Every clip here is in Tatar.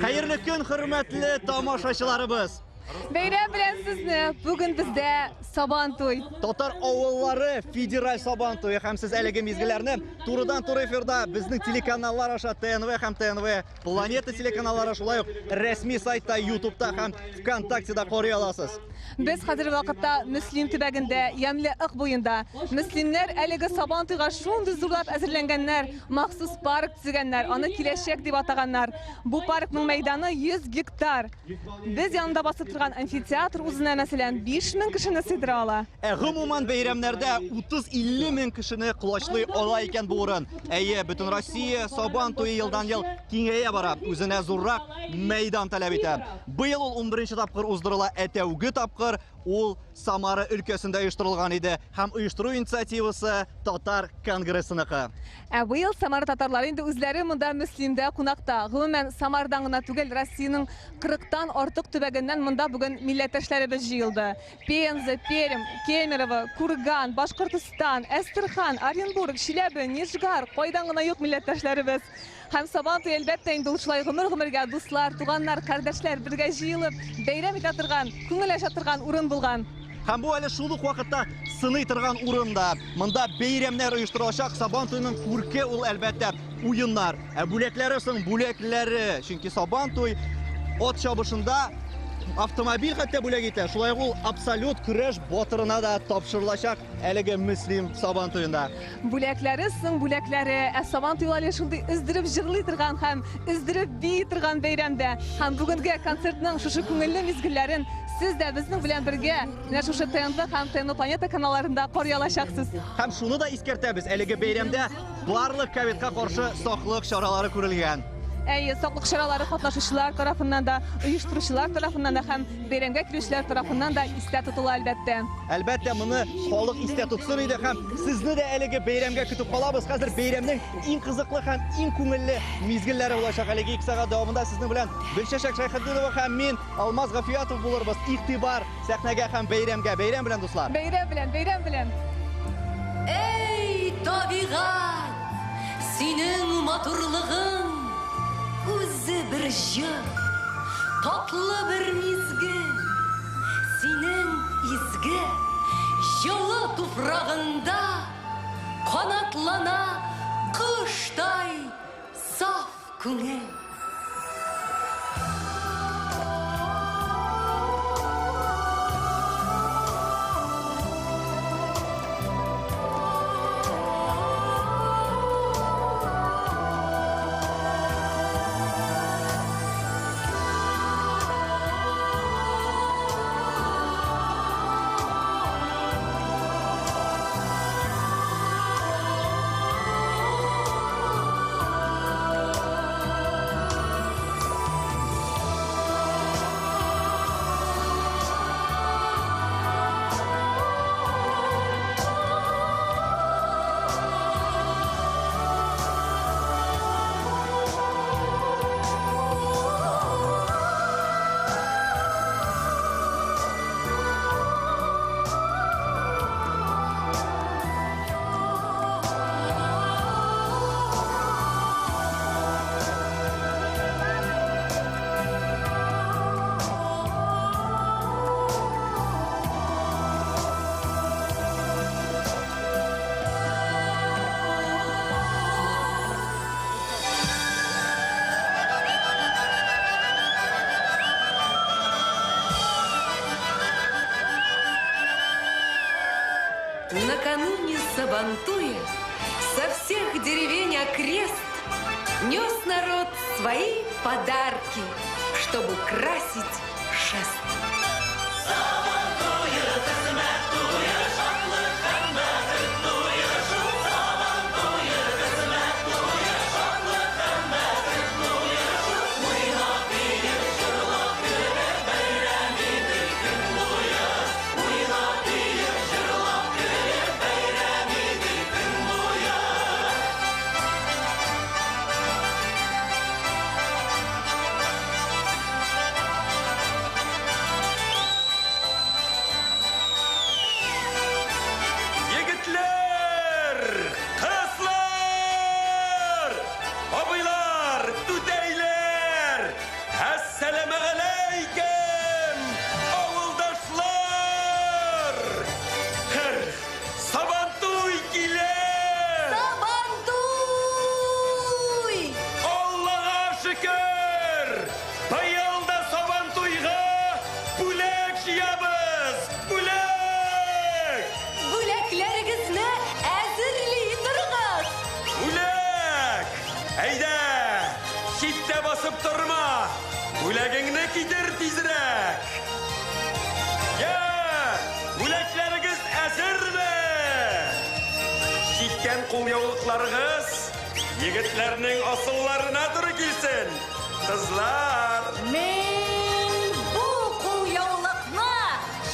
Хәерле көн, хөрмәтле тамашачыларыбыз! Бәйрәм белән сезне! Бүген бездә Сабан туй. Татар авыллары федераль Сабан туе һәм сез әлеге мизгелләрне турыдан-туры эфирда безнең телеканаллар аша ТНВ һәм ТНВ Планета телеканаллары шулай ук рәсми сайтта, YouTube'та һәм ВКонтактеда карый аласыз. Без хәзерге вакытта Мөслим төбәгендә, ямьле Ык буенда. Мөслимнәр әлеге Сабан туйга шундый зурлап әзерләнгәннәр, махсус парк төзегәннәр, аны Киләчәк дип атаганнар. Бу паркның мәйданы 100 гектар. Без янында басып торган амфитеатр үзенә, мәсәлән, 5000 кешене сыйдыра ала. Ә гомумән бәйрәмнәрдә 30-50 мең кешене колачлый ала икән бу урын. Әйе, Бөтенроссия Сабан туе елдан-ел киңәя бара, үзенә зуррак мәйдан таләп итә. Быел ул 11 тапкыр уздырыла, ә тәүге тапкыр ул Самара өлкәсендә оештырылган иде һәм оештыру инициативасы Татар конгрессыныкы. Ә быел Самара татарлары инде үзләре монда Мөслимдә кунакта. Гомумән, Самарадан гына түгел, Россиянең 40-тан артык төбәгеннән монда бүген милләттәшләребез җыелды. Пенза, Пермь, Кемерово, Курган, Башкортостан, Әстерхан, Оренбург, Чиләбе, Нижгар, кайдан гына юк милләттәшләребез. Һәм Сабан туе, әлбәттә, инде ул шулай гомер-гомергә дуслар, туганнар, кардәшләр бергә җыелып, бәйрәм итә торган, күңел ача торган урын булган. Һәм бу әле шул ук вакытта сыный торган урын да. Монда бәйрәмнәр оештырылачак. Сабан туеның күрке ул, әлбәттә, уеннар. Ә бүләкләре соң, бүләкләре. Чөнки Сабан туй ат чабышында автомобиль хәтта бүләк итә. Шулай ук ул абсолют көрәш батырына да тапшырылачак әлеге Мөслим Сабан туенда. Бүләкләре соң бүләкләре. Ә Сабан туе әле шундый өздереп җырлый торган һәм өздереп бии торган бәйрәм дә. Һәм бүгенге концертның шушы күңелле мизгелләрен сез дә безнең белән бергә менә шушы ТНВ һәм ТНВ Планета каналларында карый алачаксыз. Һәм шуны да искәртәбез, әлеге бәйрәмдә барлык ковидка каршы саклык чаралары күрелгән. Әйе, саклык чаралары катнашучылар тарафыннан да, оештыручылар тарафыннан да һәм бәйрәмгә килүчеләр тарафыннан да истә тотыла, әлбәттә. Әлбәттә, моны халык истә тотсын иде һәм сезне дә әлеге бәйрәмгә көтеп калабыз. Хәзер бәйрәмнең иң кызыклы һәм иң күңелле мизгелләре булачак. Әлеге 2 сәгать дәвамында сезнең белән Гөлчәчәк Шәйхетдинова һәм мин, Алмаз Гафиятов булырбыз. Игътибар сәхнәгә һәм бәйрәмгә. Бәйрәм белән, дуслар! Бәйрәм белән, бәйрәм белән! Әй, табигать, синең матурлыгың үзе бер җыр, татлы бер мизгел. Синең изге, җылы туфрагында канатлана коштай саф күңел. Накануне Сабантуя со всех деревень окрест нес народ свои подарки, чтобы украсить шест. Әйдә, читтә басып торма, бүләгеңне китер тизрәк. Я, бүләкләрегез әзерме? Чиккән кулъяулыкларыгыз егетләрнең асылларына туры килсен. Кызлар! Мин бу кулъяулыкны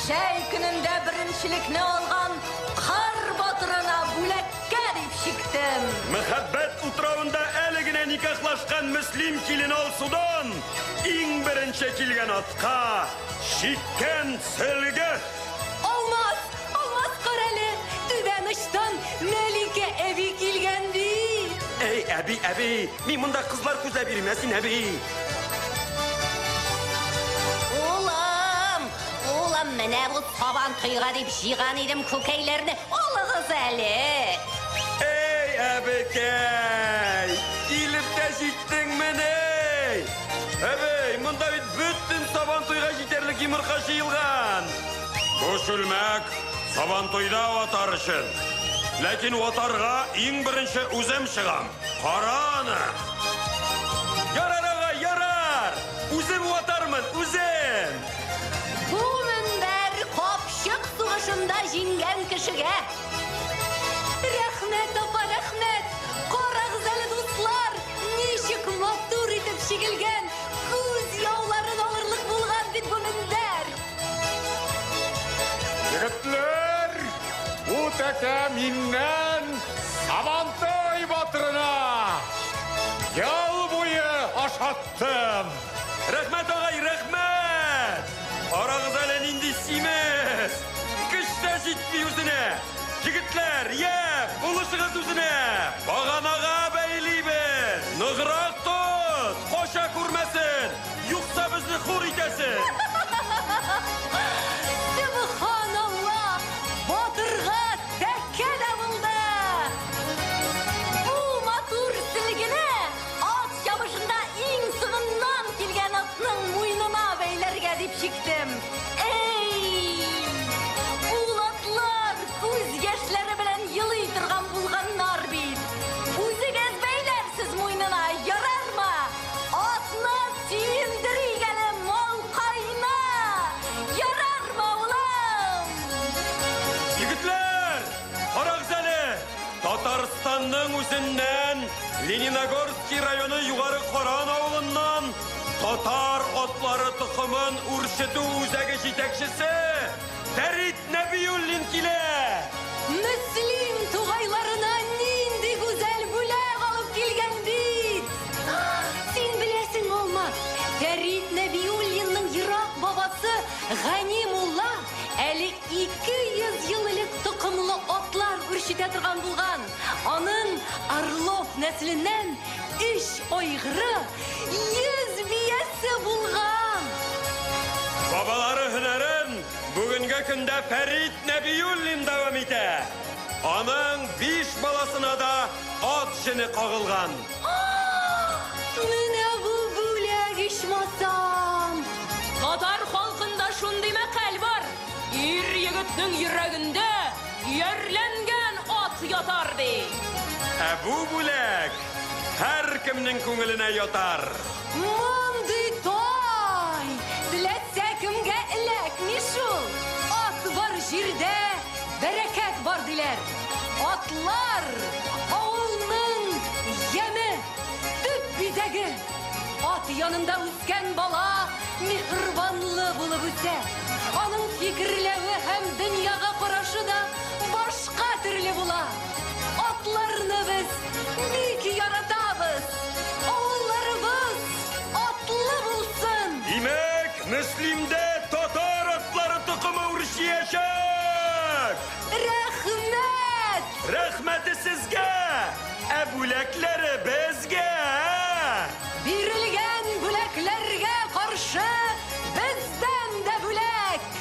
чәй көнендә беренчелекне алган Кыр батырына бүләккә дип чиктем. Мәхәббәт утравында әле генә никахлашкан Мөслим килен Алсудан иң беренче килгән атка чиккән сөлге. Алмаз, Алмаз, карале, түбән очтан Мәликә әби килгән бит. Эй, әби, әби, мин монда кызлар күзләп йөрим, ә син әби. Улым, улым, менә бу сабан туйга дип җыйган идем күкәйләрне. Алыгыз әле. Эй, әбекәй, килеп тә җиттеңмени? Әбей, монда бит бөтен сабан туйга җитәрлек йомырка җыелган. Бу чүлмәк сабан туйда ватар өчен. Ләкин ватарга иң беренче үзем чыгам. Кара аны. Ярар, агай, ярар. Үзем ватармын, үзем. Бу мөнбәр капчык сугышында җиңгән кешегә. Рәхмәт, апа, рәхмәт. Карагыз әле, дуслар, ничек матур итеп чигелгән, күз яуларын алырлык булган бит бу мендәр. Егетләр, бу тәкә миннән Сабантуй батырына ел буе ашаттым. Рәхмәт, агай, рәхмәт! Карагыз әле нинди симез! Көч тә җитми үзенә! Егетләр, я, булышыгыз үзенә! Баганага бәйлибез! Ныграк тот! Кача күрмәсен! Юкса безне хур итәсең! Сөбханалла, батырга тәкә дә булды. Бу матур сөлгене ат чабышында иң соңыннан килгән атның муенына бәйләргә дип чиктем. Эй! Ул атлар күз яшьләре белән елый торган булганнар бит. Үзегез бәйләрсез муенына, ярармы? Атны сөендерик әле, малкайны! Ярармы, улым? Егетләр, карагыз әле! Татарстанның үзеннән Лениногорский районы Югары Каран авылыннан татар атлары токымын үрчетү үзәге җитәкчесе Фәрит Нәбиуллин килә! Мөслим тугайларына нинди гүзәл бүләк алып килгән бит! Син беләсең, Алмаз, Фәрит Нәбиуллинның ерак бабасы Гани мулла әле 200 ел элек токымлы атлар үрчетә торган булган. Аның Орлов нәселеннән 3 айгыры, 100 биясе булган. Бабалары һөнәрен бүгенге көндә Фәрит Нәбиуллин дәвам итә. Аның 5 баласына да ат җене кагылган. Менә бу бүләк ичмасам. Татар халкында шундый мәкаль бар. Ир егетнең йөрәгендә иярләнгән ат ятар ди. Ә бу бүләк һәркемнең күңеленә ятар. Мондый тай! Теләсә кемгә эләкми шул. Ат бар җирдә бәрәкәт бар диләр. Атлар авылның яме, төп бизәге. Ат янында үскән бала миһербанлы булып үсә. Аның фикерләве һәм дөньяга карашы да башка төрле була. Атларны без бик яратабыз. Авылларыбыз атлы булсын. Димәк, Мөслимдә татар атлары токымы үрчиячәк! Рәхмәт! Рәхмәте сезгә! Ә бүләкләре безгә! Бирелгән бүләкләргә каршы бездән дә бүләк!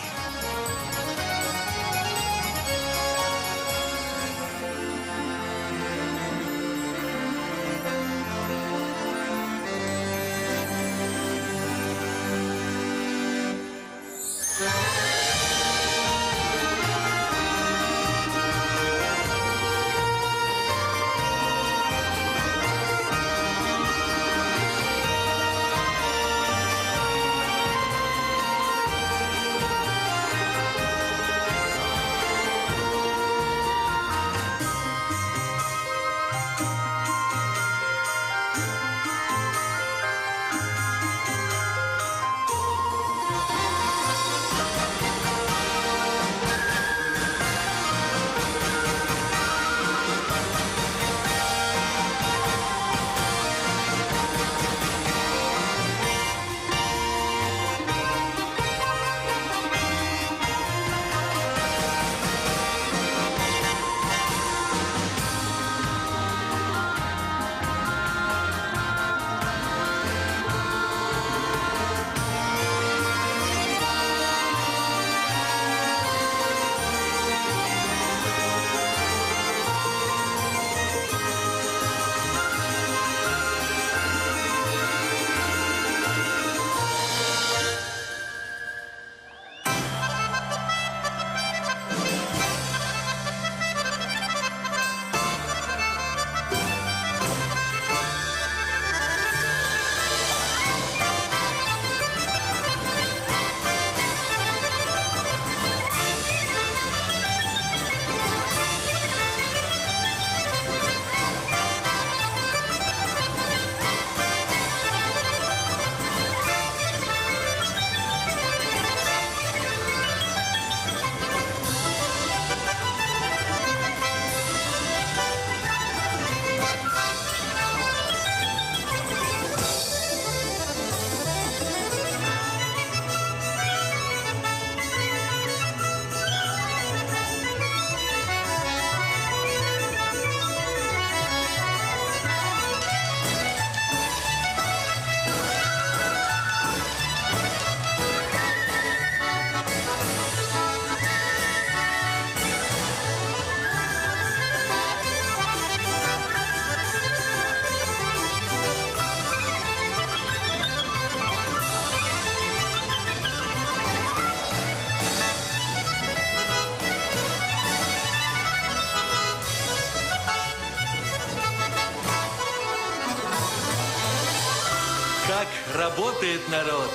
Как работает народ,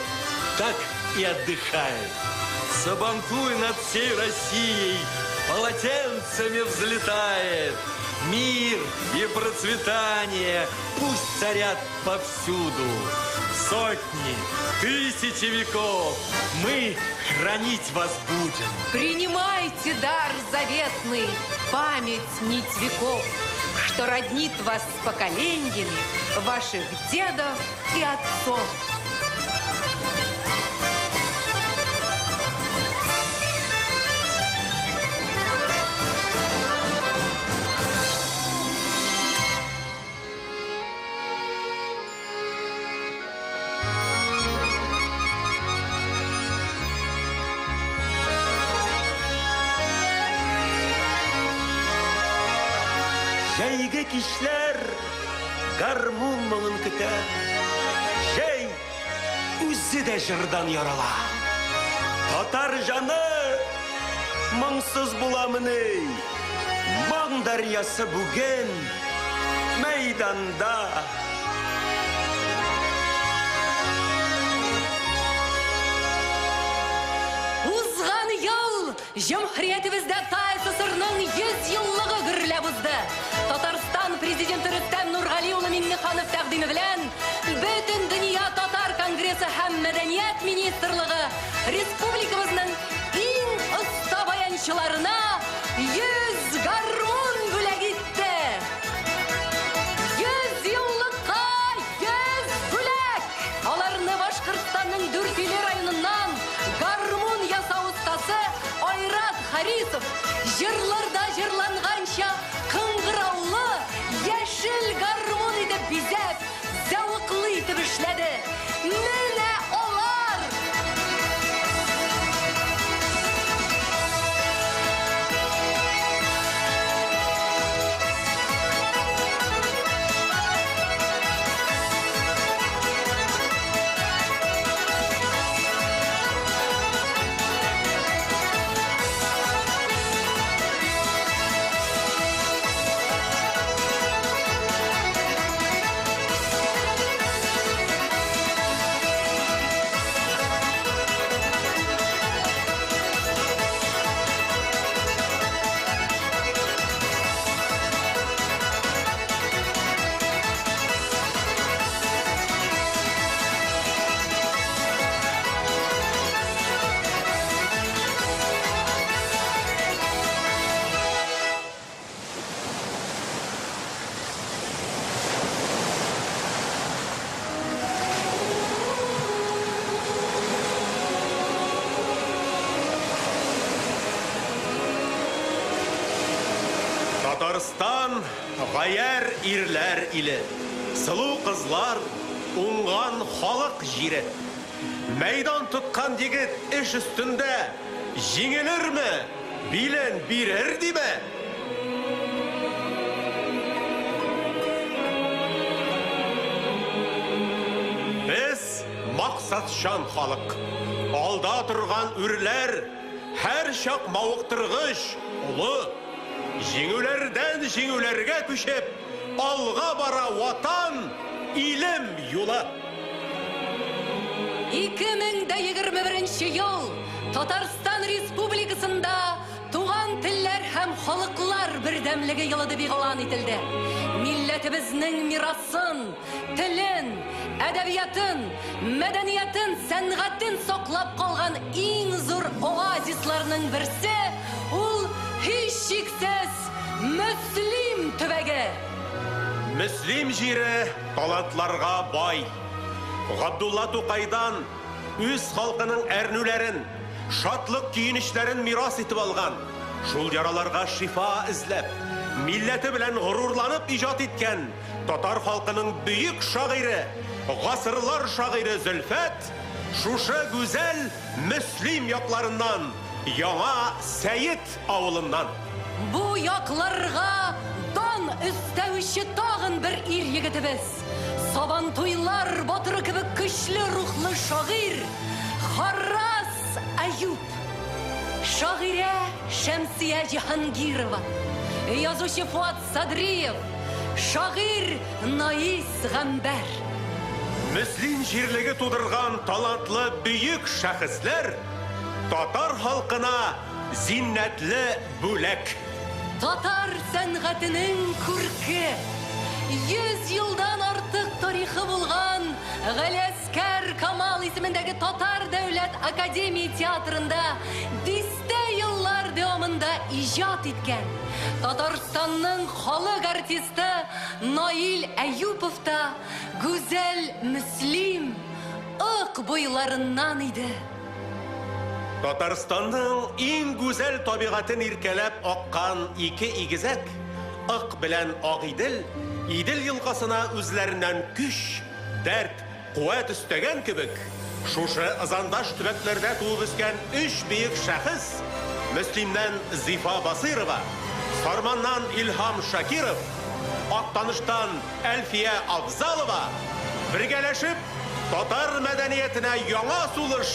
так и отдыхает. Сабантуй над всей Россией полотенцами взлетает. Мир и процветание пусть царят повсюду. Сотни, тысячи веков мы хранить вас будем. Принимайте дар заветный, память нить веков, что роднит вас с поколениями ваших дедов и отцов. Җәйге кичләр гармун моңын көтә. Җәй үзе дә җырдан ярала. Татар җаны моңсыз буламыни? Моң дәрьясы бүген мәйданда. Узган ел җөмһүриятебездә ТАССРның 100 еллыгы гөрләп узды. Татарстан президенты Рөстәм Нургали улы Миңнеханов тәкъдиме белән Бөтен дөнья татар конгрессы һәм мәдәният министрлыгы республикабызның иң оста баянчыларына 100 гармун бүләк итте. 100 еллыкка 100 бүләк! Аларны Башкортстанның Дүртөйле районыннан гармун ясау остасы Айрат Харисов җырларда җырланганча кыңгыраулы яшел гармун итеп бизәп, зәвыклы итеп эшләде. Менә алар! Татарстан гаярь ирләр иле. Сылу кызлар, уңган халык җире. Мәйдан тоткан егет эш өстендә җиңелерме, билен бирер диме? Без максатчан халык. Алда торган үрләр һәрчак мавыктыргыч, олы. Җиңүләрдән җиңүләргә күчеп, алга бара Ватан, илем юлы. 2021 ел Татарстан Республикасында туган телләр һәм халыклар бердәмлеге елы дип игълан ителде. Милләтебезнең мирасын, телен, әдәбиятын, мәдәниятын, сәнгатен саклап калган иң зур оазисларның берсе ул һичшиксез Мөслим төбәге. Мөслим җире талантларга бай. Габдулла Тукайдан үз халкының әрнүләрен, шатлык көенечләрен мирас итеп алган, шул яраларга шифа эзләп, милләте белән горурланып иҗат иткән татар халкының бөек шагыйре, гасырлар шагыйре Зөлфәт шушы гүзәл Мөслим якларыннан, Яңа Сәет авылыннан. Бу якларга дан өстәүче тагын бер ир егетебез. Сабантуйлар батыры кебек көчле рухлы шагыйрь Харрас Әюп. Шагыйрә Шәмсия Җиһангирова, язучы Фуат Садриев, шагыйрь Наис Гамбәр. Мөслим җирлеге тудырган талантлы бөек шәхесләр татар халкына зиннәтле бүләк. Татар сәнгатенең күрке, 100 елдан артык тарихы булган Галиәскәр Камал исемендәге Татар дәүләт академия театрында дистә еллар дәвамында иҗат иткән Татарстанның халык артисты Наил Әюпов та гүзәл Мөслим, Ык буйларыннан иде. Татарстанның иң гүзәл табигатен иркәләп аккан ике игезәк, Ык белән Агыйдел, Идел елгасына үзләреннән көч, дәрт, куәт өстәгән кебек, шушы ызандаш төбәкләрдә туып үскән өч бөек шәхес, Мөслимнән Зифа Басыйрова, Сарманнан Илһам Шакиров, Актаныштан Әлфия Авзалова, бергәләшеп, татар мәдәниятенә яңа сулыш,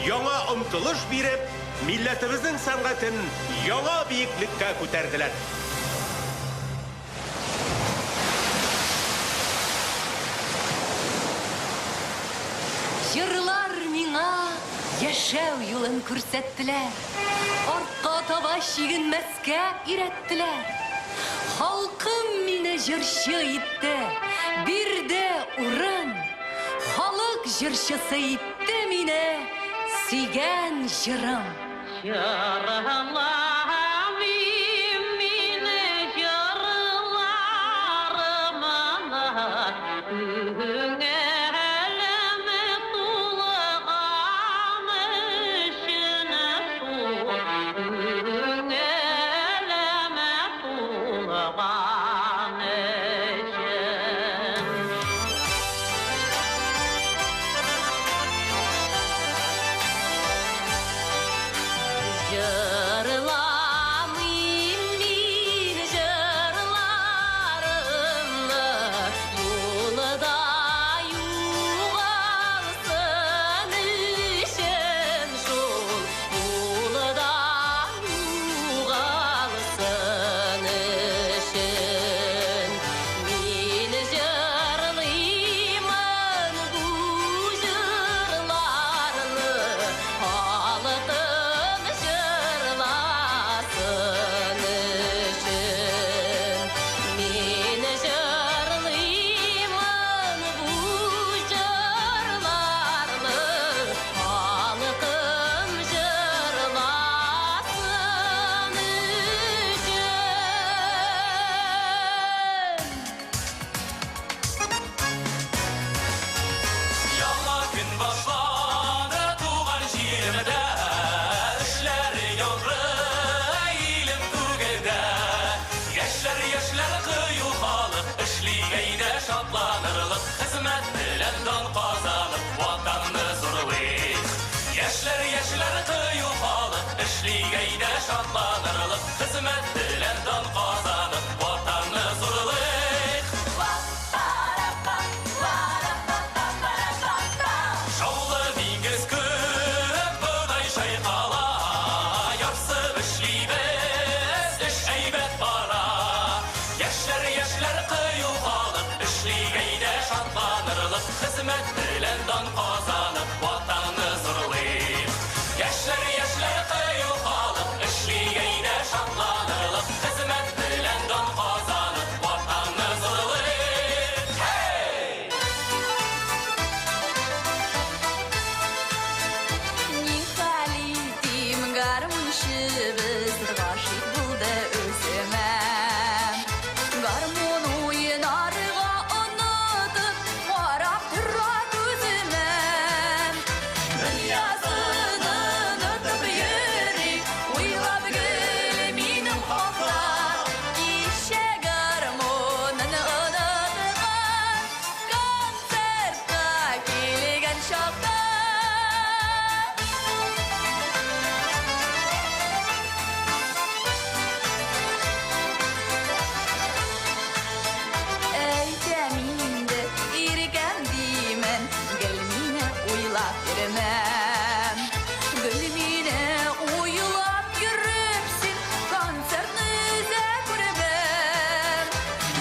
яңа омтылыш биреп, милләтебезнең сәнгатен яңа биеклеккә күтәрделәр. Җырлар миңа яшәү юлын күрсәттеләр, артка таба чигенмәскә өйрәттеләр. Халкым мине җырчы итте, бирде урын. Халык җырчысы итте мине сөйгән җырым. Җырламыйм мине җырларымны, күңелем тулган өчен шул, күңелем тулган өчен. Җырламыйм мин җырларымны, юлда югалсын өчен шул, юлда югалсын өчен. Мин җырлыймын бу җырларны, халкым җырласын өчен. Мин җырлыймын бу җырларны, халкым җырласын өчен. Яңа көн башланды туган җиремдә, эшләр яңгырый илем күгендә. Яшьләр, яшьләр кыю халык, эшли әйдә шатланырлык, хезмәт белән дан казанып, ватанны зурлыйк. Яшьләр, яшьләр кыю халык, эшли әйдә шатланырлык, хезмәт белән дан казанып, ватанны зурлыйк. Шаулы диңгез күк, бодай чайкала, ярсып эшлибез, эш әйбәт бара. Яшьләр, яшьләр кыю халык, эшли әйдә шатланырлык, хезмәт белән дан казанып, ватанны зурлыйк. Яшьләр, яшьләр кыю халык, эшли әйдә шатланырлык, хезмәт белән дан казанып, ватанны зурлыйк. Hey! Нихәл итим, гармунчыбыз гашыйк булды үземә. Гармун уйнарга онытып, карап тора күземә. Дөньясын онытып йөри, уйлап гел минем хакта. Кичә гармунын оныткан, концертка килгән чакта. Әйтәм инде, иркәм димен, гел мине уйлап йөрмәм. Гел мине уйлап йөреп син концертны да күрмәм.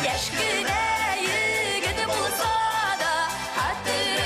Яшь кенә егет булса да, хәтере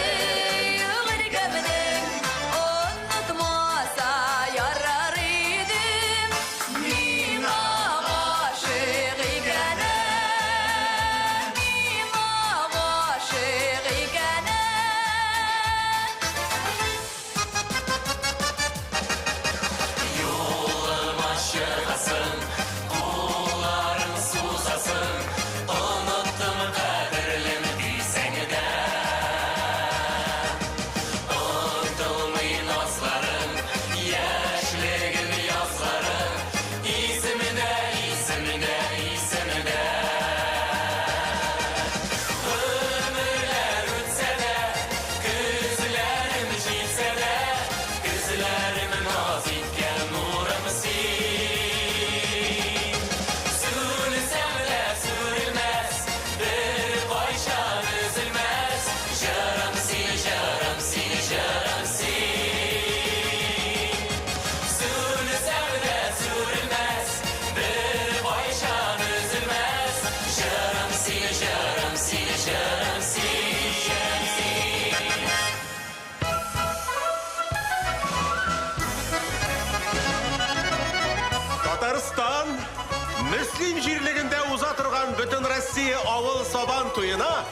Бөтенроссия авыл Сабан туена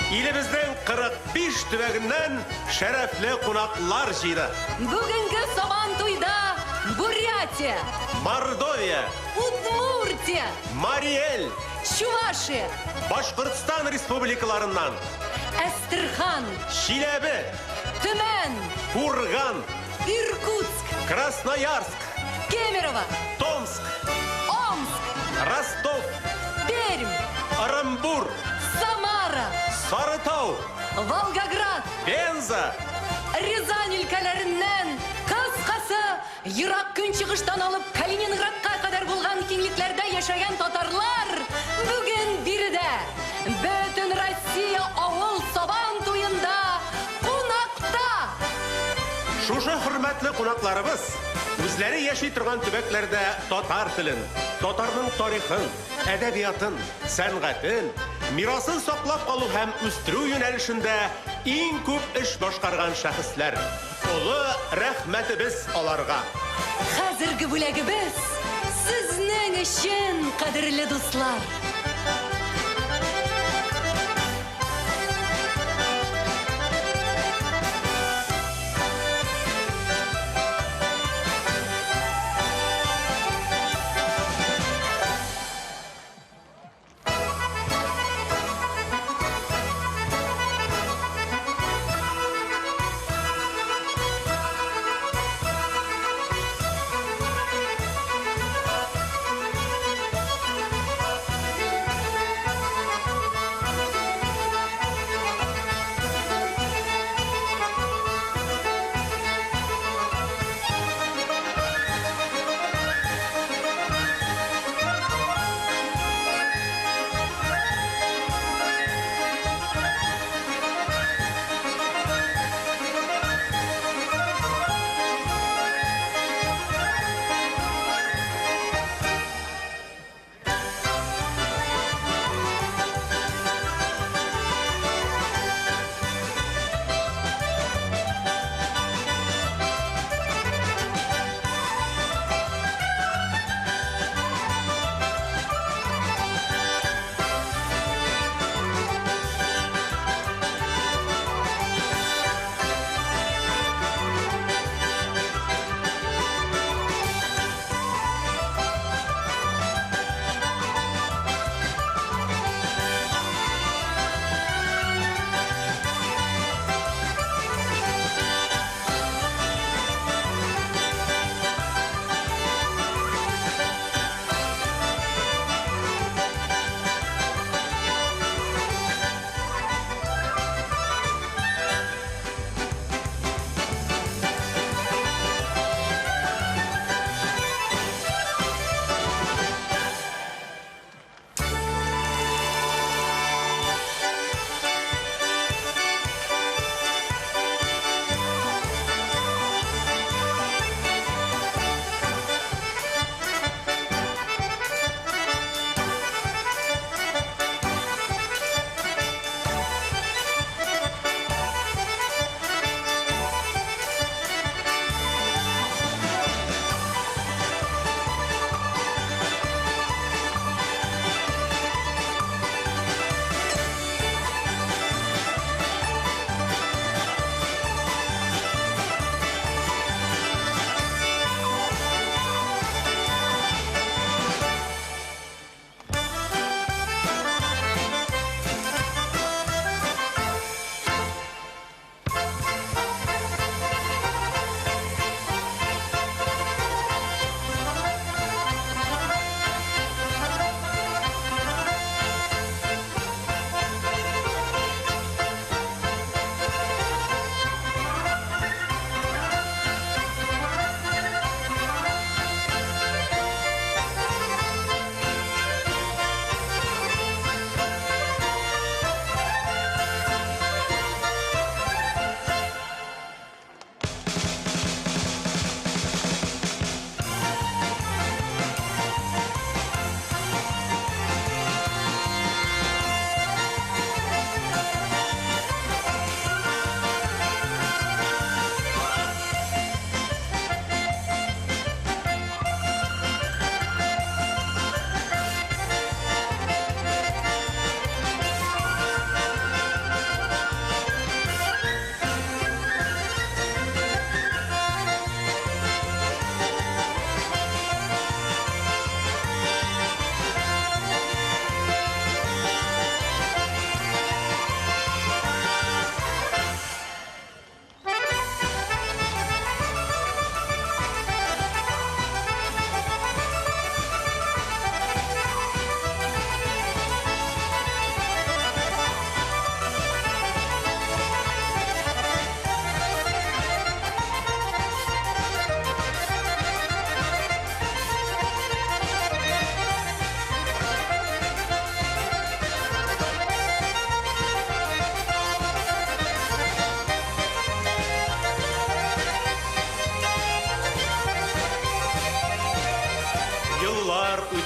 илебезнең 45 төбәгеннән шәрәфле кунаклар җыйды. Бүгенге Сабан туйда Бурятия, Мордовия, Удмуртия, Марий Эл, Чувашия, Башкортстан республикаларыннан, Әстерхан, Чиләбе, Төмән, Курган, Иркутск, Красноярск, Кемерово, Томск, Омск, Ростов, Пермь, Ырымбур, Самара, Сарытау, Волгоград, Пенза, Рязань өлкәләреннән, кыскасы, Ерак Көнчыгыштан алып Калининградка кадәр булган киңлекләрдә яшәгән татарлар бүген биредә Бөтен Россия авыл Сабан туенда кунакта! Шушы хөрмәтле кунакларыбыз үзләре яши торган төбәкләрдә татар телен, татарның тарихын, әдәбиятын, сәнгатен, мирасын саклап калу һәм үстерү юнәлешендә иң күп эш башкарган шәхесләр. Олы рәхмәтебез аларга. Хәзерге бүләгебез сезнең өчен, кадерле дуслар.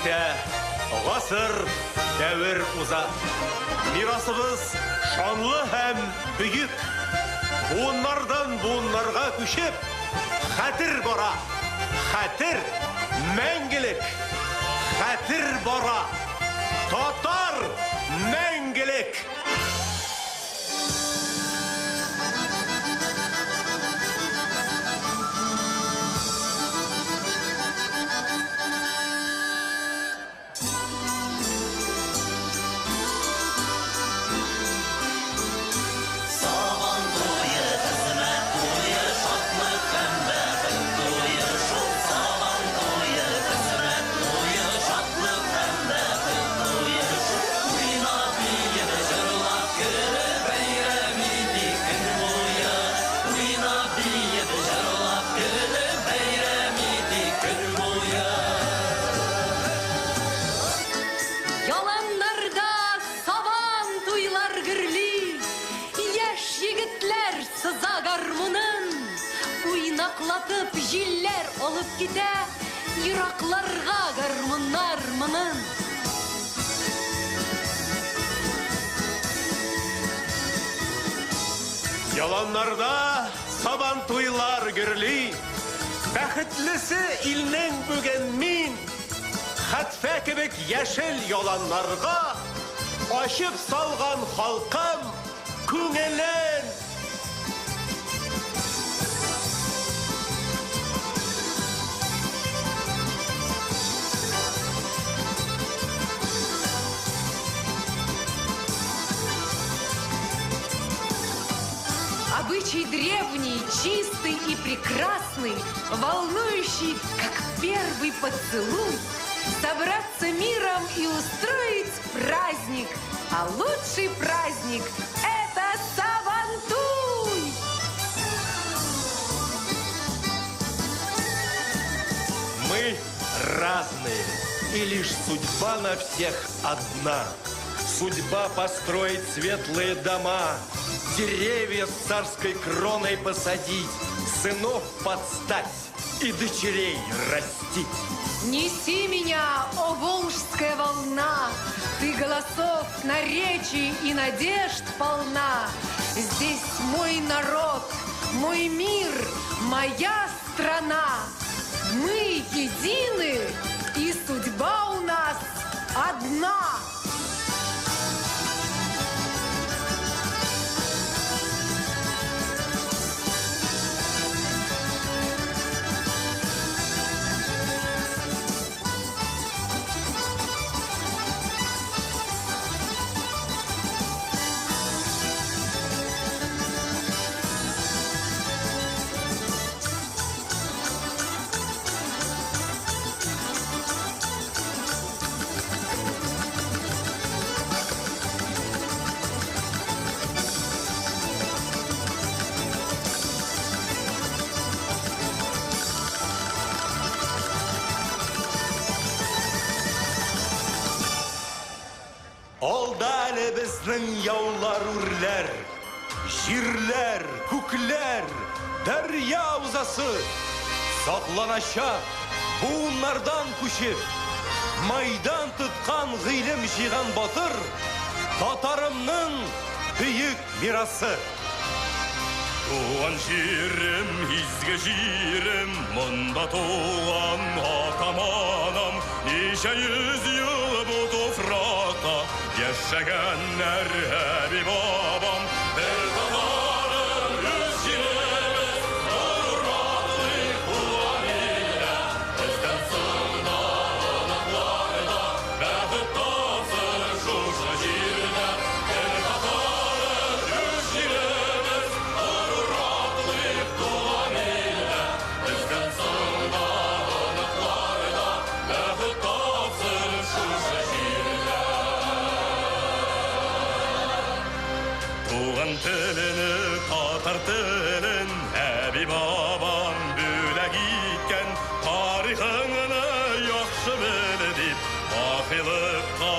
үтә, гасыр, дәвер уза. Мирасыбыз шанлы һәм бөек. Буыннардан буыннарга күчеп, хәтер бара. Хәтер мәңгелек. Хәтер бара. Татар мәңгелек. Яланнарда сабан туйлар гөрли, Яшь егетләр сыза гармунын, Уйнаклатып җилләр алып китә Еракларга гармуннар моңын. Яланнарда сабан туйлар гөрли. Бәхетлесе илнең бүген мин. Хәтфә кебек яшел яланнарга ачып салган халкым күңелен. Обычай древний, чистый и прекрасный, волнующий, как первый поцелуй, собраться миром и устроить праздник. А лучший праздник – это Сабантуй! Мы разные, и лишь судьба на всех одна. Судьба построить светлые дома, деревья с царской кроной посадить, сынов подстать и дочерей растить. Неси меня, о волжская волна, Ты голосов, наречий и надежд полна. Здесь мой народ, мой мир, моя страна. Мы едины, и судьба у нас одна. Алда әле безнең яулар үрләр, җирләр, күкләр, дәрья узасы. Сакланачак буыннардан күчеп, майдан тоткан гыйлем җыйган батыр татарымның бөек мирасы. Туган җирем, изге җирем, монда туган атам-анам, ничә йөз ел бу туфракта яшәгәннәр әби-бабам. Бер татарым, үз җиребез, горур атлыйк туган илдә. Бездән соң да оныклар да бәхет тапсын шушы җирдә. Бер татарым, үз җиребез, горур атлыйк туган илдә. Бездән соң да оныклар да бәхет тапсын шушы җирдә. Туган телене, татар телен әби-бабам бүләк иткән, тарихыңны яхшы бел дип, бакыйлыкка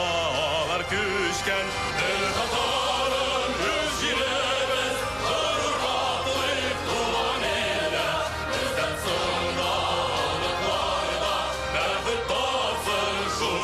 алар күчкән. Бер татарым, үз җиребез, горур атлыйк туган илдә. Бездән соң да оныклар да бәхет тапсын шушы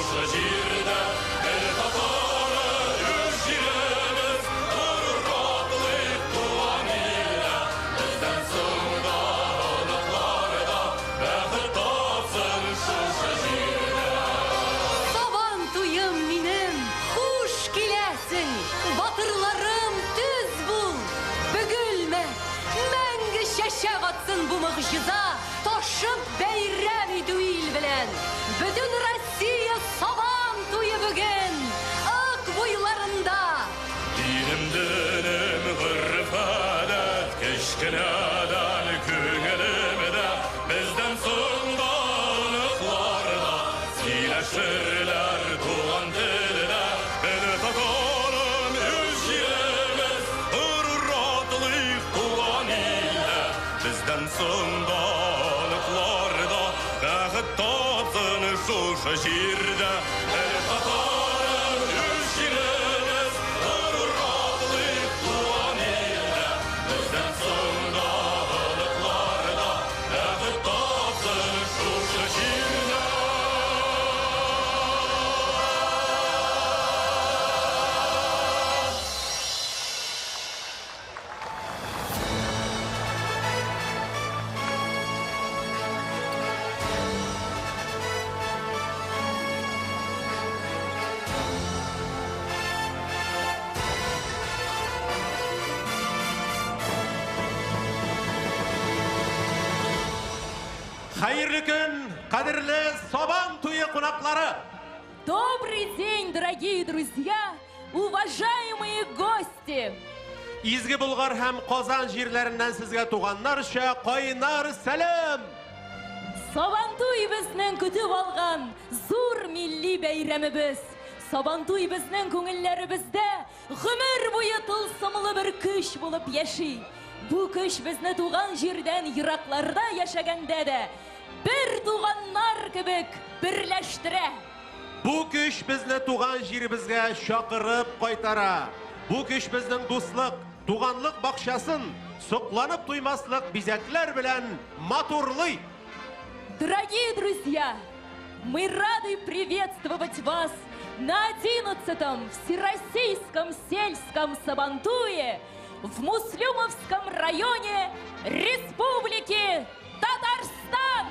Могҗиза, ташып бәйрәм итү ил белән. Бөтен Россия Сабан туе бүген Ык буйларында. Динем, денем, гореф-гадәт, кечкенәдән күңелемдә, бездән соң да оныклар да сөйләшерләр туган телдә. Бер татарым, үз җиребез, горур атлыйк туган илдә. Бездән соң да оныклар да бәхет тапсын шушы җирдә. Бер татарым, үз җиребез, горур атлыйк туган илдә. Бездән соң да оныклар да бәхет тапсын шушы җирдә. Хәерле көн, кадерле Сабан туе кунаклары! Добрый день, дорогие друзья, уважаемые гости! Изге Болгар һәм Казан җирләреннән сезгә туганнарча кайнар сәлам! Сабантуй безнең көтеп алган зур милли бәйрәмебез. Сабантуй безнең күңелләребездә гомер буе тылсымлы бер көч булып яши. Бу көч безне туган җирдән еракларда яшәгәндә дә бер туганнар кебек берләштерә. Бу көч безне туган җиребезгә чакырып кайтара. Бу көч безнең дуслык, туганлык бакчасын сокланып туймаслык бизәкләр белән матурлый. Дорогие друзья, мы рады приветствовать вас на 11-м Всероссийском сельском Сабантуе в Муслюмовском районе Республики Татарстан!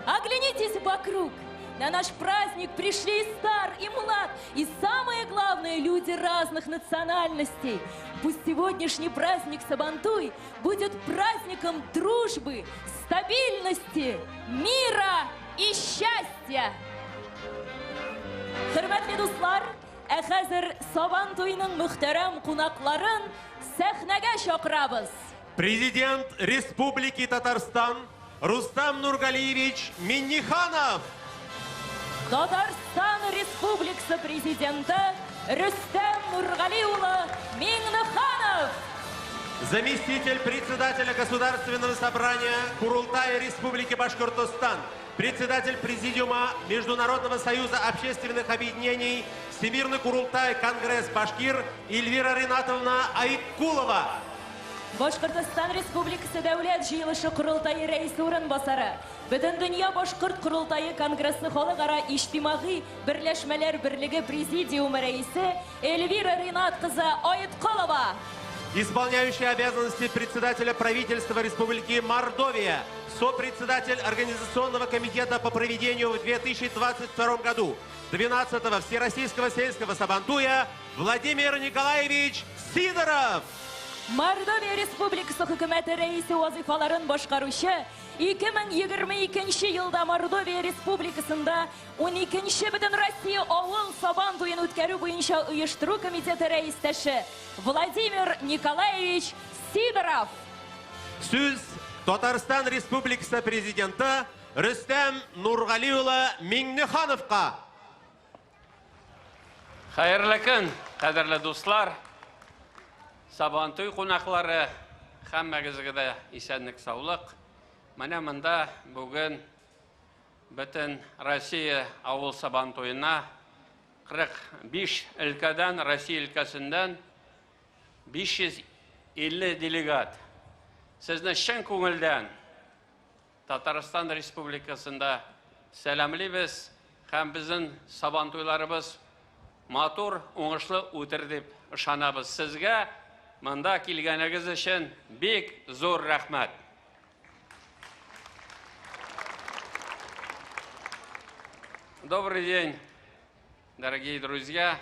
Оглянитесь вокруг. На наш праздник пришли и стар, и млад, и самое главное, люди разных национальностей. Пусть сегодняшний праздник Сабантуй будет праздником дружбы, стабильности, мира и счастья. Хөрмәтле дуслар, ә хәзер Сабан туеның мөхтәрәм кунакларын сәхнәгә чакырабыз. Президент Республики Татарстан Рустам Нургалиевич Минниханов. Татарстан Республикасы президенты Рөстәм Нургали улы Миңнеханов. Заместитель председателя Государственного собрания Курултая Республики Башкортостан, председатель Президиума Международного союза общественных объединений Всемирный Курултай Конгресс Башкир Эльвира Ринатовна Айткулова. Башкортостан Республикасы Дәүләт җыелышы Корылтае рәисе урынбасары, Бөтендөнья башкорт Корылтае Конгрессы халыкара иҗтимагый берләшмәләр берлеге президиумы рәисе Эльвира Ринат кызы Айткулова. Исполняющий обязанности председателя правительства Республики Мордовия, сопредседатель Организационного комитета по проведению в 2022 году 12-го Всероссийского сельского Сабантуя Владимир Николаевич Сидоров. Мордовия Республикасы хөкүмәте рәисе вазифаларын башкаручы, 2022 елда Мордовия Республикасында 12 Бөтен Россия авыл Сабан туен үткәрү буенча оештыру комитеты рәистәше Владимир Николаевич Сидоров. Сүз Татарстан Республикасы президенты Рөстәм Нургали улы Миңнехановка. Хәерле көн, кадерле дуслар. Сабантуй кунаклары, һәммәгезгә дә исәнлек, саулык. Менә монда бүген бөтен Россия авыл Сабантуена 45 өлкәдән, Россия өлкәсеннән 550 делегат. Сезне чын күңелдән Татарстан Республикасында сәламлибез һәм безнең Сабантуйларыбыз матур, уңышлы үтер дип ышанабыз. Сезгә монда килгәнегез өчен бик зур рәхмәт. Добрый день, Дорогие друзья,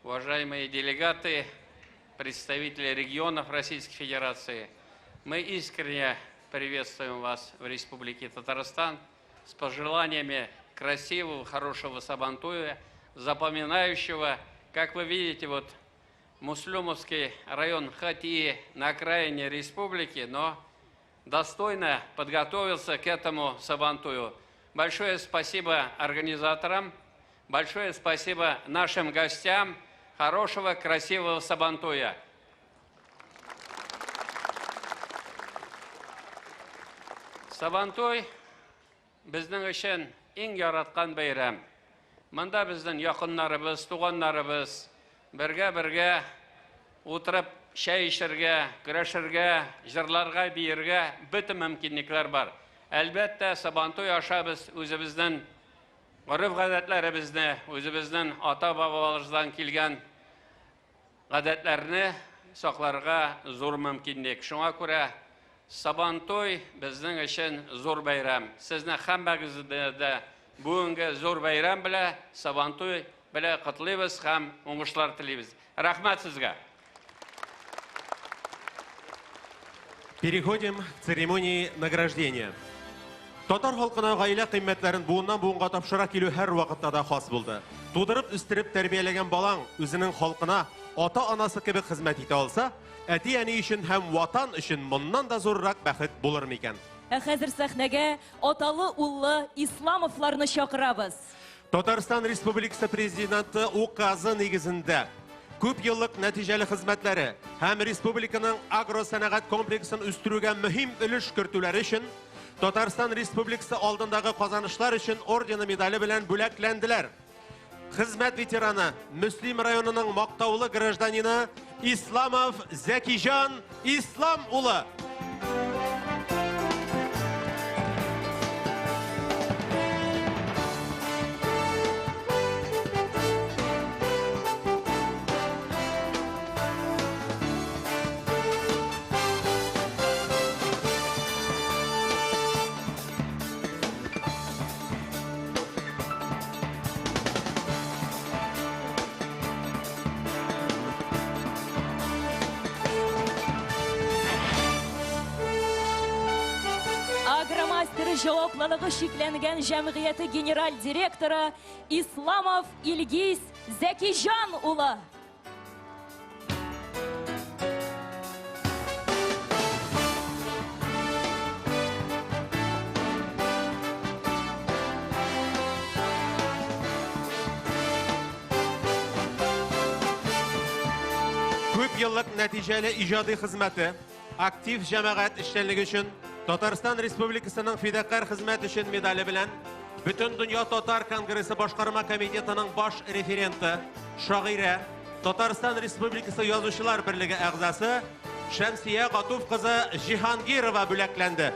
уважаемые делегаты, представители регионов Российской Федерации, мы искренне приветствуем вас в Республике Татарстан с пожеланиями красивого, хорошего Сабантуя, запоминающего. Как вы видите, вот Муслюмовский район хоть и на окраине республики, но достойно подготовился к этому Сабантую. Большое спасибо организаторам, большое спасибо нашим гостям. Хорошего, красивого Сабантуя. Сабантуй безнең өчен иң яраткан бәйрәм. Монда безнең якыннарыбыз, туганнарыбыз бергә-бергә утырып чәй эчәргә, көрәшергә, җырларга, биергә бөтен мөмкинлекләр бар. Әлбәттә, Сабантуй аша без үзебезнең гореф-гадәтләребезне, үзебезнең ата-бабаларыбыздан килгән гадәтләрне сакларга зур мөмкинлек. Шуңа күрә Сабантуй безнең өчен зур бәйрәм. Сезне һәммәгезне дә бүгенге зур бәйрәм белән, Сабантуй белән котлыйбыз һәм уңышлар телибез. Рәхмәт сезгә. Переходим к церемонии награждения. Татар халкына гаилә кыйммәтләрен буыннан буынга тапшыра килү һәр вакытта да хас булды. Тудырып, үстереп, тәрбияләгән балаң үзенең халкына ата-анасы кебек хезмәт итә алса, әти-әни өчен һәм ватан өчен моннан да зуррак бәхет булыр микән? Ә хәзер сәхнәгә аталы-уллы Исламовларны чакырабыз. Татарстан Республикасы Президенты указы нигезендә күп еллык нәтиҗәле хезмәтләре һәм республиканың агросәнәгать комплексын үстерүгә мөһим өлеш кертүләре өчен Татарстан Республикасы алдындагы казанышлар өчен ордены медале белән бүләкләнделәр. Хезмәт ветераны, Мөслим районының мактаулы гражданины Исламов Зәкиҗан Ислам улы. Агромастер җаваплылыгы чикләнгән җәмгыяте генераль директоры Исламов Илгиз Зәкиҗан улы. Күп еллык нәтиҗәле иҗади хезмәте, актив җәмәгать эшчәнлеге өчен Татарстан Республикасының фидакарь хезмәт өчен медале белән Бөтендөнья татар конгрессы башкарма комитетының баш референты, шагыйрә, Татарстан Республикасы Язучылар берлеге әгъзасы Шәмсия Гатуф кызы Җиһангирова бүләкләнде.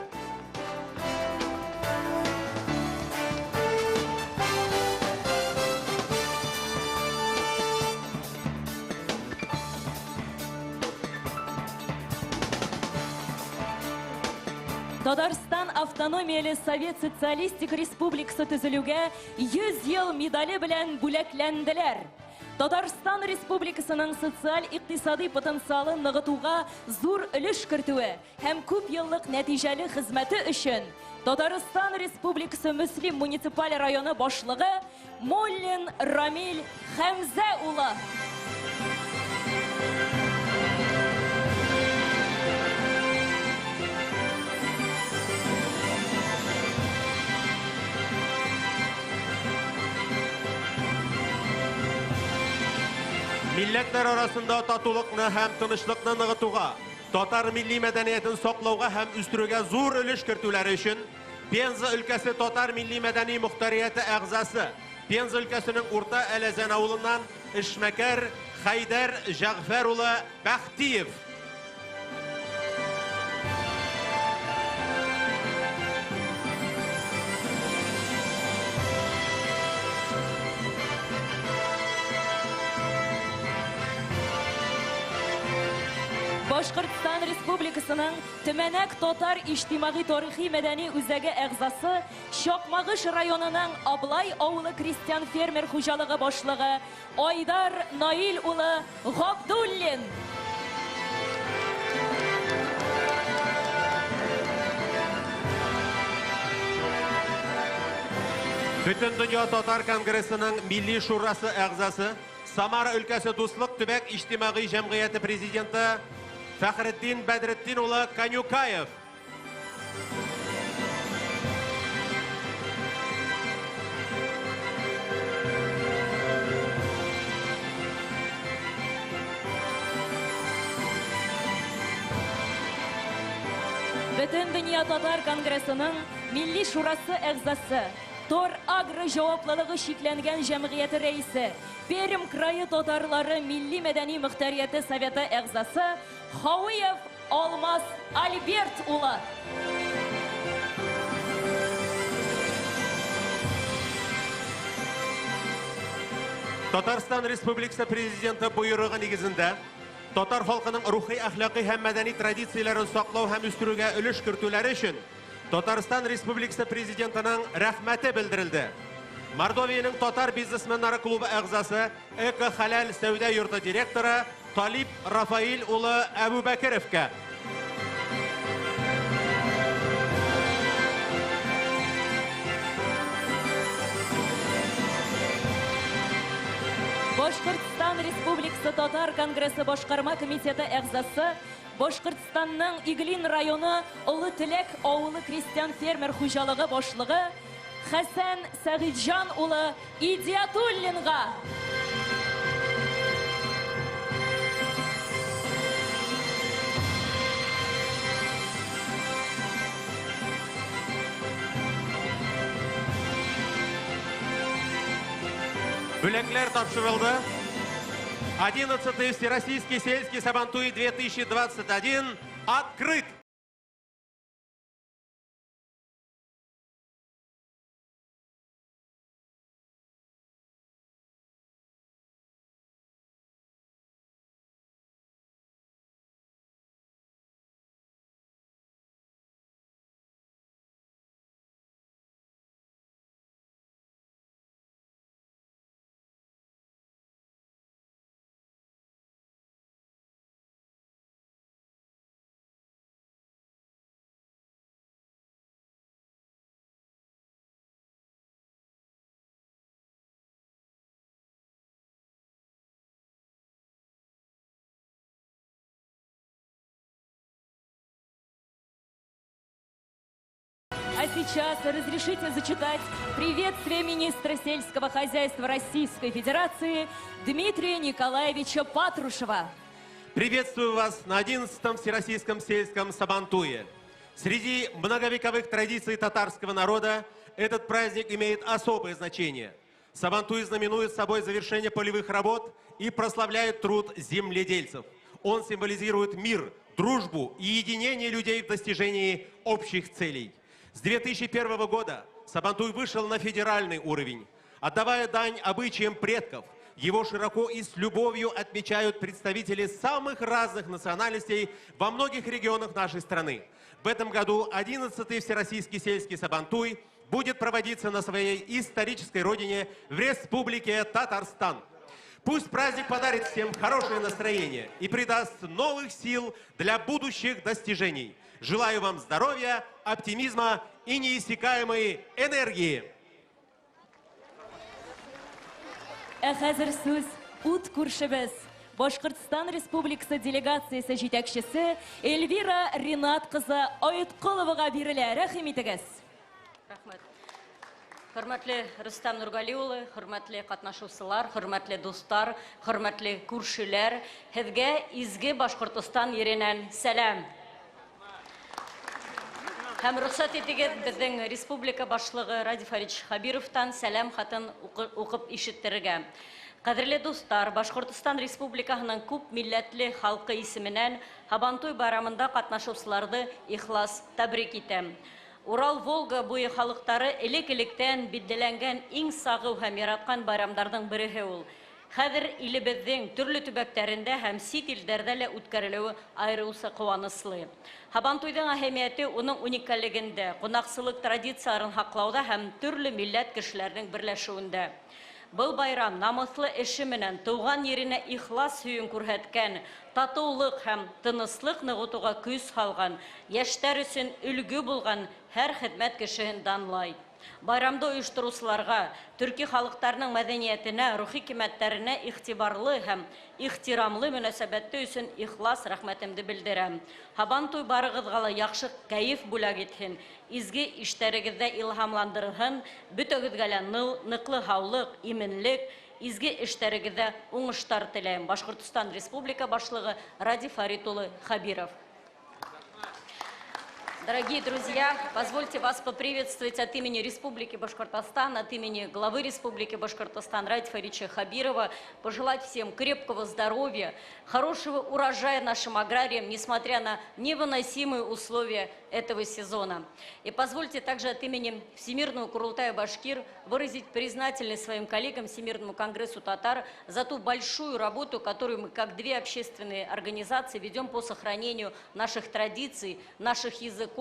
Татарстан Автономияле Совет Социалистик Республикасы төзелүгә 100 ел медале белән бүләкләнделәр. Татарстан Республикасының социаль-икътисади потенциалын ныгытуга зур өлеш кертүе һәм күп еллык нәтиҗәле хезмәте өчен Татарстан Республикасы Мөслим муниципаль районы башлыгы Муллин Рамил Хәмзә улы. Милләтләр арасында татулыкны һәм тынычлыкны ныгытуга, татар милли мәдәниятен саклауга һәм үстерүгә зур өлеш кертүләре өчен Пенза өлкәсе татар милли мәдәни мохтарияте әгъзасы, Пенза өлкәсенең Урта Әләзән авылыннан эшмәкәр Хәйдәр Җәгъфәр улы Бәхтиев. Башкортстан Республикасының Төмәнәк татар иҗтимагый тарихи мәдәни үзәге әгъзасы, Чакмагыш районының Аблай авылы крестьян фермер хуҗалыгы башлыгы Айдар Наил улы Габдуллин. Бөтендөнья татар конгрессының Милли шурасы әгъзасы, Самара өлкәсе Дуслык төбәк иҗтимагый җәмгыяте президенты Фәхретдин Бәдретдин улы Канюкаев. Бөтендөнья татар конгрессының Милли шурасы әгъзасы, Тор Агро җаваплылыгы чикләнгән җәмгыяте рәисе, Пермь крае татарлары милли-мәдәни мөхтәрияте советы әгъзасы Хауиев Алмаз Альберт улы. Татарстан Республикасы Президенты боерыгы нигезендә татар халкының рухи, әхлакый һәм мәдәни традицияләрен саклау һәм үстерүгә өлеш кертүләре өчен Татарстан Республикасы Президентының рәхмәте белдерелде. Мордовиянең татар бизнесменнары клубы әгъзасы, Эко Хәләл сәүдә йорты директоры Талип Рафаил улы Әбүбәкеровка. Башкортстан Республикасы Татар конгрессы башкарма комитеты әгъзасы, Башкортстанның Иглин районы Олы Теләк авылы крестьян-фермер хуҗалыгы башлыгы Хәсән Сәгыйтьҗан улы Идиатуллинга. Бүләкләр тапшырылды. 11-й Всероссийский сельский Сабантуй 2021 открыт! А сейчас разрешите зачитать приветствие министра сельского хозяйства Российской Федерации Дмитрия Николаевича Патрушева. Приветствую вас на 11-м Всероссийском сельском Сабантуе. Среди многовековых традиций татарского народа этот праздник имеет особое значение. Сабантуй знаменует собой завершение полевых работ и прославляет труд земледельцев. Он символизирует мир, дружбу и единение людей в достижении общих целей. С 2001 года Сабантуй вышел на федеральный уровень. Отдавая дань обычаям предков, его широко и с любовью отмечают представители самых разных национальностей во многих регионах нашей страны. В этом году 11-й Всероссийский сельский Сабантуй будет проводиться на своей исторической родине в Республике Татарстан. Пусть праздник подарит всем хорошее настроение и придаст новых сил для будущих достижений. Желаю вам здоровья, оптимизма и неиссякаемой энергии. Ә хәзер сүз ут күршебез, Башкортстан Республикасы делегациясе җитәкчесе Эльвира Ринат кызы Айтколовага бирелә. Рәхим итегез. Рәхмәт. Хөрмәтле Рөстәм Нургали улы, хөрмәтле катнашучылар, хөрмәтле дуслар, хөрмәтле күршеләр, һеҙгә изге Башҡортостан еренән сәләм. Һәм рөхсәт итегеҙ, беҙҙең республика башлығы Радий Фаридович Хабировтан сәләм хатын уҡып ишеттерергә. Ҡәҙерле дуҫтар, Башҡортостан Республикаһының күп милләтле халҡы исеменән Һабантуй байрамында ҡатнашыусыларҙы ихлас тәбрик итәм. Урал-Волга буйы халыҡтары элек-электән билдәләнгән иң сағыу һәм яратҡан байрамдарҙың береһе ул. Хәҙер илебеҙҙең төрлө төбәктәрендә һәм сит илдәрҙә лә үткәрелеүе айырыуса ҡыуаныслы. Һабантуйҙың әһәмиәте уның уникаллегендә, ҡунаҡсылыҡ традицияларын һаҡлауҙа һәм төрлө милләт кешеләренең берләшеүендә. Был байрам намыҫлы эше менән тыуған еренә ихлас һөйөүен күрһәткән, татыулыҡ һәм тыныслыҡ нығытыуға көс һалған, йәштәр өсөн өлгө булған һәр хеҙмәт кешеһен данлай. Байрамды ойоштороусыларға, төрки халыҡтарының мәҙәниәтенә, рухи ҡиммәттәренә иғтибарлы һәм ихтирамлы мөнәсәбәте өсөн ихлас рәхмәтемде белдерәм. Һабантуй барығыҙға ла яҡшы кәйеф бүләк итһен, изге эштәрегеҙҙә илһамландырһын, бөтәгеҙгә лә ныҡлы һаулыҡ, именлек, изге эштәрегеҙҙә уңыштар теләйем. Башҡортостан Республика башлығы Радий Фарит улы Хабиров. Дорогие друзья, позвольте вас поприветствовать от имени Республики Башкортостан, от имени главы Республики Башкортостан Радия Фаритовича Хабирова, пожелать всем крепкого здоровья, хорошего урожая нашим аграриям, несмотря на невыносимые условия этого сезона. И позвольте также от имени Всемирного Курултая Башкир выразить признательность своим коллегам Всемирному конгрессу татар за ту большую работу, которую мы, как две общественные организации, ведем по сохранению наших традиций, наших языков,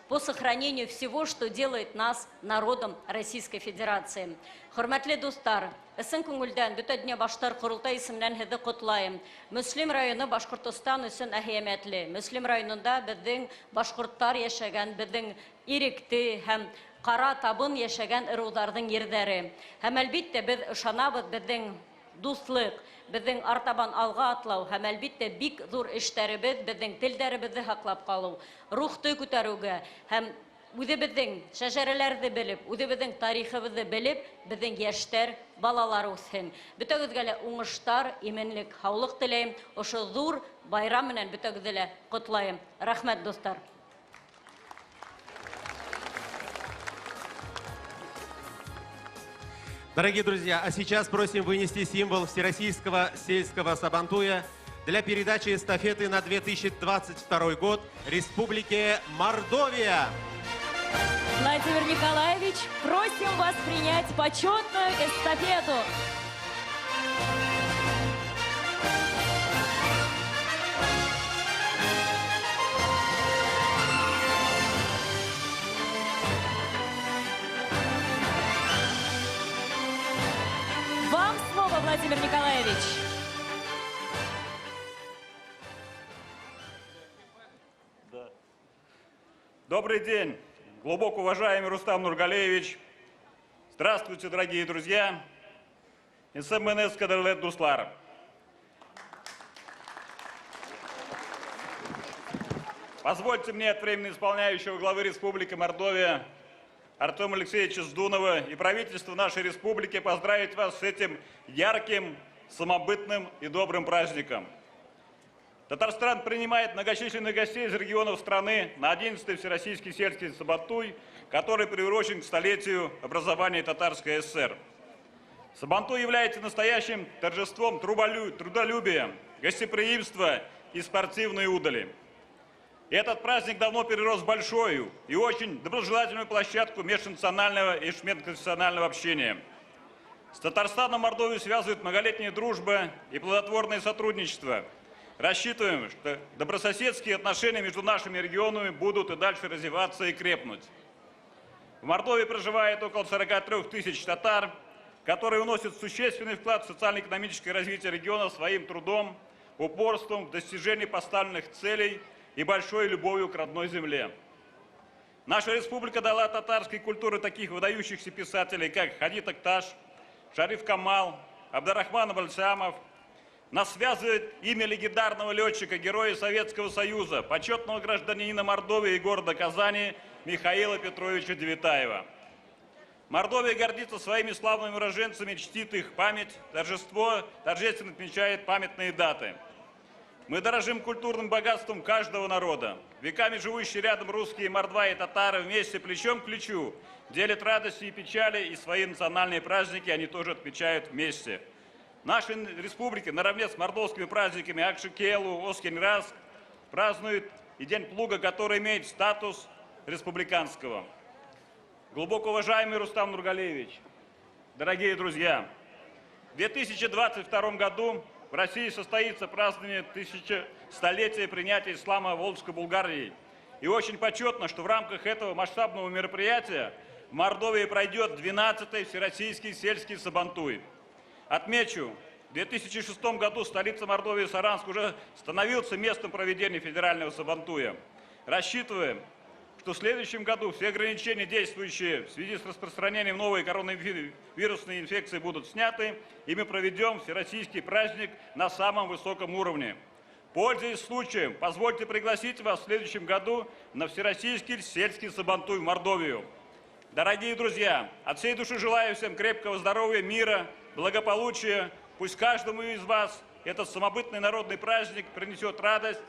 по сохранению всего, что делает нас народом Российской Федерации. Хөрмәтле дуҫтар, ысын күңелдән бөтә дөнья башҡорттар ҡоролтай исеменән һеҙҙе ҡотлайым. Мөслим районы Башҡортостан өсөн әһәмиәтле. Мөслим районында беҙҙең башҡорттар йәшәгән, беҙҙең иректе һәм ҡара табын йәшәгән ырыуҙарҙың ерҙәре. Һәм әлбиттә беҙ ышанабыҙ, беҙҙең дуҫлыҡ, беҙҙең артабан алға атлау һәм әлбиттә бик ҙур эштәребеҙ, беҙҙең телдәребеҙҙе һаҡлап ҡалыу, рухты күтәреүгә һәм үҙебеҙҙең шәжәрәләрҙе белеп, үҙебеҙҙең тарихыбыҙҙы белеп, беҙҙең йәштәр, балалар үҫһен. Бөтәгеҙгә лә уңыштар, именлек, һаулыҡ теләйем. Ошо ҙур байрам менән бөтәгеҙҙе лә ҡотлайым. Рәхмәт, дуҫтар. Дорогие друзья, а сейчас просим вынести символ Всероссийского сельского сабантуя для передачи эстафеты на 2022 год Республике Мордовия. Владимир Николаевич, просим вас принять почетную эстафету. Вам слово, Владимир Николаевич. Да. Добрый день, глубоко уважаемый Рустам Нургалиевич. Здравствуйте, дорогие друзья. СМНС Кадерлет Дуслар. Позвольте мне от временно исполняющего главы Республики Мордовия Артема Алексеевича Здунова и правительство нашей республики поздравить вас с этим ярким, самобытным и добрым праздником. Татарстан принимает многочисленных гостей из регионов страны на 11-й Всероссийский сельский Сабантуй, который приурочен к столетию образования Татарской ССР. Сабантуй является настоящим торжеством трудолюбия, гостеприимства и спортивной удали. Этот праздник давно перерос в большую и очень доброжелательную площадку межнационального и межконфессионального общения. С Татарстаном Мордовию связывает многолетняя дружба и плодотворное сотрудничество. Рассчитываем, что добрососедские отношения между нашими регионами будут и дальше развиваться и крепнуть. В Мордовии проживает около 43 тысяч татар, которые вносят существенный вклад в социально-экономическое развитие региона своим трудом, упорством в достижении поставленных целей и большой любовью к родной земле. Наша республика дала татарской культуре таких выдающихся писателей, как Хади Такташ, Шариф Камал, Абдрахман Абальсамов. Нас связывает имя легендарного летчика, героя Советского Союза, почетного гражданина Мордовии и города Казани Михаила Петровича Девятаева. Мордовия гордится своими славными уроженцами, чтит их память, торжественно отмечает памятные даты. Мы дорожим культурным богатством каждого народа. Веками живущие рядом русские, мордва и татары вместе плечом к плечу делят радости и печали, и свои национальные праздники они тоже отмечают вместе. Наши республики наравне с мордовскими праздниками Акшикелу, Оскинраск празднуют и День плуга, который имеет статус республиканского. Глубоко уважаемый Рустам Нургалиевич, дорогие друзья, В 2022 году в России состоится празднование тысячелетия принятия ислама Волжской Булгарией. И очень почетно, что в рамках этого масштабного мероприятия в Мордовии пройдет 12-й Всероссийский сельский Сабантуй. Отмечу, в 2006 году столица Мордовии Саранск уже становился местом проведения федерального Сабантуя. Рассчитываем, что в следующем году все ограничения, действующие в связи с распространением новой коронавирусной инфекции, будут сняты, и мы проведем всероссийский праздник на самом высоком уровне. Пользуясь случаем, позвольте пригласить вас в следующем году на Всероссийский сельский Сабантуй в Мордовию. Дорогие друзья, от всей души желаю всем крепкого здоровья, мира, благополучия. Пусть каждому из вас этот самобытный народный праздник принесет радость,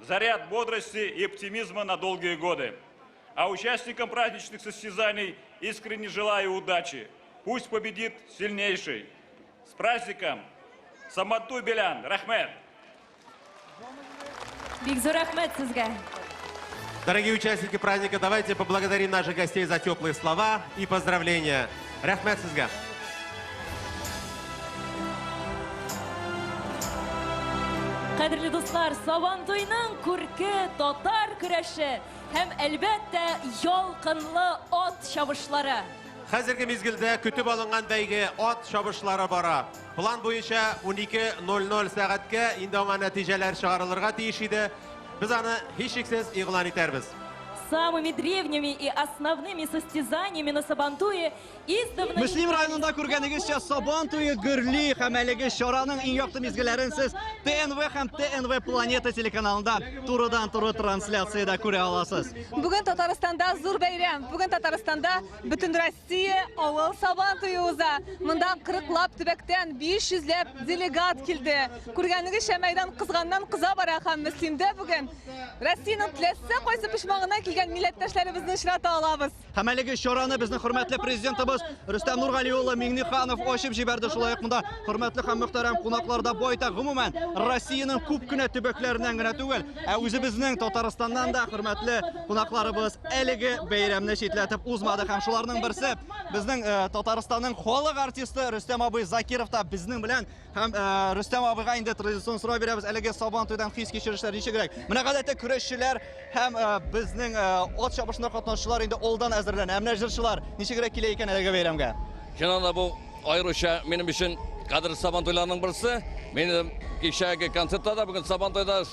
заряд бодрости и оптимизма на долгие годы. А участникам праздничных состязаний искренне желаю удачи. Пусть победит сильнейший. С праздником! Сабантуй белән! Рәхмәт! Бик зур рәхмәт сезгә. Дорогие участники праздника, давайте поблагодарим наших гостей за теплые слова и поздравления. Рәхмәт сезгә! Кадерле дуслар, Сабантуйның күрке татар көрәше һәм әлбәттә ялкынлы ат чабышлары. Хәзерге мизгелдә көтеп алынган бәйге ат чабышлары бара. План буенча 12:00 сәгатькә инде аңа нәтиҗәләр чыгарылырга тиеш иде. Без аны һичшиксез игълан итәрбез. Самыми древними и основными состязаниями на Сабантуе издавна... Мөслим районында күргәнегезчә Сабан туе гөрли һәм әлеге чараның иң якты мизгелләрен сез ТНВ һәм ТНВ Планета телеканалында турыдан-туры трансляциядә күрә аласыз. Бүген Татарстанда зур бәйрәм. Бүген Татарстанда Бөтенроссия авыл Сабан туе уза. Монда 40лап төбәктән 500 ләп делегат килде. Күргәнегезчә мәйдан кызганнан кыза бара һәм Мөслимдә бүген Россиянең теләсә кайсы почмагыннан килгән милләттәшләребезне очрата алабыз. Һәм әлеге чараны безнең хөрмәтле президентыбыз Рөстәм Нургали улы Миңнеханов ачып җибәрде. Шулай ук монда хөрмәтле һәм мөхтәрәм кунаклар да байтак. Гомумән, Россиянең күп кенә төбәкләреннән генә түгел, ә үзебезнең Татарстаннан да хөрмәтле кунакларыбыз әлеге бәйрәмне читләтеп узмады. Һәм шуларның берсе безнең Татарстанның халык артисты Рөстәм абый Закиров та безнең белән. Һәм Рөстәм абыйга инде традицион сорау бирәбез. Әлеге Сабан туйдан хис кичерешләр ничегрәк? Менә гадәттә көрәшчеләр һәм безнең ат чабышында катнашучылар инде алдан әзерләнә. Ә менә җырчылар ничегрәк килә икән әлеге бәйрәмгә? Чыннан да бу аеруча минем өчен кадерле Сабан туйларының берсе. Минем кичәге концертта да бүген Сабан туйда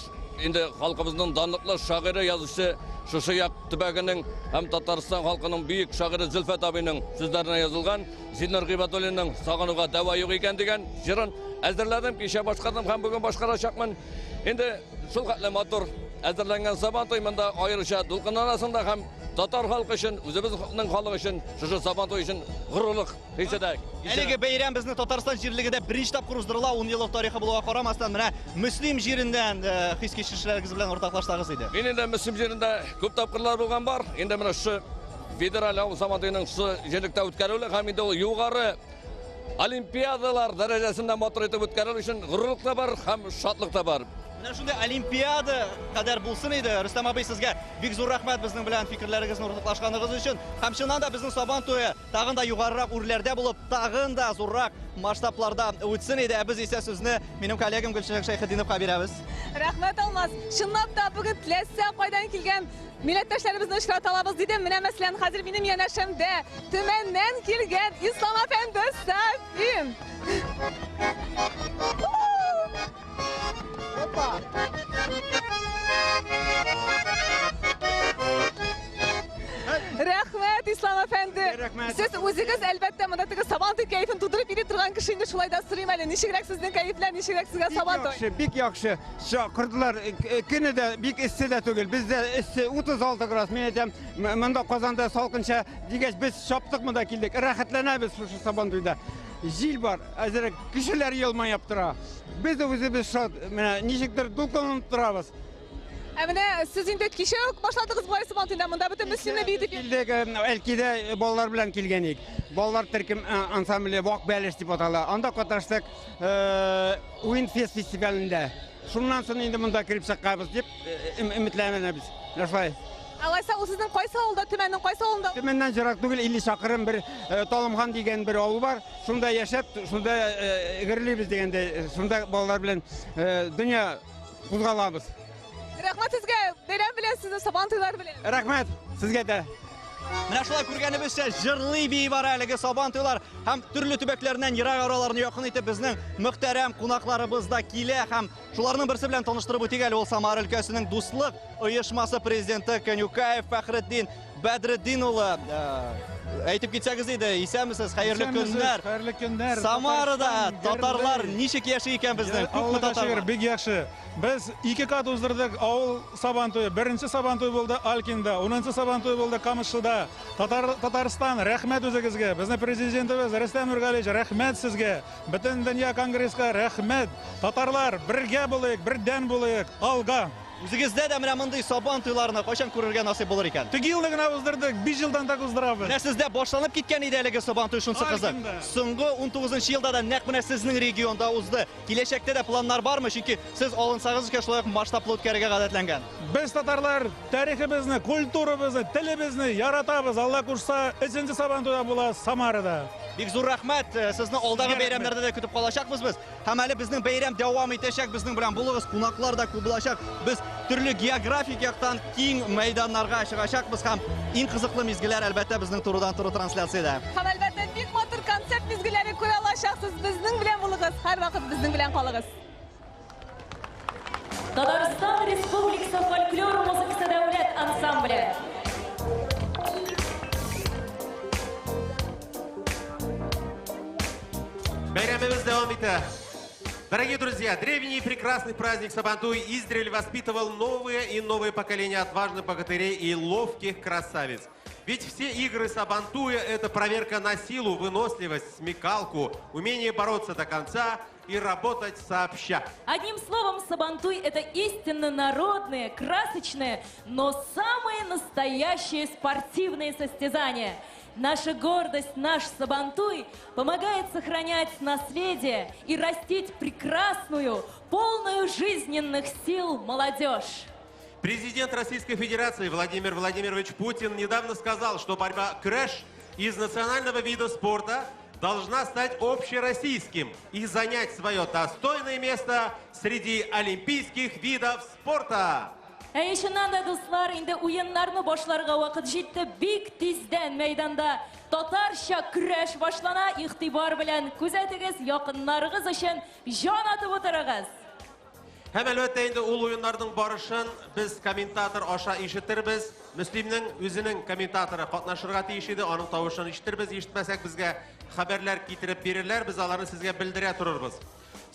инде халкыбызның данлыклы шагыйре, язучысы шушы як төбәгенең һәм Татарстан халкының бөек шагыйре Зөлфәт абыйның сүзләренә язылган Зиннур Гыйбадуллинның Сагынуга дәва юк икән дигән җырын әзерләдем, кичә башкардым һәм бүген башкарачакмын. Инде шул хәтле матур әзерләнгән Сабан туй монда аеруча дулкынланасың да һәм татар халкы өчен, үзебезнең халык өчен, шушы Сабан туй өчен горурлык хис итә. Әлеге бәйрәм безнең Татарстан җирлегендә беренче тапкыр уздырыла, 10 еллык тарихы булуга карамастан, менә Мөслим җиреннән хис кичерешләрегез белән уртаклашсагыз иде. Мин инде Мөслим җирендә күп тапкырлар булган бар. Инде менә шушы федераль авыл Сабан туеның шушы җирлектә үткәрелүе һәм инде ул югары олимпиадалар дәрәҗәсендә матур итеп үткәрелү өчен горурлык та бар һәм шатлык та бар. Менә шундый олимпиада кадәр булсын иде. Рөстәм абый, сезгә бик зур рәхмәт безнең белән фикерләрегезне уртаклашканыгыз өчен. Һәм чыннан да безнең Сабан туе тагын да югарырак үрләрдә булып, тагын да зуррак масштабларда үтсен иде. Ә без исә сүзне минем коллегам Гөлчәчәк Шәйхетдиновка бирәбез. Рәхмәт, Алмаз. Чынлап та бүген теләсә кайдан килгән милләттәшләребезне очрата алабыз дидем. Менә мәсәлән, хәзер минем янәшәмдә Төмәннән килгән Ислам әфәнде Сафин. Опа! Рәхмәт, Ислам әфәнде. Рәхмәт. Сез үзегез әлбәттә монда теге Сабантуй кәефен тудырып йөри торган кеше инде, шулай да сорыйм әле, ничегрәк сезнең кәефләр, ничегрәк сезгә Сабантуй? Бик яхшы, бик яхшы. Чакырдылар. Көне дә бик эссе дә түгел. Бездә эссе 36 градус. Мин әйтәм, монда Казанда салкынча дигәч, без чаптык монда килдек. Рәхәтләнәбез шушы Сабантуйда. Җил бар, әзерәк кешеләр елмаеп тора. Без дә үзебез шат, менә ничектер дулкынланып торабыз. Ә менә сез инде кичә үк башладыгыз бугай Сабантуйда, монда бөтен Мөслимне биетеп. Килдек, Әлкидә балалар белән килгән идек. Балалар төркем ансамбле Вак бәлеш дип атала. Анда катнаштык Уинфест фестивалендә. Шуннан соң инде монда кереп чыкканбыз дип өметләнәбез. Менә шулай. Алайса ул сезнең кайсы авылда, Төмәннең кайсы авылында? Төмәннән ерак түгел, 50 чакрым бер Талымхан дигән бер авыл бар. Шунда яшәп, шунда гөрлибез дигәндәй, шунда балалар белән дөнья кузгалабыз. Рәхмәт сезгә, бәйрәм белән сезне, Сабан туйлары белән. Рәхмәт сезгә дә. Менә шулай күргәнебезчә, җырлый бии бара әлеге Сабан туйлар һәм төрле төбәкләреннән ерак араларны якын итеп безнең мөхтәрәм кунакларыбыз да килә һәм шуларның берсе белән таныштырып үтик әле, ул Самара өлкәсенең Дуслык оешмасы президенты Конюкаев Фәхретдин Бәдретдин улы. Әйтеп китсәгез иде, исәнмесез, хәерле көннәр. Хәерле көннәр. Самарада татарлар ничек яши икән безнең? Күпме татар бар? Бик яхшы. Без ике кат уздырдык авыл Сабан туе. Беренче Сабан туе булды Алькинда, унынчы Сабан туе булды Камышлыда. Татар, Татарстан, рәхмәт үзегезгә. Безнең президентыбыз Рөстәм Нургалиевич, рәхмәт сезгә. Бөтен дөнья конгресска рәхмәт. Татарлар, бергә булыйк, бердәм булыйк. Алга! Үзегездә дә менә мондый Сабан туйларны кайчан күрергә насыйп булыр икән? Теге елны гына уздырдык, 5 елдан так уздырабыз. Менә сездә башланып киткән иде әлеге Сабан туй, шунысы кызык. Соңгы 19 елда да нәкъ менә сезнең регионда узды. Киләчәктә дә планнар бармы? Чөнки сез алынсагыз эшкә шулай ук масштаблы үткәрергә гадәтләнгән. Без татарлар тарихыбызны, культурабызны, телебезне яратабыз. Алла кушса, өченче Сабантуй да була Самарада. Бик зур рәхмәт. Сезне алдагы бәйрәмнәрдә дә көтеп калачакбыз без. Һәм әле безнең бәйрәм дәвам итәчәк. Безнең белән булыгыз, кунаклар да күп булачак. Без төрле географик яктан киң мәйданнарга чыгачакбыз һәм иң кызыклы мизгелләр, әлбәттә, безнең турыдан-туры трансляциядә. Һәм әлбәттә, бик матур концерт мизгелләре күрә алачаксыз. Безнең белән булыгыз, һәрвакыт безнең белән калыгыз. Татарстан Республикасы фольклор музыкасы дәүләт ансамбле. Бәйрәмебез дәвам итә. Дорогие друзья, древний и прекрасный праздник Сабантуй издревле воспитывал новые и новые поколения отважных богатырей и ловких красавиц. Ведь все игры Сабантуя – это проверка на силу, выносливость, смекалку, умение бороться до конца и работать сообща. Одним словом, Сабантуй – это истинно народные, красочные, но самые настоящие спортивные состязания. Наша гордость, наш Сабантуй помогает сохранять наследие и растить прекрасную, полную жизненных сил молодежь. Президент Российской Федерации Владимир Владимирович Путин недавно сказал, что борьба крэш из национального вида спорта должна стать общероссийским и занять свое достойное место среди олимпийских видов спорта. Ә чыннан да, дуслар, инде уеннарны башларга вакыт җитте. Бик тиздән мәйданда татарча көрәш башлана. Игътибар белән күзәтегез, якыннарыгыз өчен җан атып утырыгыз. Һәм әлбәттә инде ул уеннарның барышын без комментатор аша ишетербез. Мөслимнең үзенең комментаторы катнашырга тиеш иде, аның тавышын ишетербез. Ишетмәсәк, безгә хәбәрләр китереп бирерләр, без аларны сезгә белдерә торырбыз.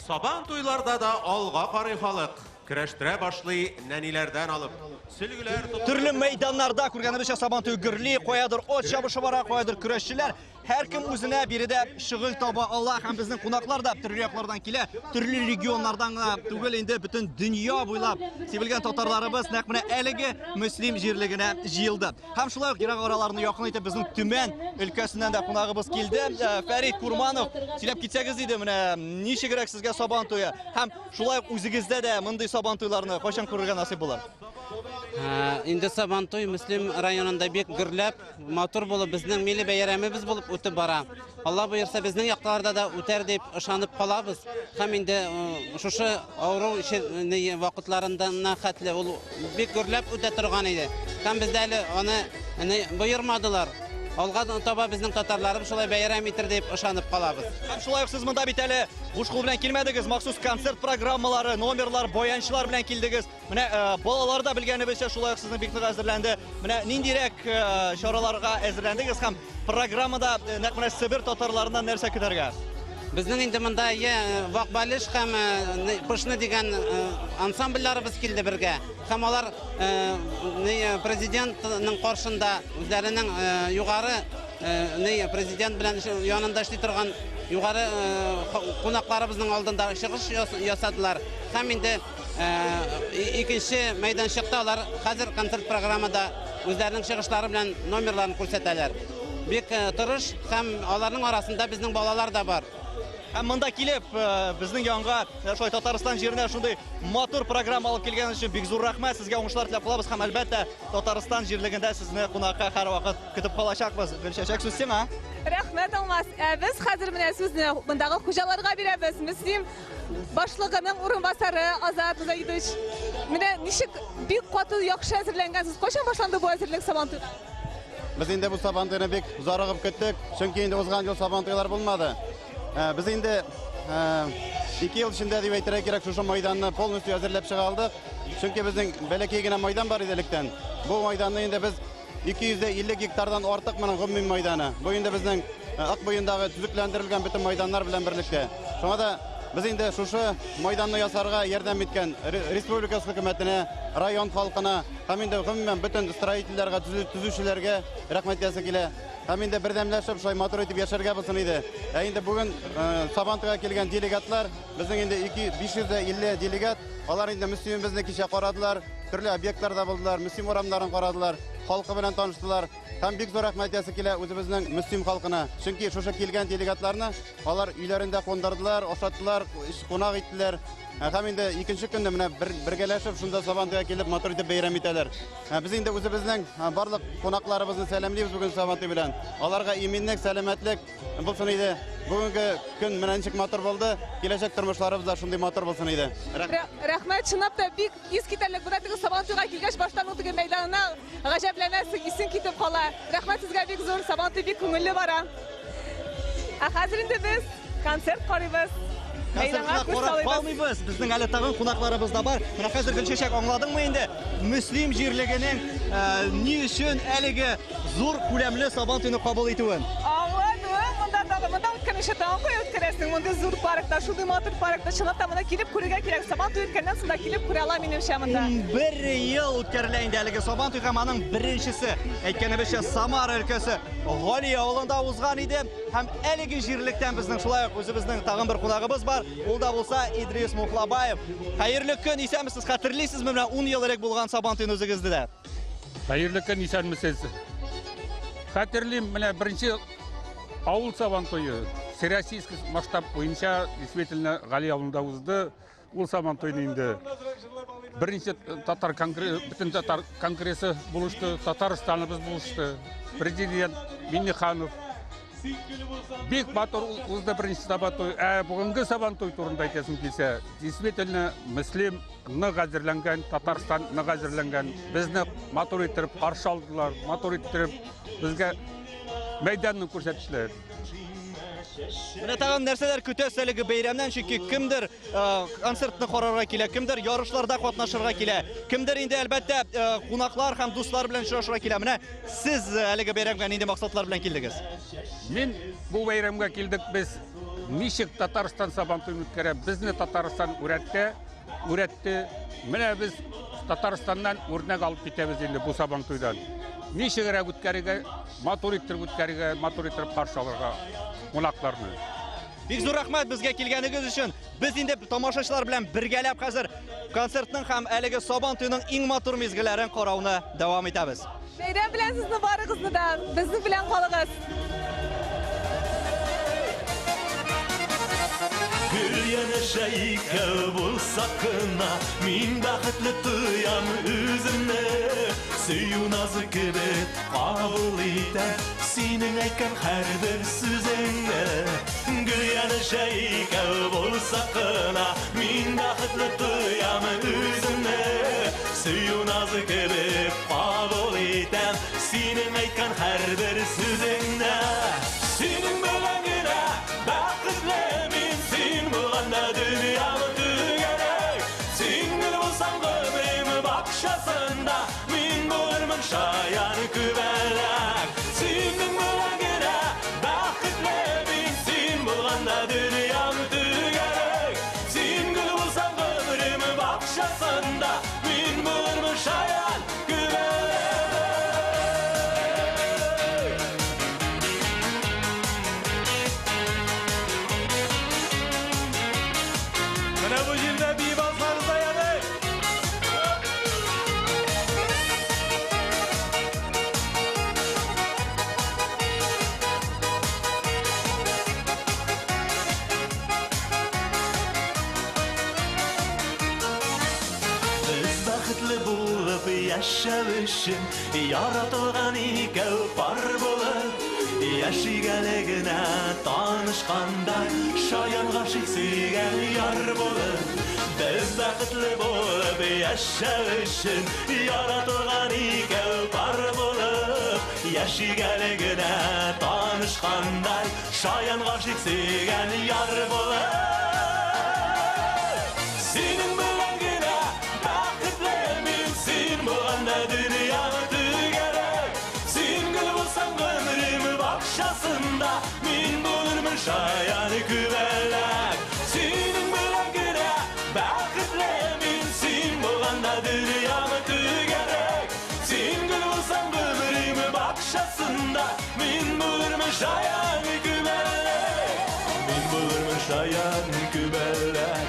Сабан туйларда да алга карый халык. Көрәштерә башлый нәниләрдән алып. Сөлгеләр тотып. Төрле мәйданнарда күргәнебезчә Сабан туе гөрли, каядыр ат чабышы бара, каядыр көрәшчеләр. Һәркем үзенә биредә шөгыль таба ала һәм безнең кунаклар да төрле яклардан килә, төрле регионнардан гына түгел, инде бөтен дөнья буйлап сибелгән татарларыбыз нәкъ менә әлеге Мөслим җирлегенә җыелды. Һәм шулай ук ерак араларны якын итеп безнең Төмән өлкәсеннән дә кунагыбыз килде. Фәрит Курманов, сөйләп китсәгез иде, менә ничегрәк сезгә Сабан туе һәм шулай ук үзегездә дә мондый Сабан туйларны кайчан күрергә насыйп булыр? Инде Сабан туй Мөслим районында бик гөрләп, матур булып, безнең милли бәйрәмебез булып үтеп бара. Алла боерса, безнең якларда да үтәр дип ышанып калабыз. Һәм инде шушы авыру вакытларында хәтле ул бик гөрләп үтә торган иде. Һәм бездә әле аны боермадылар. Алга таба безнең татарларыбыз шулай бәйрәм итер дип ышанып калабыз. Һәм шулай ук сез монда бит әле буш кул белән килмәдегез, махсус концерт программалары, номерлар, баянчылар белән килдегез. Менә балалар да белгәнебезчә шулай ук сезнең бик нык әзерләнде. Менә ниндирәк чараларга әзерләндегез һәм программада нәкъ менә Себер татарларыннан нәрсә көтәргә? Безнең инде монда Вак балыш һәм Пышны дигән ансамбльләребез килде бергә. Һәм алар президентның каршында үзләренең югары президент белән янында эшли торган югары кунакларыбызның алдында чыгыш ясадылар. Һәм инде икенче мәйданчыкта алар хәзер концерт программада үзләренең чыгышлары белән номерларын күрсәтәләр. Бик тырыш һәм аларның арасында безнең балалар да бар. Һәм монда килеп, безнең янга, менә шулай Татарстан җиренә шундый матур программа алып килгән өчен бик зур рәхмәт. Сезгә уңышлар теләп калабыз һәм әлбәттә Татарстан җирлегендә сезне кунакка һәрвакыт көтеп калачакбыз. Гөлчәчәк, сүз сиңа. Рәхмәт, Алмаз. Ә без хәзер менә сүзне мондагы хуҗаларга бирәбез. Мөслим башлыгының урынбасары Азат Музаидович. Менә ничек бик каты яхшы әзерләнгәнсез. Кайчан башланды бу әзерлек Сабантуйга? Без инде бу Сабантуйны бик зарыгып көттек, чөнки инде узган ел Сабантуйлар булмады. Без инде 2 ел эчендә дип әйтергә кирәк, шушы майданны полностью әзерләп чыга алдык. Чөнки безнең бәләкәй генә майдан бар иде электән. Бу майданны инде без 250 гектардан артык моның гомуми майданы. Бу инде безнең Ык буендагы төзекләндерелгән бөтен майданнар белән берлектә. Шуңа да без инде шушы майданны ясарга ярдәм иткән республика хөкүмәтенә, район халкына һәм инде гомумән бөтен строительләргә, төзүчеләргә рәхмәт әйтәсе килә. Һәм инде бердәмләшеп шулай матур итеп яшәргә булсын иде. Ә инде бүген Сабантуйга килгән делегатлар, безнең инде 550 делегат, алар инде Мөслимебезне кичә карадылар, төрле объектларда булдылар, Мөслим урамнарын карадылар, халкы белән таныштылар. Һәм бик зур рәхмәт әйтәсе килә үзебезнең Мөслим халкына. Чөнки шушы килгән делегатларны алар өйләрендә кундырдылар, ашаттылар, кунак иттеләр. Һәм инде икенче көнне менә бергәләшеп шунда Сабантуйга килеп матур итеп бәйрәм итәләр. Без инде үзебезнең барлык кунакларыбызны сәламлибез бүген Сабантуй белән. Аларга иминлек, сәламәтлек булсын иде. Бүгенге көн менә ничек матур булды, киләчәк тормышларыбыз да шундый матур булсын иде. Рәхмәт, чынлап та бик искитәрлек. Менә теге Сабантуйга килгәч, баштан ук теге мәйданына гаҗәпләнәсең, исең китеп кала. Рәхмәт сезгә бик зур, Сабантуй бик күңелле бара. Ә хәзер инде без концерт карыйбыз. Концертны карап калмыйбыз. Безнең әле тагын кунакларыбыз да бар. Менә хәзер Гөлчәчәк, аңладыңмы инде? Мөслим җирлегенең ни өчен әлеге зур күләмле Сабантуйны кабул итүен? Аңладым. Монда тагын, монда үткән эше тагын кая үткәрәсең? Мондый зур паркта, шундый матур паркта, чынлап та монда килеп күрергә кирәк. Сабантуй үткәннән соң да килеп күрә ала минемчә монда. 11 ел үткәрелә инде әлеге Сабантуй һәм аның беренчесе, әйткәнебезчә, Самара өлкәсе Галия авылында узган иде. Һәм әлеге җирлектән безнең шулай ук үзебезнең тагын бер кунагыбыз бар. Ул да булса Идрис Мухлабаев. Хәерле көн, исәнмесез? Хәтерлисезме менә 10 ел элек булган Сабантуйны үзегезне дә? Хәерле көн, исәнмесез. Хәтерлим, менә беренче авыл Сабантуе всероссийский масштаб буенча действительно Гали авылында узды. Ул Сабантуйны инде беренче татар конгресс, бөтен татар конгрессы булышты, Татарстаныбыз булышты, президент Минниханов. Бик матур узды беренче Сабантуй. Ә бүгенге Сабантуй турында әйтәсем килсә, действительно Мөслим нык әзерләнгән, Татарстан нык әзерләнгән. Безне матур иттереп каршы алдылар, матур иттереп безгә мәйданны күрсәттеләр. Менә тагын нәрсәләр көтәсез әлеге бәйрәмнән, чөнки кемдер концертны карарга килә, кемдер ярышларда катнашырга килә, кемдер инде әлбәттә кунаклар һәм дуслар белән очрашырга килә. Менә сез әлеге бәйрәмгә нинди максатлар белән килдегез? Мин бу бәйрәмгә килдек без ничек Татарстан Сабантуен үткәрә, безне Татарстан үрәтте, үрәтте. Менә без Татарстаннан үрнәк алып китәбез инде бу Сабантуйдан. Ничегрәк үткәрергә, матур иттереп үткәрергә, матур иттереп каршы алырга кунакларны. Бик зур рәхмәт безгә килгәнегез өчен. Без инде тамашачылар белән бергәләп хәзер концертның һәм әлеге Сабантуйның иң матур мизгелләрен карауны дәвам итәбез. Бәйрәм белән сезне барыгызны да, безнең белән калыгыз. Гөл янәшә икәү булсак кына, мин бәхетле тоям үземне. Сөю назы кебек кабул итәм синең әйткән һәрбер сүзеңне. Гөл янәшә икәү булсак кына, мин бәхетле тоям үземне. Сөю назы кебек кабул итәм синең әйткән һәрбер сүзеңне. Синең белән генә бәхетле мин, син булганда дөньям түгәрәк. Син гөл булсаң гомерем бакчасында, мин булырмын шаян күбәләк. Синең белән генә бәхетле мин, син булганда дөньям түгәрәк. Син гөл булсаң гомерем бакчасында, мин булырмын шаян күбәләк. яшәү өчен яратылган икәү пар булып яшик әле генә танышкандай шаян гашыйк сөйгән яр булып без бәхетле булып яшәү өчен яратылган икәү пар булып яшик әле генә танышкандай шаян гашыйк сөйгән яр булып. Синең белән генә бәхетле мин, син булганда дөнья түгәрәк. Син гөл булсаң гомерем бакчасында, мин булырмын шаян күбәләк. Синең белән генә бәхетле мин, син булганда дөнья түгәрәк. Син гөл булсаң гомерем бакчасында, мин булырмын шаян күбәләк. Мин булырмын шаян күбәләк.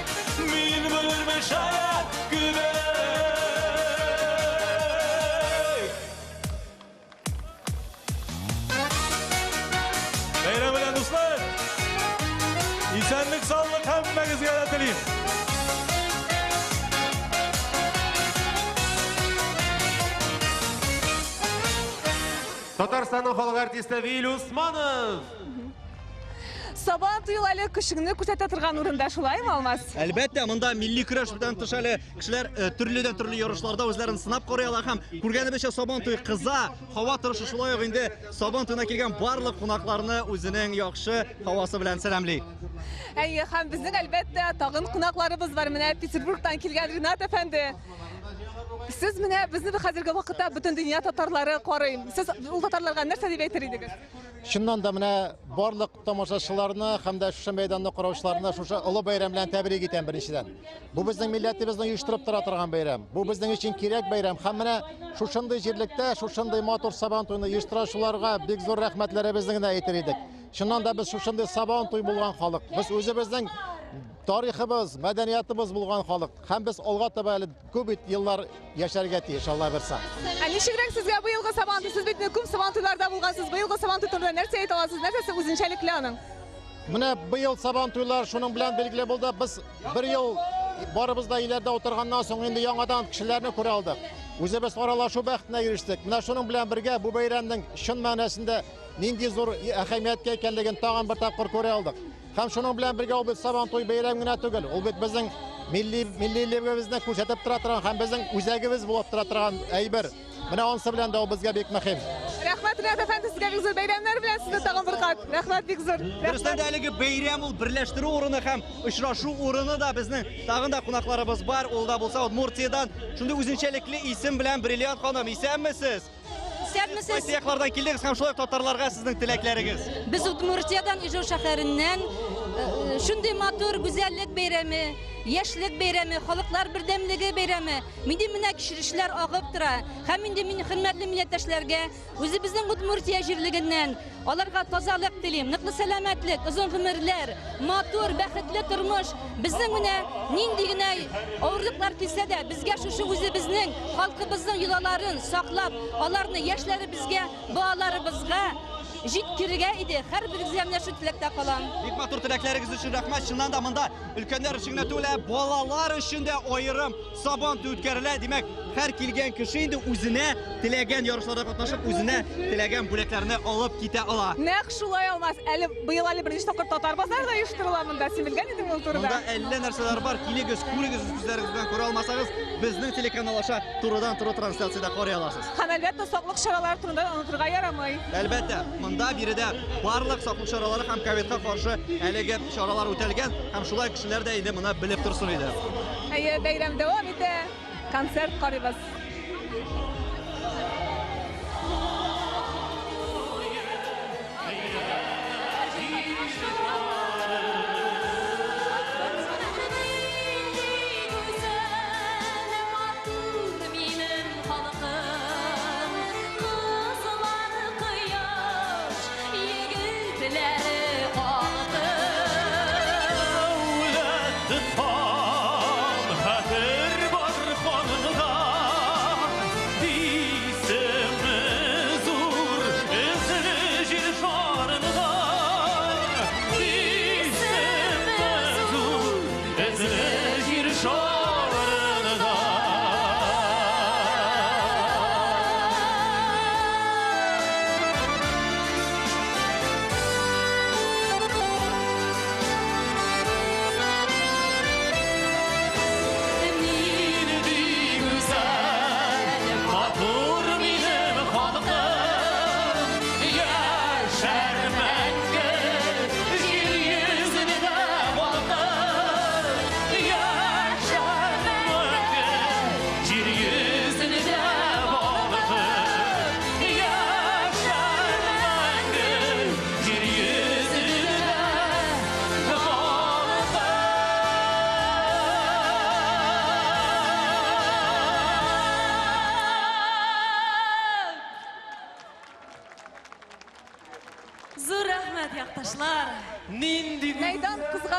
Мин булырмын шаян күбәләк. Бәйрәм белән, дуслар! Исәнлек, саулык һәммәгезгә дә телим. Татарстанның халык артисты Вил Усманов. Сабан туе әле көчеңне күрсәтә торган урында, шулаймы, Алмаз? Әлбәттә, монда милли көрәш белән тыш әле кешеләр төрледән төрле ярышларда үзләрен сынап карый ала һәм күргәнебезчә Сабан туе кыза, һава торышы шулай ук инде Сабан туена килгән барлык кунакларны үзенең яхшы һавасы белән сәламли. Әйе, һәм безнең әлбәттә тагын кунакларыбыз бар. Менә Петербургтан килгән Ринат әфәнде. Сез менә безне хәзерге вакытта бөтен дөнья татарлары карый. Сез ул татарларга нәрсә дип әйтер идегез? Чыннан да менә барлык тамашачыларны һәм дә шушы мәйданны караучыларны шушы олы бәйрәм белән тәбрик итәм беренчедән. Бу безнең милләтебезне оештырып тора торган бәйрәм. Бу безнең өчен кирәк бәйрәм. Һәм менә шушындый җирлектә, шушындый матур Сабан туйны оештыручыларга бик зур рәхмәтләребезне генә әйтер идек. Чыннан да без шушындый Сабан туй булган халык. Без үзебезнең тарихыбыз, мәдәниятыбыз булган халык. Һәм без алга таба әле күп еллар яшәргә тиеш, Алла бирсә. Ә ничегрәк сезгә быелгы Сабан туе? Сез бит күп Сабан туйларда булгансыз. Быелгы Сабан туй турында нәрсә әйтә аласыз? Нәрсәсе үзенчәлекле аның? Менә быел Сабан туйлар шуның белән билгеле булды. Без бер ел барыбыз да өйләрдә утырганнан соң инде яңадан кешеләрне күрә алдык. Үзебез аралашу бәхетенә ирештек. Менә шуның белән бергә бу бәйрәмнең чын мәгънәсендә нинди зур әһәмияткә икәнлеген тагын бер тапкыр күрә алдык. Һәм шуның белән бергә ул бит Сабан туй бәйрәм генә түгел, ул бит безнең миллилегебезне күрсәтеп тора торган һәм безнең үзәгебез булып тора торган әйбер. Менә анысы белән дә ул безгә бик мөһим. Рәхмәт, Ринат әфәнде, сезгә бик зур бәйрәмнәр белән сезне тагын бер кат. Рәхмәт бик зур. Дөрестән дә әлеге бәйрәм ул берләштерү урыны һәм очрашу урыны да безнең тагын да кунакларыбыз бар. Ул да булса Удмуртиядән шундый үзенчәлекле исем белән Бриллиант ханым, исәнмесез? Исәнмесез. Кайсы яклардан килдегез һәм шулай ук татарларга сезнең теләкләрегез? Без Удмуртиядән, Ижау шәһәреннән. Шундый матур гүзәллек бәйрәме, яшьлек бәйрәме, халыклар бердәмлеге бәйрәме. Миндә менә кичерешләр агып тора. Һәм инде мин хөрмәтле милләттәшләргә үзебезнең Удмуртия җирлегеннән аларга тазалык телим, ныклы сәламәтлек, озын гомерләр, матур, бәхетле тормыш. Безнең менә нинди генә авырлыклар килсә дә, безгә шушы үзебезнең халкыбызның йолаларын саклап, аларны яшьләребезгә, балаларыбызга җиткерергә иде. Һәрберегезгә менә шул теләктә калам. Бик матур теләкләрегез өчен рәхмәт. Чыннан да монда өлкәннәр өчен генә түгел, ә балалар өчен дә аерым Сабан туе үткәрелә. Димәк, һәр килгән кеше инде үзенә теләгән ярышларда катнашып, үзенә теләгән бүләкләрне алып китә ала. Нәкъ шулай, Алмаз. Әле быел әле беренче тапкыр татар базары да оештырыла монда. Син белгән идеңме ул турыда? Монда әллә нәрсәләр бар. Килегез, күрегез, үз күзләрегез белән күрә алмасагыз, безнең телеканал аша турыдан-туры трансляциядә карый аласыз. Һәм әлбәттә, саклык чаралары турында онытырга ярамый. Әлбәттә, монда биредә барлык саклык чаралары һәм ковидка каршы әлеге чаралар үтәлгән һәм шулай кешеләр дә инде моны белеп торсын иде. Әйе, бәйрәм дәвам итә. Концерт карыйбыз.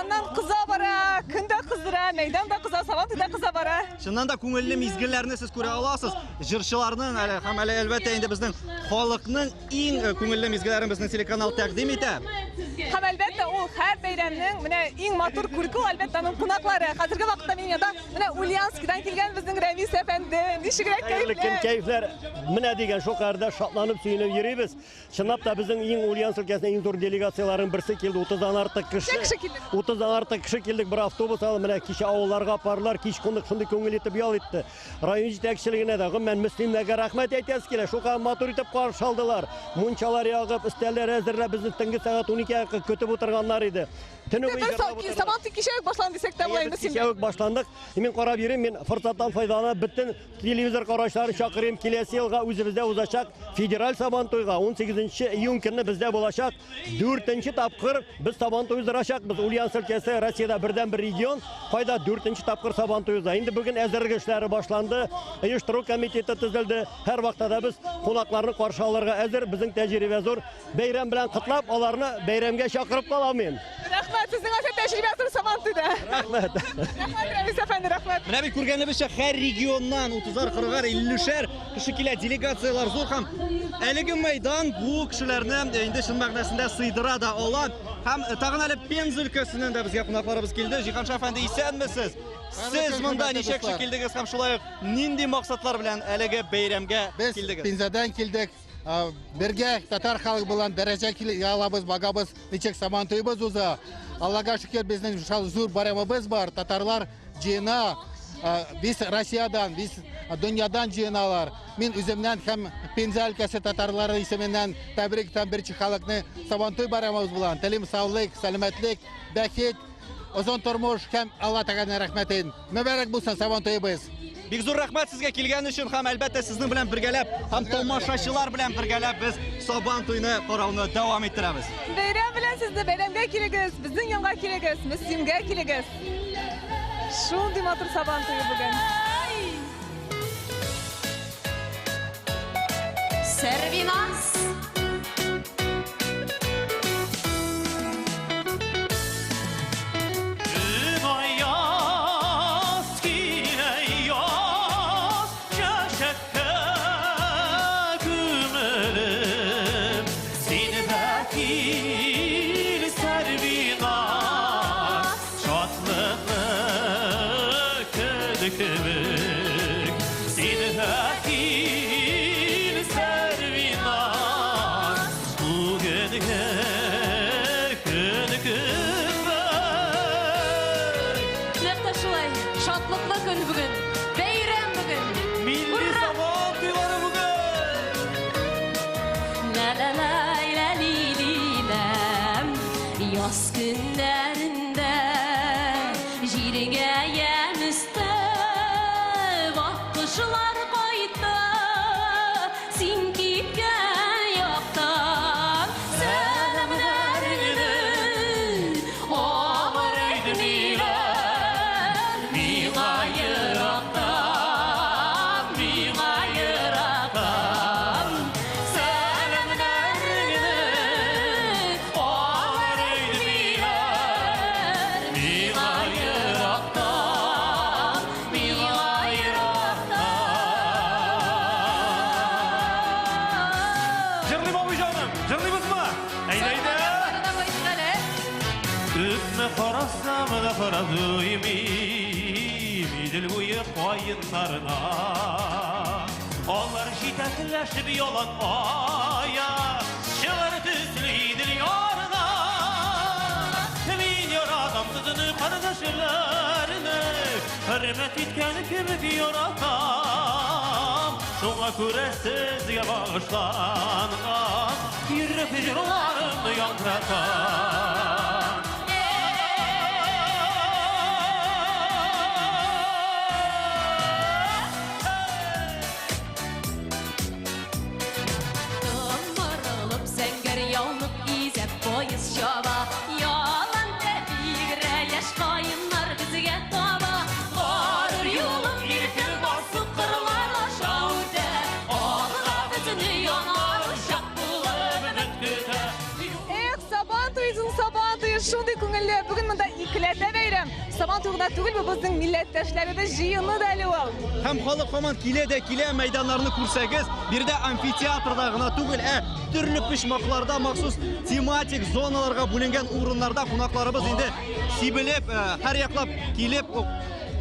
Кызганнан кыза бара, көн дә кыздыра, мәйдан да кыза, Сабантуй да кыза бара. Чыннан да күңелле мизгелләрне сез күрә аласыз. Җырчыларның әле һәм әле әлбәттә инде безнең халыкның иң э, күңелле мизгелләрен безнең телеканал тәкъдим итә. Һәм әлбәттә ул һәр бәйрәмнең менә иң матур күрке ул әлбәттә аның кунаклары. Хәзерге вакытта минем янда менә Ульяновскидан килгән безнең Рәмис әфәнде. Ничегрәк Хәерле көн, кәефләр? кәефләр. Менә дигән шул кадәр дә шатланып сөенеп йөрибез. Чынлап та безнең иң Ульяновск өлкәсенең иң зур делегацияләренең берсе килде. 30-дан артык кеше. Ничә кеше килдек? 30-дан артык кеше килдек. Бер автобус алып, менә кичә авылларга апардылар. Кич кундык, шундый күңел итеп ял итте. Район җитәкчелегенә дә, гомумән, мөслимнәргә рәхмәт әйтәсе килә. Шул кадәр матур итеп каршы алдылар. Мунчалар ягып, өстәлләр әзерләп, безне төнге сәгать 12-гә якын көтеп утырганнар иде. Төне буе җырлап утырдык. Сабантуй кичә үк башланды дисәк тә була инде Кичә үк башландык. Мин карап йөрим, мин форсаттан файдаланып, бөтен телевизор караучыларны чакырыйм. Киләсе елга үзебездә узачак федераль Сабантуйга 18 июнь көнне бездә булачак. Дүртенче тапкыр без Сабантуй уздырачакбыз. Ульяновск өлкәсе Россиядә бердәнбер регион, кайда дүртенче тапкыр Сабантуй уза. Инде бүген әзерлек эшләре башланды. Оештыру комитеты төзелде. Һәрвакытта да без кунакларны каршы алырга әзер. Безнең тәҗрибә зур. Бәйрәм белән котлап, аларны бәйрәмгә чакырып калам мин. Рәхмәт, сезнең аша тәҗрибә зур Сабантуйда. Рәхмәт. Рәхмәт, Рәмис әфәнде, рәхмәт. Менә бит күргәнебезчә, һәр регионнан 30-ар, 40-ар, 50-шәр кеше килә, делегацияләр зур һәм әлеге мәйдан бу кешеләрне инде чын мәгънәсендә сыйдыра да ала. Һәм тагын әле Пенза өлкәсеннән дә безгә кунакларыбыз килде. Җиһанша әфәнде, исәнмесез? Сез монда ничә кеше килдегез һәм шулай ук нинди максатлар белән әлеге бәйрәмгә килдегез? Пензадан килдек. Бергә татар халкы белән дәрәҗә алабыз, багабыз, ничек Сабантуебыз уза. Аллага шөкер, безнең зур байрамыбыз бар. Татарлар җыена. Без Россиядан, без дөньядан җыеналар. Мин үземнән һәм Пенза өлкәсе татарлары исеменнән тәбрик итәм берче халыкны Сабантуй байрамыбыз белән. Телим саулык, сәламәтлек, бәхет, озын тормыш һәм Алла Тәгаләнең рәхмәтен. Мөбарәк булсын Сабантуебыз. Бик зур рәхмәт сезгә килгән өчен һәм әлбәттә сезнең белән бергәләп һәм тамашачылар белән бергәләп без Сабан туйны карауны дәвам иттерәбез. Бәйрәм белән сезне, бәйрәмгә килегез, безнең янга килегез, Мөслимгә килегез. Шундый матур Сабан туе бүген. Сәрвиназ. Нәкъ тә шулай, шатлыклы көн бүген, бәйрәм бүген. Милли Ура! Сабан туйлары бүген! Ла-ла-лай-ла-ли-ли-ләм. Яз көннәрендә җиргә ямь өстәп, ак кошлар кайтты. Син киткән яктан сәламнәреңне алыр әйтмиләр. Миңа ерактан, миңа ерактан сәламнәреңне алыр әйтмиләр. Миңа ерактан, миңа ерактан. Җырлыйм абый җаным, җырлыйбызмы? Әйдә, әйдә! Күпме карасам да карадым Идел буе каеннарына. Алар җитәкләшеп ялан аяк, чыгар төсле Идел ярына. Мин яратам сезне кардәшләрне, хөрмәт иткән кебек яратам. Шуңа күрә сезгә багышланган йөрәк җырларымны яңгыратам. Томырылып зәңгәр яулык изәп поезд чаба. Ялан тәпи йөгерә яшь каеннар безгә таба. Барыр юлым иркен басу кырлар аша үтә. Алга безне янар учак булып өмет көтә. Эх, Сабан туе, күңелле. Бүген монда икеләтә бәйрәм. Сабан туе гына түгел, бу безнең милләттәшләребез җыены да әле ул. Һәм халык һаман килә дә килә, мәйданнарны күрсәгез, биредә амфитеатрда гына түгел, ә төрле почмакларда махсус тематик зоналарга бүленгән урыннарда кунакларыбыз инде сибелеп, һәр яклап килеп,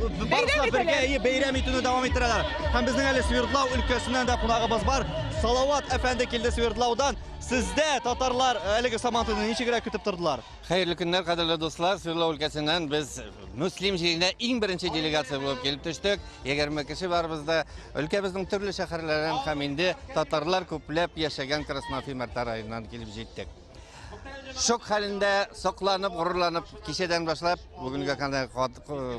барысы да бергә әйе бәйрәм итүне дәвам иттерәләр. Һәм безнең әле Свердлау өлкәсеннән дә кунагыбыз бар. Салават әфәнде килде Свердлаудан. Сездә татарлар әлеге Сабантуйны ничегрәк көтеп тордылар? Хәерле көннәр, кадерле дуслар. Свердлау өлкәсеннән без Мөслим җиренә иң беренче делегация булып килеп төштек. 20 кеше барыбыз да. Өлкәбезнең төрле шәһәрләреннән һәм инде татарлар күпләп яшәгән Красноуфим-Арта районыннан килеп җиттек. Шок хәлендә сокланып, горурланып, кичәдән башлап бүгенгә кадәр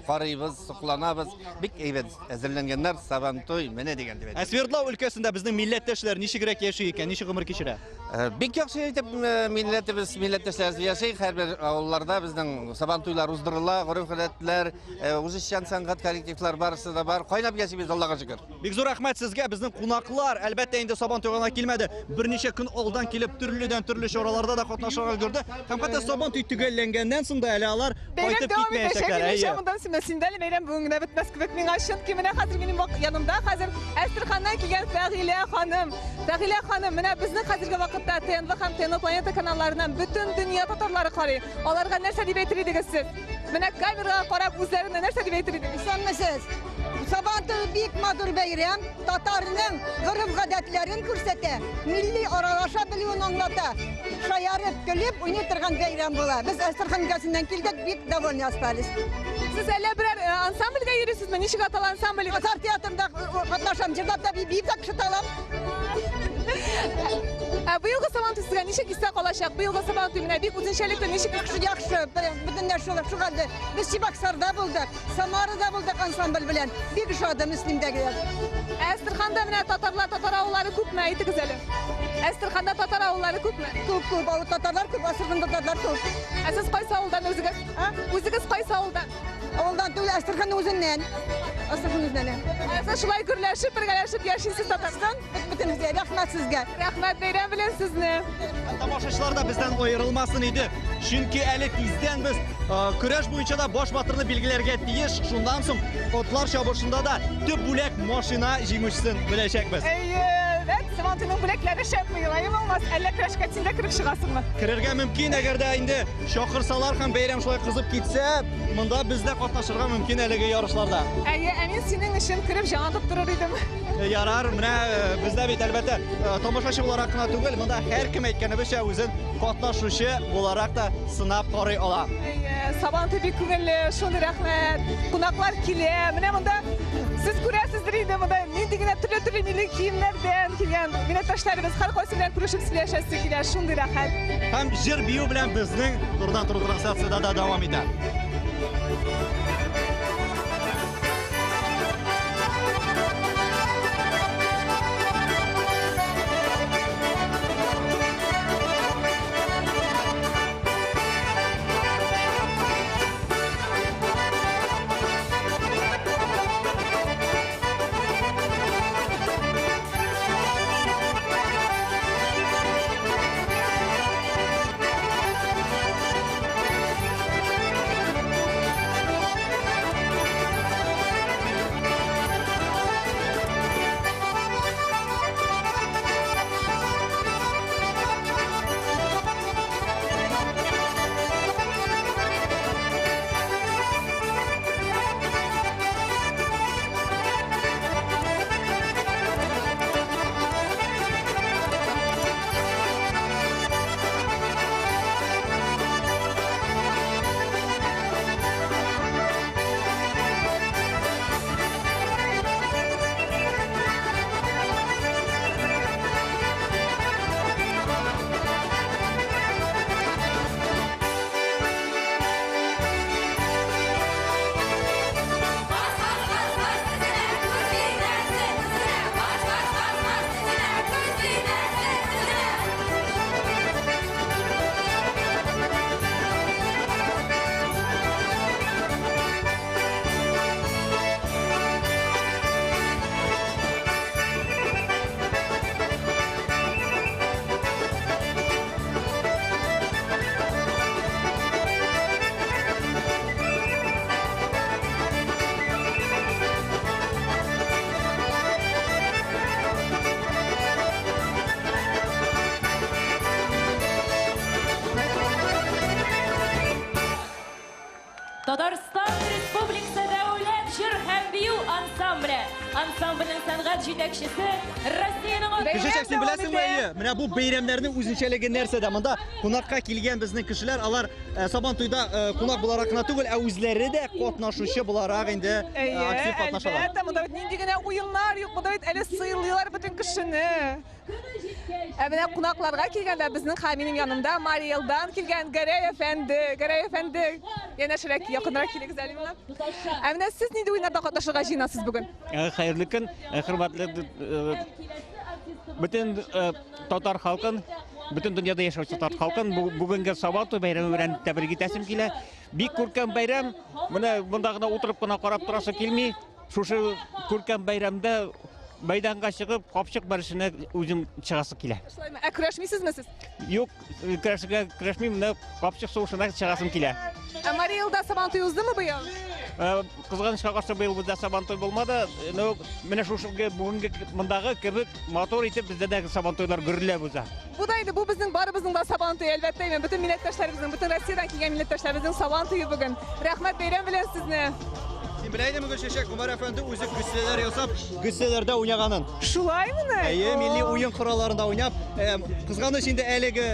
карыйбыз, сокланабыз. Бик әйбәт әзерләнгәннәр, Сабантуй менә дигән дип әйтәм. Ә Свердлау өлкәсендә безнең милләттәшләр ничегрәк яши икән, ничек гомер кичерә? Бик яхшы итеп милләтебез, милләттәшләребез яши. Һәрбер авылларда безнең Сабантуйлар уздырыла, гореф-гадәтләр, үзешчән сәнгать коллективлар барысы да бар. Кайнап яшибез, Аллага шөкер. Бик зур рәхмәт сезгә, безнең кунаклар, әлбәттә инде Сабантуйга гына килмәде. Берничә көн алдан килеп, төрледән-төрле чараларда да катнашырга өлгерде. Һәм хәтта Сабантуй төгәлләнгәннән соң да әле алар Бәйрәм кайтып дәвам итәчәк, китмәячәкләр. минемчә, Әйе. монда Синдә әле бәйрәм бүген генә бетмәс кебек миңа, чөнки менә хәзер минем янымда хәзер Әстерханнан килгән Фәгыйлә ханым. Фәгыйлә ханым, менә безнең хәзерге вакытта ТНВ һәм ТНВ Планета каналларыннан бөтен дөнья татарлары карый. Аларга нәрсә дип әйтер идегез сез? Менә камерага карап үзләренә нәрсә дип әйтер идегез? Исәнмесез. Сабантуй бик матур бәйрәм, татарның гореф-гадәтләрен күрсәтә, милли аралаша белүен аңлата. Шаярып, көлеп уйный торган бәйрәм була. Без Әстерхан өлкәсеннән килдек, бик довольны остались. Сез әллә берәр ансамбльгә йөрисезме? Ничек атала ансамбль? Татар театрында катнашам, җырлап та биеп тә күрсәтә алам. Ә быелгы Сабантуй сезгә ничек истә калачак? Быелгы Сабантуй менә бик үзенчәлекле, ничек? Яхшы, яхшы. Бөтен нәрсә шул хәлдә. Без Чебоксарда булдык, Самарада булдык ансамбль белән. Бик ошады Мөслимдәгеләр. Ә Әстерханда менә татарлар, татар авыллары күпме? Әйтегез әле. Әстерханда татар авыллары күпме? Күп, күп. Авыл татарлар күп, Әстерханда татарлар күп. Ә сез кайсы авылдан үзегез? Үзегез кайсы авылдан? Авылдан түгел, Әстерхан үзеннән. Әстерхан үзеннән. Ә сез шулай гөрләшеп, бергәләшеп яшисез Татарстан? Бөтенебезгә рәхмәт сезгә. Рәхмәт, бәйрәм белән сезне. Тамашачылар да бездән аерылмасын иде. Чөнки әле тиздән без көрәш буенча да баш батырны билгеләргә тиеш. Шуннан соң атлар чабышында да төп бүләк машина җиңүчесен беләчәкбез. Әйе, вәт, Сабантуйның бүләкләре шәп быел, әйеме, Алмаз? Әллә көрәшкә син дә кереп чыгасыңмы? Керергә мөмкин, әгәр дә инде чакырсалар һәм бәйрәм шулай кызып китсә, монда без дә катнашырга мөмкин әлеге ярышларда. Әйе, ә мин синең өчен кереп җан атып торыр идем. Ярар, менә бездә бит әлбәттә тамашачы буларак кына түгел, монда һәркем әйткәнебезчә үзен катнашучы буларак та сынап карый ала. Әйе, Сабантуй бик күңелле, шундый рәхмәт. Кунаклар килә. Менә монда сез күрәсездер инде, монда нинди генә төрле-төрле милли киемнәрдән килгән милләттәшләребез һәркайсы белән күрешеп сөйләшәсе килә, шундый рәхәт. Һәм җыр бию белән безнең турыдан-туры трансляциядә дә дәвам итә. Татарстан Республикасы Дәүләт җыр һәм бию ансамбле. Ансамбльнең сәнгать җитәкчесе Россиянең Гөлчәчәк, син беләсеңме, әйе, менә бу бәйрәмнәрнең үзенчәлеге нәрсәдә? Монда кунакка килгән безнең кешеләр, алар э, Сабан туйда э, кунак буларак кына түгел, ә үзләре дә катнашучы буларак инде э, Әйе, актив катнашалар. әлбәттә, монда бит нинди генә уеннар юк, монда бит әле сыйлыйлар бөтен кешене. Ә менә кунакларга килгәндә безнең һәм минем янымда Марий Элдан килгән Гәрәй әфәнде. Гәрәй әфәнде, янәшәрәк, якынрак килегез әле миңа. Ә менә сез нинди уеннарда катнашырга җыенасыз бүген? Хәерле көн, хөрмәтле бөтен татар халкын, бөтен дөньяда яшәүче татар халкын бүгенге Сабантуй бәйрәме белән тәбрик итәсем килә. Бик күркәм бәйрәм. Менә монда гына утырып кына карап торасы килми. Шушы күркәм бәйрәмдә мәйданга чыгып, капчык бәрелешенә үзем чыгасы килә. Шулаймы? Ә көрәшмисезме сез? Юк, көрәшергә көрәшмим, менә капчык сугышына чыгасым килә. Ә Марий Элда Сабантуй уздымы быел? Кызганычка каршы быел бездә Сабантуй булмады. Но менә шушы бүгенге мондагы кебек матур итеп бездә дә Сабантуйлар гөрләп уза. Бу да инде бу безнең барыбызның да Сабан туе, әлбәттә, инде бөтен милләттәшләребезнең, бөтен Россиядән килгән милләттәшләребезнең Сабан туе бүген. Рәхмәт, бәйрәм белән сезне. Син белә идеңме, Гөлчәчәк, Гомәр әфәнде үзе гөсләләр ясап, гөсләләрдә уйнаганын? Шулаймыни? Әйе, милли уен коралларында уйнап, кызганыч инде әлеге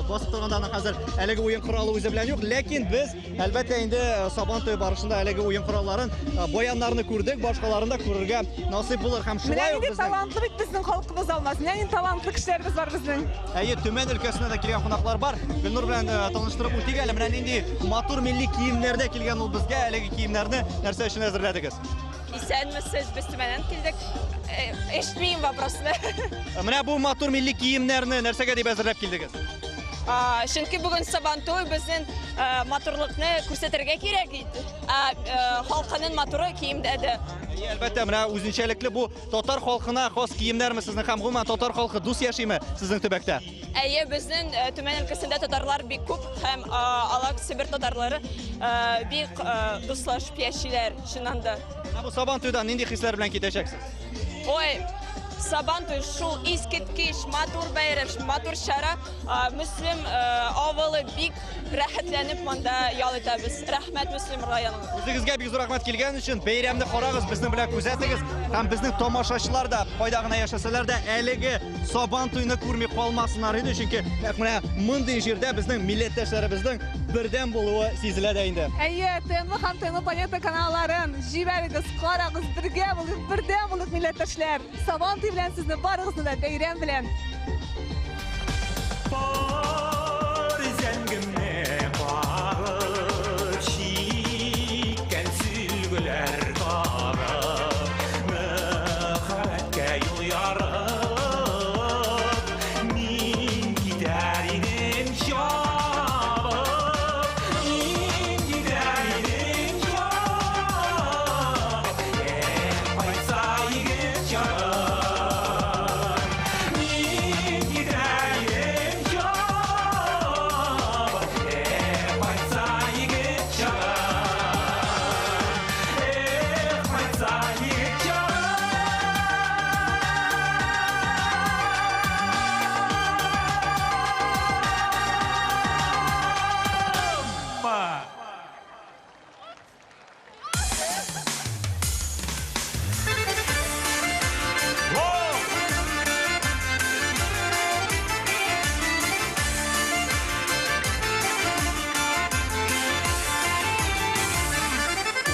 басып торганда аның хәзер әлеге уен коралы үзе белән юк, ләкин без Әлбәттә инде э, Сабан туе барышында әлеге уен коралларын, э, баяннарны күрдек, башкаларын да күрергә насыйп булыр һәм шулай ук безнең талантлы бит безнең халкыбыз Алмаз. Менә нинди талантлы кешеләребез бар безнең. Әйе, Төмән өлкәсеннән дә килгән кунаклар бар. Гөлнур белән э, таныштырып үтик әле. Менә нинди матур милли киемнәрдә килгән ул безгә. Әлеге киемнәрне нәрсә өчен әзерләдегез? Исәнмесез, без Төмәннән килдек. Ишетмим вопросны. Менә бу матур милли киемнәрне нәрсәгә дип әзерләп килдегез? Чөнки бүген Сабантуй безнең матурлыкны күрсәтергә кирәк иде. Халкының матуры киемдә дә. Әлбәттә, менә үзенчәлекле бу татар халкына хас киемнәрме сезнең һәм гомумән татар халкы дус яшиме сезнең төбәктә? Әйе, безнең Төмән өлкәсендә татарлар бик күп һәм алар Себер татарлары бик дуслашып яшиләр, чыннан да. Менә бу Сабан туйдан нинди хисләр белән китәчәксез? Ой, Сабан туй шул искиткеч матур бәйрәм, матур чара. Мөслим авылы бик рәхәтләнеп монда ял итәбез. Рәхмәт Мөслим районына. Үзегезгә бик зур рәхмәт килгән өчен. Бәйрәмне карагыз, безнең белән күзәтегез һәм безнең тамашачылар да кайда гына яшәсәләр дә әлеге Сабан туйны күрми калмасыннар иде, чөнки нәкъ менә мондый җирдә безнең милләттәшләребезнең бердәм булуы сизелә дә инде. Әйе, ТНВ һәм ТНВ Планета каналларын җибәрегез, карагыз, бергә булыйк, бердәм булыйк, милләттәшләр. Сабан туе белән сезне барыгызны да бәйрәм белән. Пар зәңгемне кагып, чиккән сөлгеләр тагып, мәхәббәткә юл ярып, мин китәр идем чабып, мин китәр идем чабып, эх, кайтса егет чагым, мин китәр идем чабып, эх, кайтса егет чагым, эх, кайтса егет чагым.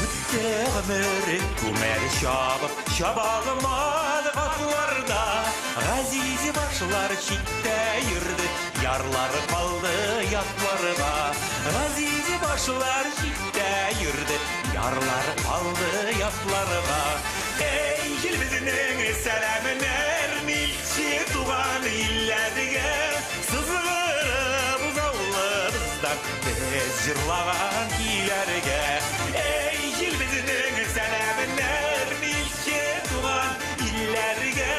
Үтте гомер күмәр чабып, чаба алмады атларда. Газиз башлар читтә йөрде, ярлар калды ятларга. Газиз башлар читтә йөрде, ярлар калды ятларга. Эй, җил безнең сәламнәр, илче туган илләргә. Сызгырып узаулыбыздан без җырлаган көйләргә. Эй, җил безнең сәламнәр, илче туган илләргә.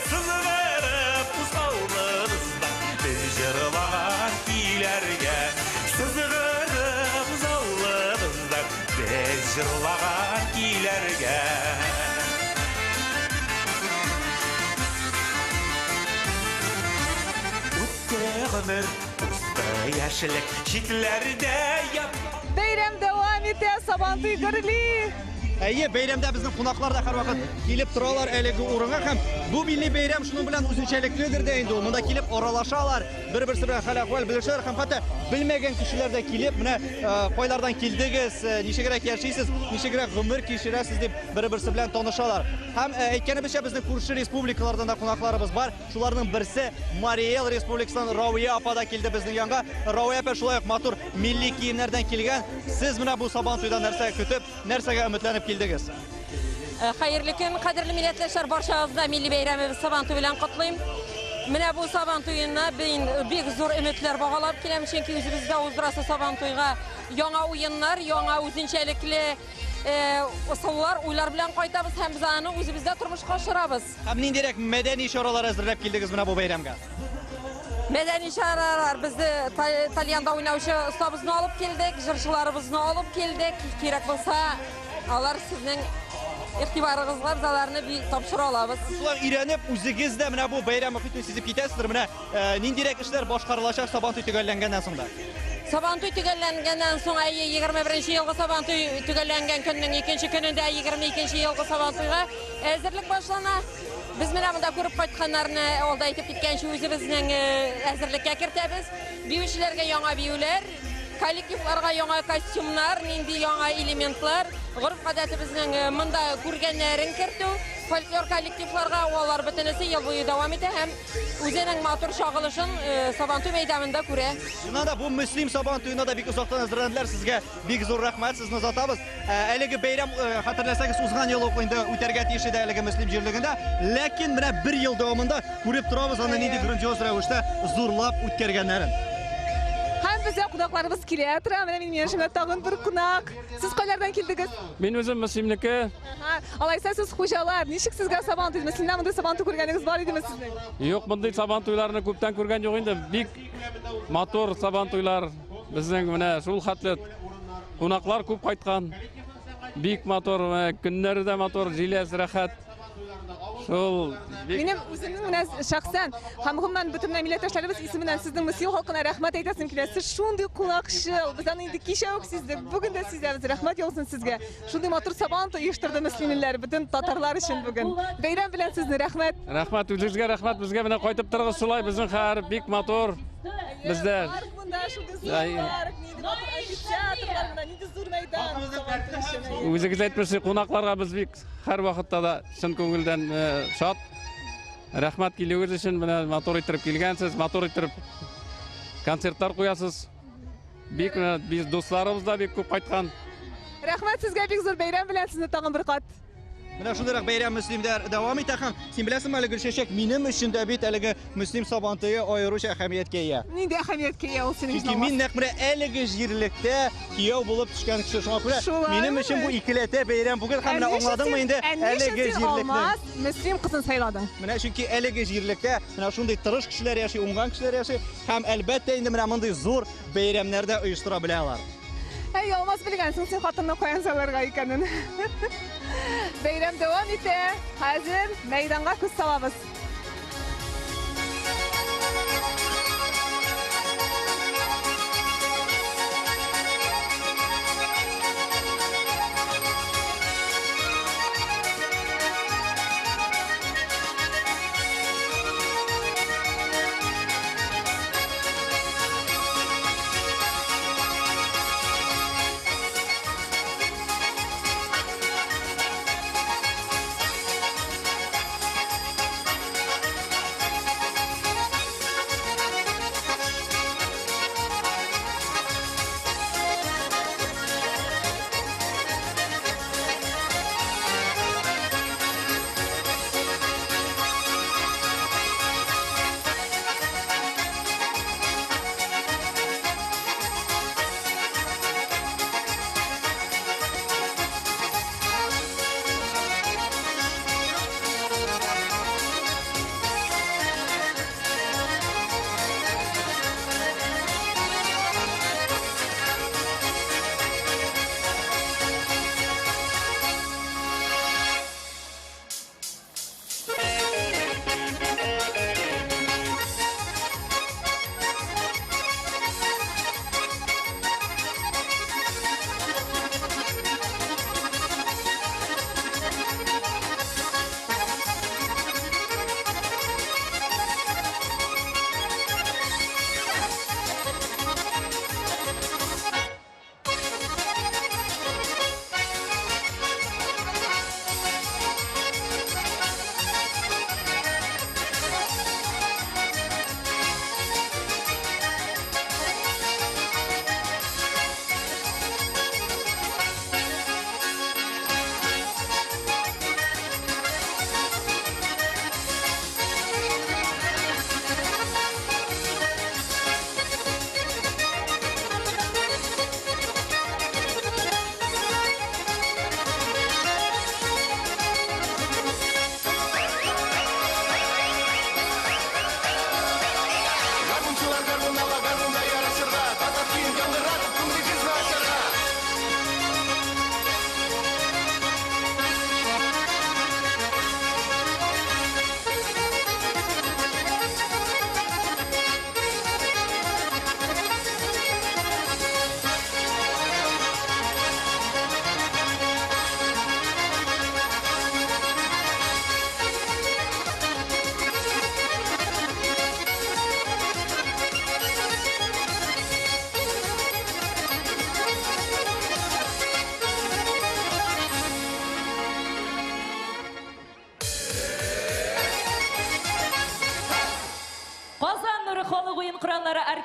Сызгырып узаулыбыздан без җырлаган көйләргә. Сызгырып узаулыбыздан без җырлаган көйләргә. Үтте гомер, узды яшьлек, читләрдә ят Бәйрәм дәвам итә. Сабантуй гөрли. Әйе, бәйрәмдә безнең кунаклар да һәрвакыт килеп торалар әлеге урынга һәм бу милли бәйрәм шуның белән үзенчәлекледер дә инде ул. Монда килеп аралашалар, бер-берсе белән хәл-әхвәл белешәләр һәм хәтта белмәгән кешеләр дә килеп, менә э, кайлардан килдегез, э, ничегрәк яшисез, ничегрәк гомер кичерәсез дип бер-берсе белән танышалар. Һәм э, әйткәнебезчә, безнең күрше республикалардан да кунакларыбыз бар. Шуларның берсе Марий Эл республикасыннан Рауия апа да килде безнең янга. Рауия апа шулай ук матур милли киемнәрдән килгән. Сез менә бу Сабан туйдан нәрсә көтеп, нәрсәгә өметләнеп килдегез? Э, хәерле көн, кадерле милләттәшләр, барчагызны да милли бәйрәмебез Сабан туе белән котлыйм. Менә бу Сабан туена мин бик зур өметләр багалап киләм, чөнки үзебездә уздырасы Сабан туйга яңа уеннар, яңа үзенчәлекле э, ысуллар, уйлар белән кайтабыз һәм без аны үзебездә тормышка ашырабыз. Һәм ниндирәк мәдәни чаралар әзерләп килдегез менә бу бәйрәмгә? Мәдәни чаралар безне тальянда уйнаучы остабызны алып килдек, җырчыларыбызны алып килдек. Кирәк булса, алар сезнең игътибарыгызга без аларны тапшыра алабыз. Шулай өйрәнеп, үзегез дә менә бу бәйрәм мохитен сизеп китәсездер. Менә э, ниндирәк эшләр башкарылачак Сабантуй төгәлләнгәннән соң да? Сабантуй төгәлләнгәннән соң, әйе, 21 елгы Сабантуй төгәлләнгән көннең икенче көнендә 22 елгы Сабантуйга Әзерлек башлана. Без менә монда күреп кайтканнарны алда әйтеп киткәнче үзебезнең э, әзерлеккә кертәбез. Биючеләргә яңа биюләр, коллективларга яңа костюмнар, нинди яңа элементлар, гореф-гадәтебезнең э, монда күргәннәрен кертү, фольклор коллективларга алар бөтенесе ел буе дәвам итә һәм үзенең матур чагылышын э, Сабантуй мәйданында күрә. Чыннан да бу Мөслим Сабан туена да бик озактан әзерләнделәр. Сезгә бик зур рәхмәт, сезне озатабыз. Ә, әлеге бәйрәм, э, хәтерләсәгез, узган ел ук инде үтәргә тиеш иде әлеге Мөслим җирлегендә. Ләкин менә бер ел дәвамында күреп торабыз аны нинди грандиоз рәвештә зурлап үткәргәннәрен. Һәм безгә кунакларыбыз килә тора. Менә минем янәшәмдә тагын бер кунак. Сез кайлардан килдегез? Мин үзем Мөслимнеке. Ага, алайса сез хуҗалар. Ничек сезгә Сабан туе? Мөслимдә мондый Сабан туе күргәнегез бар идеме сезнең? Юк, мондый Сабан туйларны күптән күргән юк инде. Бик матур Сабан туйлар. Безнең менә шул хәтле Кунаклар күп кайткан. Бик матур, э, көннәре дә матур, җиләс, рәхәт. Шул бик Минем үземнең менә шәхсән һәм гомумән бөтен менә милләттәшләребез исеменнән сезнең Мөслим халкына рәхмәт әйтәсем килә. Сез шундый кунакчыл. Без аны инде кичә үк сиздек, бүген дә сизәбез. Рәхмәт яусын сезгә. Шундый матур Сабан туе оештырды мөслимлеләр бөтен татарлар өчен бүген. Бәйрәм белән сезне, рәхмәт. Рәхмәт, үзегезгә рәхмәт. Безгә менә кайтып торыгыз шулай. Безнең хәзер бик матур. Бездә. Парк монда шундый зур парк, нинди матур амфитеатрлар монда, нинди зур мәйдан. Үзегез әйтмешли, кунакларга без бик һәрвакытта да чын күңелдән э, шат. Рәхмәт килүегез өчен, менә матур иттереп килгәнсез, матур иттереп концертлар куясыз. Бик менә без дусларыбыз да бик күп кайткан. Рәхмәт сезгә бик зур бәйрәм белән сезне тагын бер кат. Менә шундыйрак бәйрәм Мөслимдә дәвам итә һәм син беләсеңме әле Гөлчәчәк, минем өчен дә бит әлеге Мөслим Сабантуе аеруча әһәмияткә ия. Нинди әһәмияткә ия ул синең өчен? Чөнки мин нәкъ менә әлеге җирлектә кияү булып төшкән кеше. Шуңа күрә минем өчен бу икеләтә бәйрәм бүген һәм менә аңладыңмы инде әлеге җирлекне. Алмаз Мөслим кызын сайладың. Менә чөнки әлеге җирлектә менә шундый тырыш кешеләр яши, уңган кешеләр яши һәм әлбәттә инде менә мондый зур бәйрәмнәр дә оештыра белә алар. Әй, Алмаз белгәнсең син хатынны каян сайларга икәнен. Бәйрәм дәвам итә. Хәзер мәйданга күз салабыз.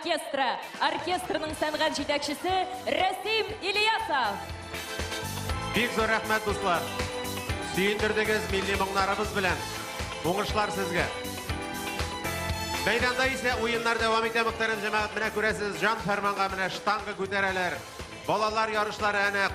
оркестры. Оркестрның сәнгать җитәкчесе Рәсим Ильясов. Бик зур рәхмәт, дуслар. Сөендердегез милли моңнарыбыз белән. Уңышлар сезгә. Мәйданда исә уеннар дәвам итә, мөхтәрәм җәмәгать. Менә күрәсез, җан фәрманга менә штанга күтәрәләр. Балалар ярышлары әнә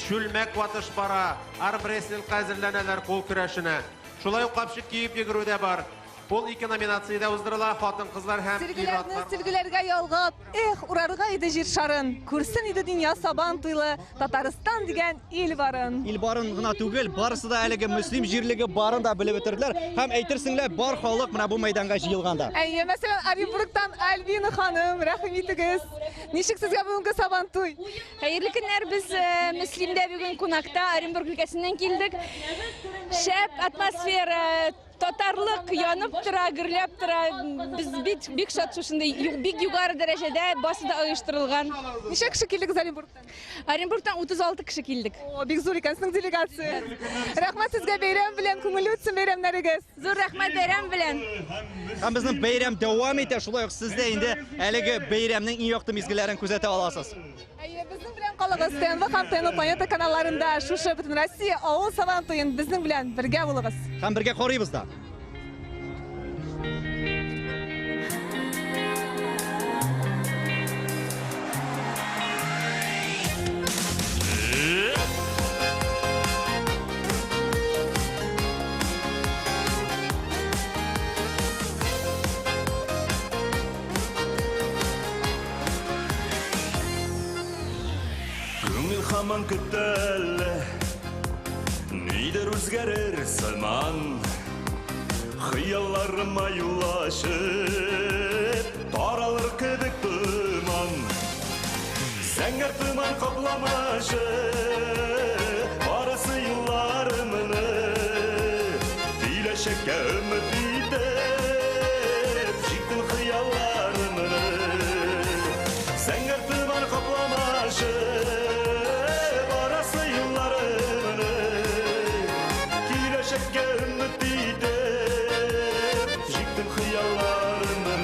чүлмәк ватыш бара, армрестлингка әзерләнәләр, кул көрәшенә. Шулай ук капчык киеп йөгерү дә бар. Ул ике номинациядә уздырыла, хатын-кызлар һәм Сөлгеләрне ир-атлар. сөлгеләргә ялгап, эх, урарга иде җир шарын. Күрсен иде дөнья Сабан туйлы Татарстан дигән ил барын. Ил барын гына түгел, барысы да әлеге Мөслим җирлеге барын да белеп бетерделәр. Һәм әйтерсең лә, бар халык менә бу мәйданга җыелган да. Әйе, мәсәлән, Оренбургтан Альбина ханым, рәхим итегез. Ничек сезгә бүгенге Сабан туй? Хәерле көннәр, без Мөслимдә бүген кунакта, Оренбург өлкәсеннән килдек. Шәп атмосфера, татарлык янып тора, гөрләп тора. Без бик, бик шат шушындый бик югары дәрәҗәдә басы да оештырылган. Ничә кеше килдегез Оренбургтан? Оренбургтан 36 кеше килдек. О, бик зур икән сезнең делегация. Рәхмәт сезгә бәйрәм белән, күңелле үтсен бәйрәмнәрегез. Зур рәхмәт бәйрәм белән. Һәм безнең бәйрәм дәвам итә, шулай ук сез дә инде әлеге бәйрәмнең иң якты мизгелләрен күзәтә аласыз. Әйе, безнең белән калыгыз. ТНВ һәм ТНВ Планета каналларында шушы бөтен Россия авыл Сабан туен безнең белән бергә булыгыз. Һәм бергә карыйбыз да. Күңел һаман көтә әле, нидер үзгәрер сыман. Хыялларыма юл ачып, таралыр кебек томан. Зәңгәр томан капламашы, барысы юлларымны. Киләчәккә өмет итеп, җиктем хыялларымны. Зәңгәр томан капламашы, барасы юлларымны. Киләчәккә өмет итеп, җиктем хыялларымны.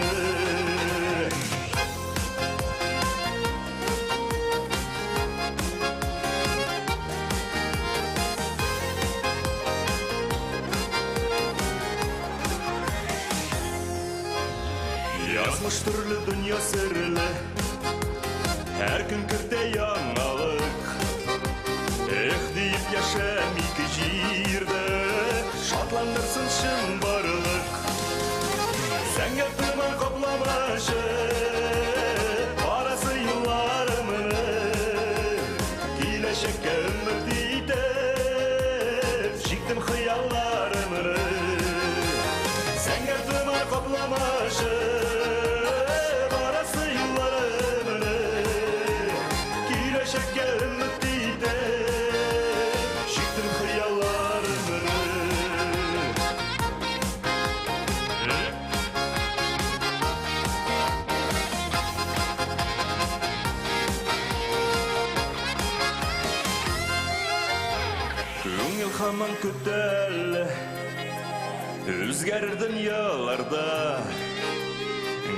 Язмыш төрле, дөнья серле, һәр көн кертә яңалык. Эх диеп яшәм ике җирдә, шатландырсын чынбарлык. Зәңгәр томан капламашы, барасы юлларымны. Киләчәккә өмет итеп, җиктем хыялларымны. Зәңгәр томан капламашы, барасы юлларымны. Киләчәккә өмет итеп, җиктем хыялларымны. Күңел һаман көтә әле, үзгәрер дөньяларда.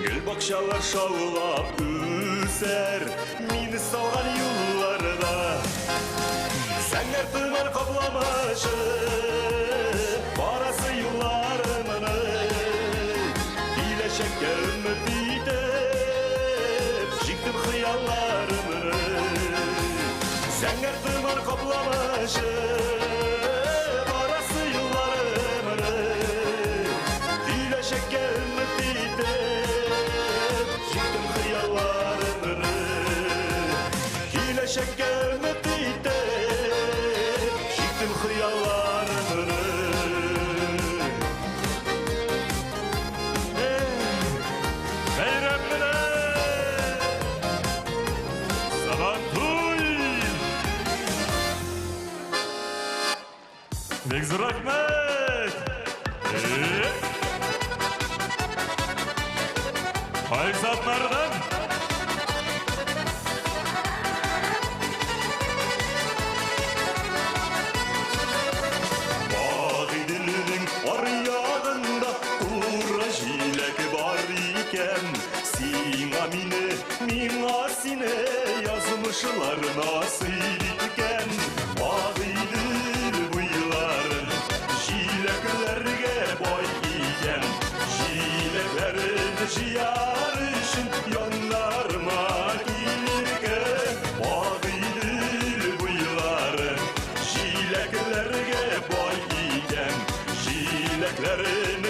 Гөл бакчалар шаулап үсәр, мине салган юлларда. Зәңгәр томан капламашы, барасы юлларымны. Киләчәккә өмет итеп, җиктем хыялларымны. Зәңгәр томан капламашы, барасы юлларымны. Киләчәккә өмет итеп, җиктем хыялларымны. Киләчәккә өмет итеп, җиктем хыялларымны. Бәйрәм белән! Сабантуй! Бик зур рәхмәт! Айзатлардан! Агыйделнең аръягында кура җиләк бар икән. Сиңа мин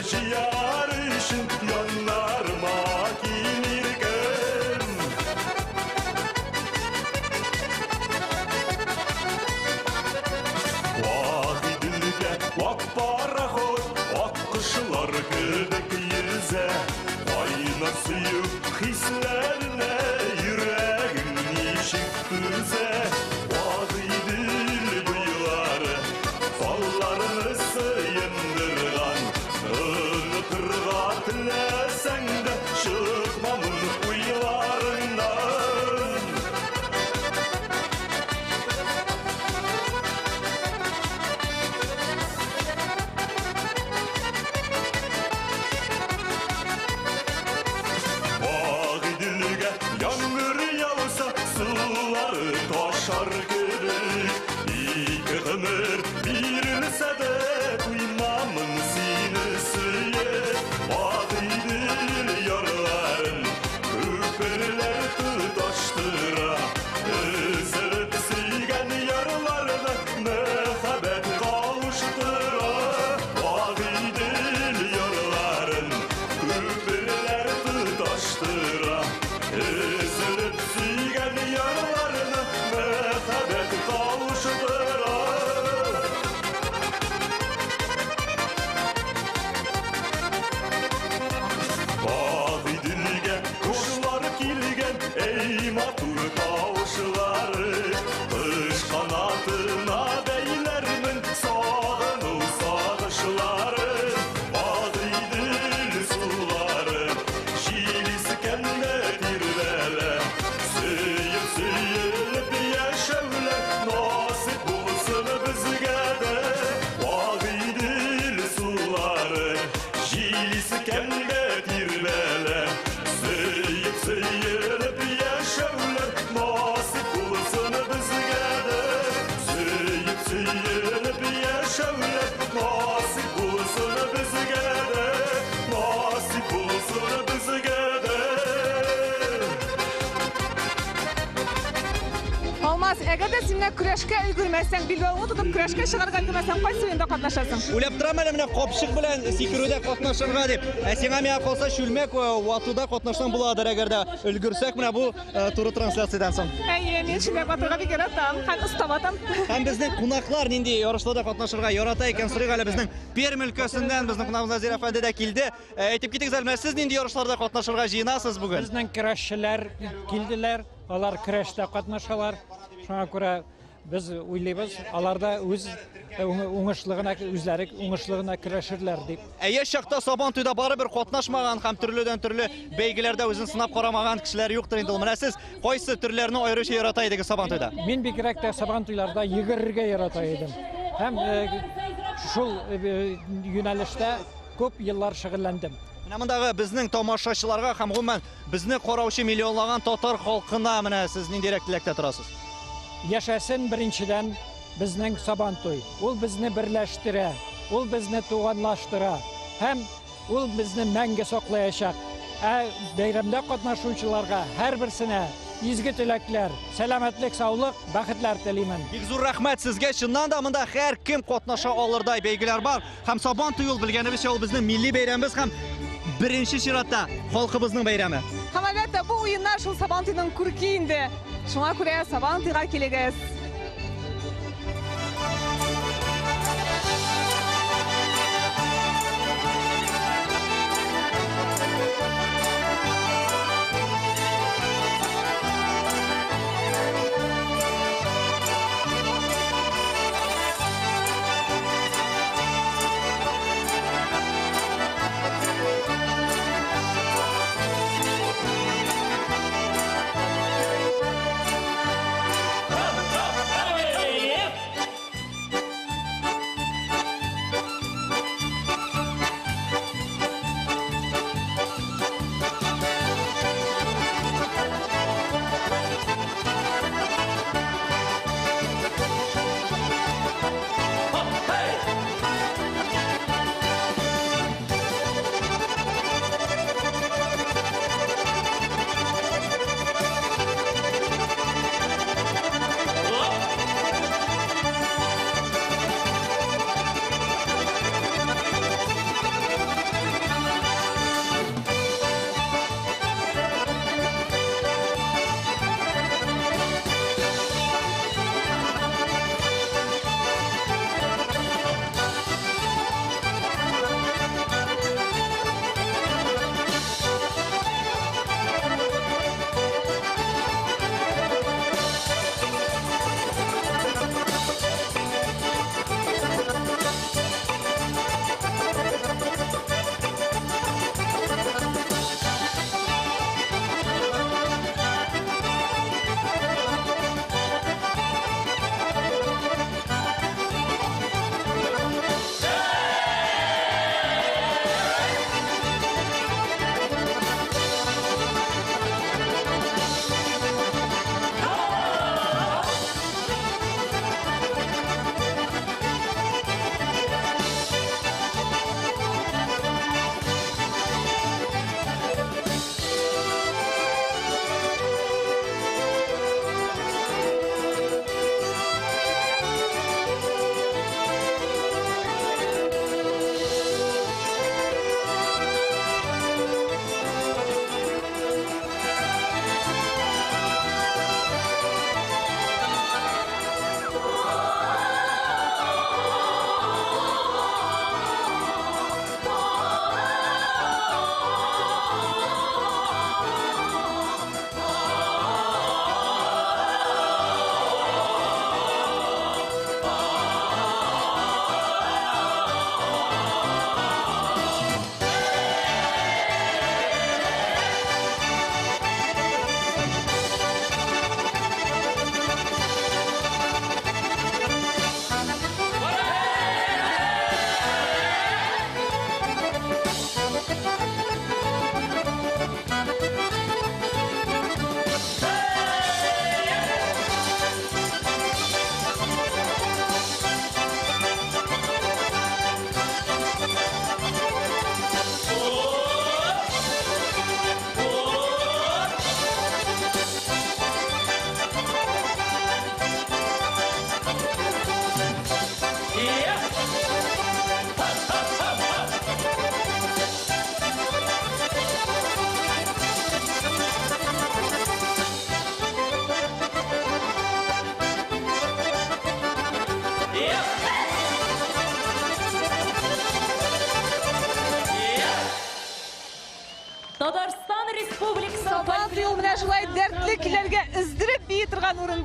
җыяр өчен яннарыма килер кем? Вак Иделгә вак пароход, ак кошлар кебек йөзә. Кайнар сөю хисләренә йөрәгең ничек түзә? Вак Идел буйлары талларны сыендырган. Онытырга теләсәң дә чыкмамын уйларыңнан. Агыйделгә яңгыр яуса, сулары ташар кебек. Ике гомер бирелсә дә, туймамын сине сөеп. Агыйдел ярларын күперләр тоташтыра. Өзелеп сөйгән ярларны мәхәббәт кавыштыра. Агыйдел ярларын күперләр тоташтыра. Өзелеп сөйгән ярларны мәхәббәт кавыштыра. Агыйделгә кошлар килгән, эй матур тавышлары. Кыш канатына бәйләрмен сагыну сагышлары. Агыйдел сулары җил искәндә тирбәлә. Сөеп сөелеп яшәүләр насыйп булсын безгә дә. Агыйдел сулары җил искәндә тирбәлә. Сөеп сөелеп яшәүләр насыйп булсын безгә дә. Сөеп сөелеп яшәүләр насыйп булсын безгә дә. Насыйп булсын безгә дә. Алмаз, әгәр дә син менә көрәшкә өлгермәсәң, билбавыңны тотып көрәшкә чыгарга өлгермәсәң, кайсы уенда катнашасың? Уйлап торам әле менә капчык белән сикерүдә катнашырга дип. Ә сиңа миңа калса чүлмәк ватуда катнашсаң буладыр, әгәр дә өлгерсәк менә бу туры трансляциядән соң. Әйе, мин чүлмәк ватырга бик яратам һәм оста ватам. Һәм безнең кунаклар нинди ярышларда катнашырга ярата икән, сорыйк әле безнең Пермь өлкәсеннән безнең кунагыбыз Назир әфәнде дә килде. Әйтеп китегез әле, менә сез нинди ярышларда катнашырга җыенасыз бүген? Безнең көрәшчеләр килделәр, алар көрәштә катнашалар. Шуңа күрә без уйлыйбыз, алар да үз уңышлыгына, үзләре уңышлыгына көрәшерләр дип. Ә яшь чакта Сабан туйда барыбер катнашмаган һәм төрледән төрле бәйгеләрдә үзен сынап карамаган кешеләр юктыр инде ул. Менә сез кайсы төрләрне аеруча ярата идегез Сабан туйда? Мин бигрәк тә Сабан туйларда йөгерергә ярата идем. Һәм шул юнәлештә күп еллар шөгыльләндем. Менә мондагы безнең тамашачыларга һәм гомумән безне караучы миллионлаган татар халкына менә сез ниндирәк теләктә торасыз? Яшәсен беренчедән безнең Сабан туй. Ул безне берләштерә, ул безне туганлаштыра һәм ул безне мәңге саклаячак. Ә бәйрәмдә катнашучыларга һәрберсенә изге теләкләр, сәламәтлек, саулык, бәхетләр телимен. Бик зур рәхмәт сезгә. Чыннан да монда һәркем катнаша алырдай бәйгеләр бар. Һәм Сабан туй ул белгәнебезчә ул безнең милли бәйрәмебез һәм беренче чиратта халкыбызның бәйрәме. Һәм әлбәттә, бу уеннар шул Сабан туйның күрке инде. Шуңа күрә Сабан туйга килегез.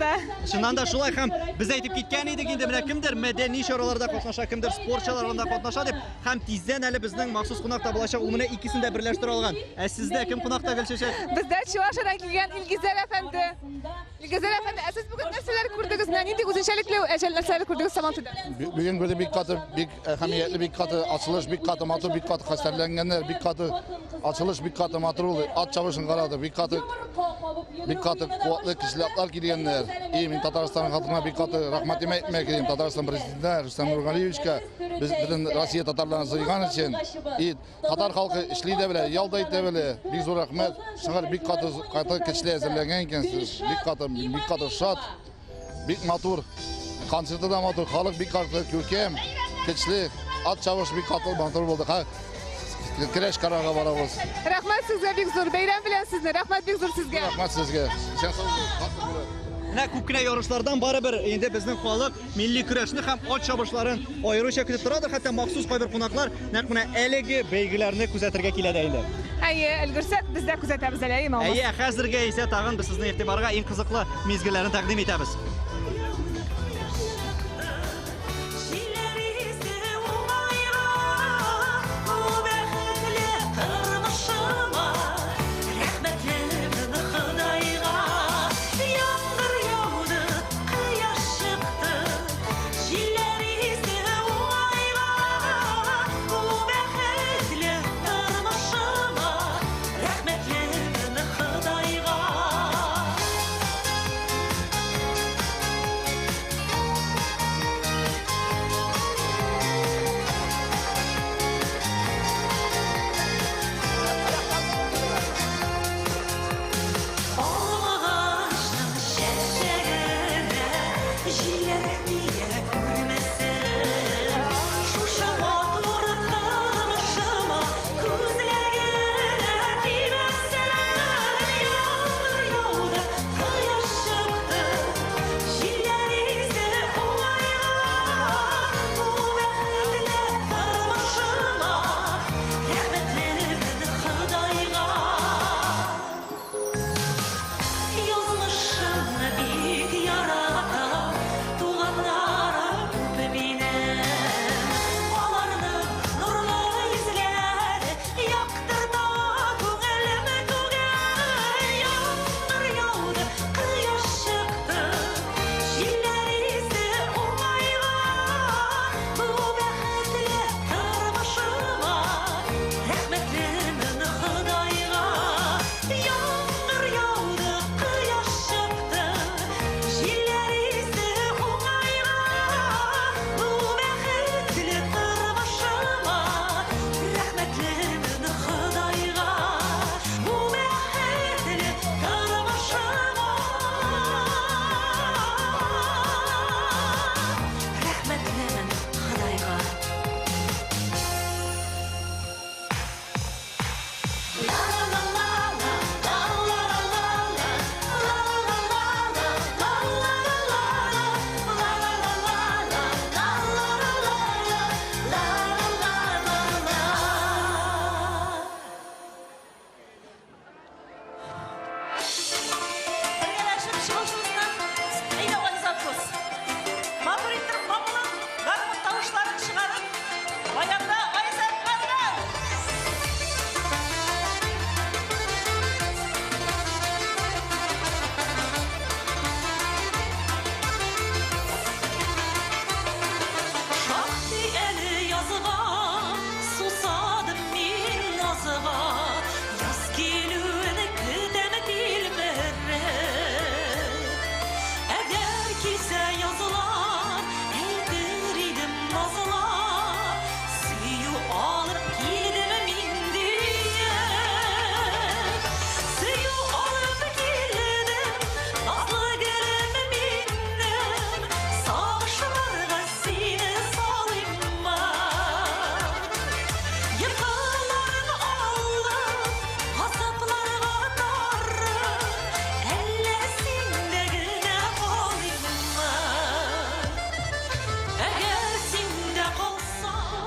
монда. Чыннан да шулай һәм без әйтеп киткән идек инде менә кемдер мәдәни чараларда катнаша, кемдер спорт чараларында катнаша дип һәм тиздән әле безнең махсус кунак та булачак. Ул менә икесен дә берләштерә алган. Ә сездә кем кунакта, Гөлчәчәк? Бездә Чувашиядән килгән Илгизәр әфәнде. Илгизәр әфәнде, ә сез бүген нәрсәләр күрдегез? Менә нинди үзенчәлекле әҗәл нәрсәләр күрдегез Сабантуйда? Бүген күрдем бик каты, бик әһәмиятле, бик каты ачылыш, бик каты матур, бик каты хәстәрләнгәннәр, бик каты ачылыш, бик каты матур булды. Ат чабышын карадык, бик каты, бик каты куәтле көчле атлар килгәннәр. И мин Татарстан халкына бик каты рәхмәтемне әйтмәк телим. Татарстан президентына Рөстәм Нургалиевичка без бөтен Россия татарларын җыйган өчен. И татар халкы эшли дә белә, ял да итә белә. Бик зур рәхмәт. Шыгыр бик каты, каты көчле әзерләнгән икәнсез. Бик каты, бик каты шат. Бик матур. Концерты да матур, халык бик каты күркәм, көчле. Ат чабыш бик каты матур булды. Көрәш карарга барабыз. Рәхмәт сезгә бик зур. Бәйрәм белән сезне. Рәхмәт бик зур сезгә. Рәхмәт сезгә. Исән сау булыгыз. Менә күп кенә ярышлардан барыбер инде безнең халык милли көрәшне һәм ат чабышларын аеруча көтеп торадыр. Хәтта махсус кайбер кунаклар нәкъ менә әлеге бәйгеләрне күзәтергә килә дә инде. Әйе, өлгерсәк, без дә күзәтәбез әле, әйеме, Алмаз? Әйе, хәзергә исә тагын без сезнең игътибарга иң кызыклы мизгелләрне тәкъдим итәбез.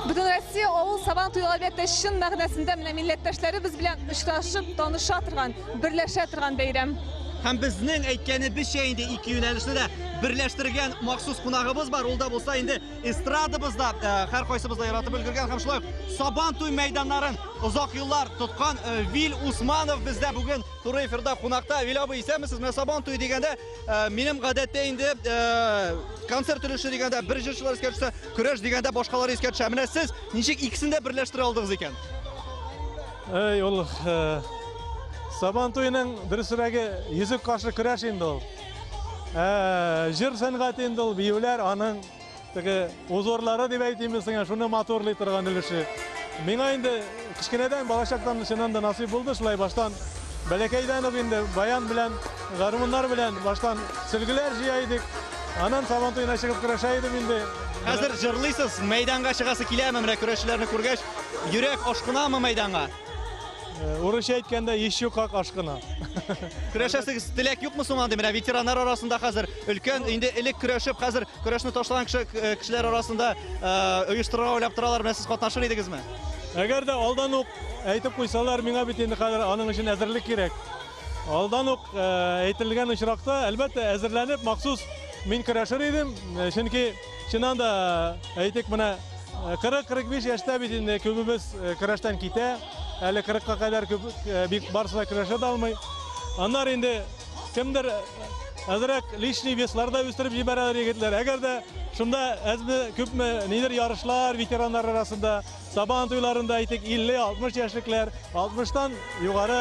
Бөтенроссия авыл Сабан туе әлбәттә чын мәгънәсендә менә милләттәшләребез белән очрашып, таныша торган, берләшә торган бәйрәм. Һәм безнең әйткәнебезчә инде ике юнәлешне дә берләштергән махсус кунагыбыз бар. Ул да булса инде эстрадабызда һәркайсыбыз да яратып өлгергән һәм шулай ук Сабан туй мәйданнарын озак еллар тоткан Вил Усманов бездә бүген туры эфирда кунакта. Вил абый, исәнмесез? Менә Сабан туе дигәндә, минем гадәттә инде концерт өлеше дигәндә бер җырчылар искә төшсә, көрәш дигәндә башкалар искә төшә. Менә сез ничек икесен дә берләштерә алдыгыз икән? Эй, ул Сабан туеның дөресрәге йөзек кашы көрәш инде ул. Җыр сәнгате инде ул, биюләр аның теге узорлары дип әйтимме сиңа, шуны матурлый торган өлеше. Миңа инде кечкенәдән, балачактан чыннан да насыйп булды шулай баштан бәләкәйдән үк инде баян белән, гармуннар белән баштан сөлгеләр җыя идек. Аннан Сабан туена чыгып көрәшә идем инде. Хәзер җырлыйсыз, мәйданга чыгасы киләме? Менә көрәшчеләрне күргәч, йөрәк ашкынамы мәйданга? Урысча әйткәндә, еще как ашкына. Көрәшәсегез теләк юкмы соң андый? Менә ветераннар арасында хәзер өлкән, инде элек көрәшеп, хәзер көрәшне ташлаган кеше, кешеләр арасында оештырырга уйлап торалар. Менә сез катнашыр идегезме? Әгәр дә алдан ук әйтеп куйсалар, миңа бит инде хәзер аның өчен әзерлек кирәк. Алдан ук әйтелгән очракта, әлбәттә, әзерләнеп, махсус мин көрәшер идем. Чөнки чыннан да, әйтик, менә 40-45 яшьтә бит инде күбебез көрәштән китә. Әле 40-ка кадәр күп бик барысы да көрәшә дә алмый. Аннары инде кемдер әзрәк лишний веслар да үстереп җибәрәләр егетләр. Әгәр дә шунда әзме күпме нидер ярышлар ветераннар арасында, Сабан туйларында әйтик 50-60 яшьлекләр, 60-тан югары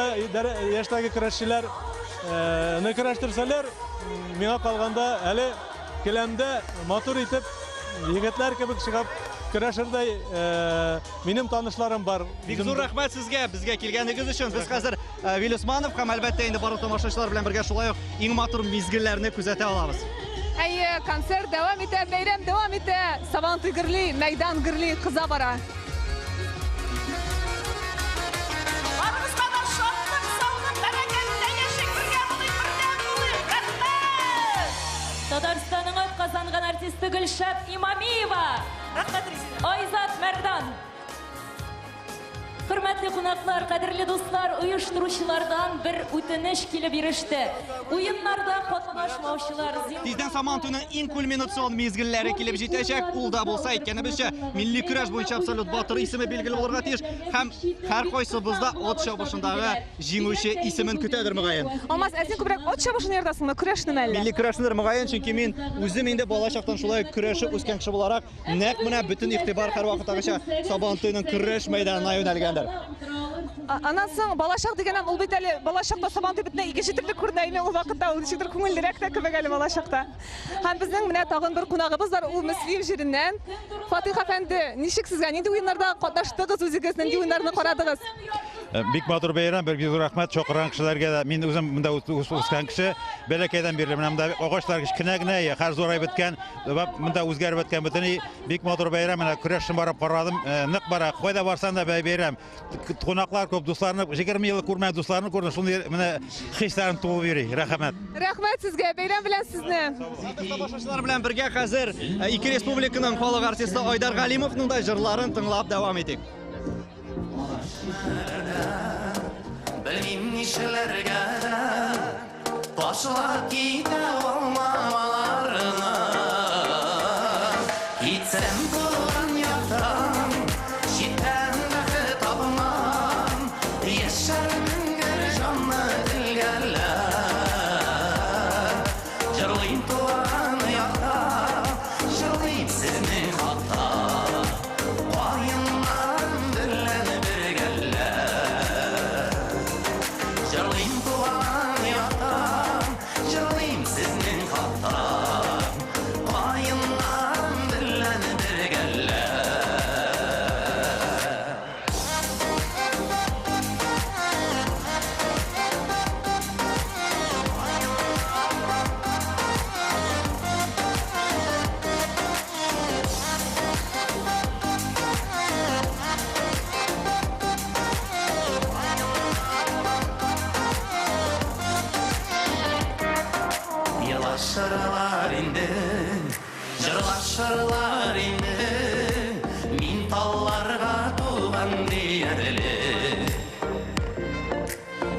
яшьтәге көрәшчеләр ны көрәштерсәләр, миңа калганда әле келәмдә матур итеп егетләр кебек чыгып көрәшердәй минем танышларым бар. Бик зур рәхмәт сезгә, безгә килгәнегез өчен. Без хәзер Вил Усманов һәм әлбәттә инде барлык тамашачылар белән бергә шулай ук иң матур мизгелләрне күзәтә алабыз. Әйе, концерт дәвам итә, бәйрәм дәвам итә. Сабантуй гөрли, мәйдан гөрли, кыза бара. Барыгызга да шатлык, саулык, бәрәкәттә яшик, бергә булыйк, бердәм булыйк. Рәхмәт! Татарстанның атказанган артисты Гөлшат Имамиева. Рәхмәт, Резеда. Айзат Мәрдан. Хөрмәтле кунаклар, кадерле дуслар, оештыручылардан бер үтенеч килеп иреште. Уеннарда катнашмаучылар зинһар. Тиздән Сабантуйның иң кульминацион мизгелләре килеп җитәчәк. Ул да булса, әйткәнебезчә, милли көрәш буенча абсолют батыр исеме билгеле булырга тиеш һәм һәркайсыбыз да ат чабышындагы җиңүче исемен көтәдер, мөгаен. Алмаз, ә син күбрәк ат чабышын яратасыңмы, көрәшнеме әллә? Милли көрәшнедер, мөгаен, чөнки мин үзем инде балачактан шулай көрәшеп үскән кеше буларак, Нәкъ менә бөтен игътибар һәрвакыттагыча Сабантуйның көрәш мәйданына юнәлгәндер. Аннан соң балачак дигәннән ул бит әле балачакта Сабантуй бөтенләй икенче төрле күренә иде ул вакытта, ул ничектер күңеллерәк тә кебек әле балачакта. Һәм безнең менә тагын бер кунагыбыз бар, ул Мөслим җиреннән. Фатыйх әфәнде, ничек сезгә, нинди уеннарда катнаштыгыз үзегез, нинди уеннарны карадыгыз? Бик матур бәйрәм, бик зур рәхмәт чакырган кешеләргә дә. Мин үзем монда үскән кеше, бәләкәйдән бирле менә монда агачлар кечкенә генә, хәзер зурайып беткән. Монда үзгәреп беткән бөтен бик матур бәйрәм. Менә көрәшне барып карадым, нык бара. Кайда барсаң да бәйрәм. Кунаклар күп, дусларны 20 ел күрмәгән дусларны күрдем. Шундый менә хисләрем тулып йөри. Рәхмәт. Рәхмәт сезгә, бәйрәм белән сезне. Без тамашачылар белән бергә хәзер ике республиканың халык артисты Айдар Галимовның да җырларын тыңлап дәвам итик. Белмим нишләргә дә, ташлап китә алмам аларны. Китсәм туган яктан, читтән бәхет табмам, яшәрмен гел җанны телгәләп. Җырлыйм туган якта, җырлыйм сезнең хакта. Каеннарым белән бергәләп. Җырлыйм туган якта, җырлыйм сезнең хакта. Каеннарым белән бергәләп. Елашырлар инде, җырлашырлар инде, мин талларга туган диярлек.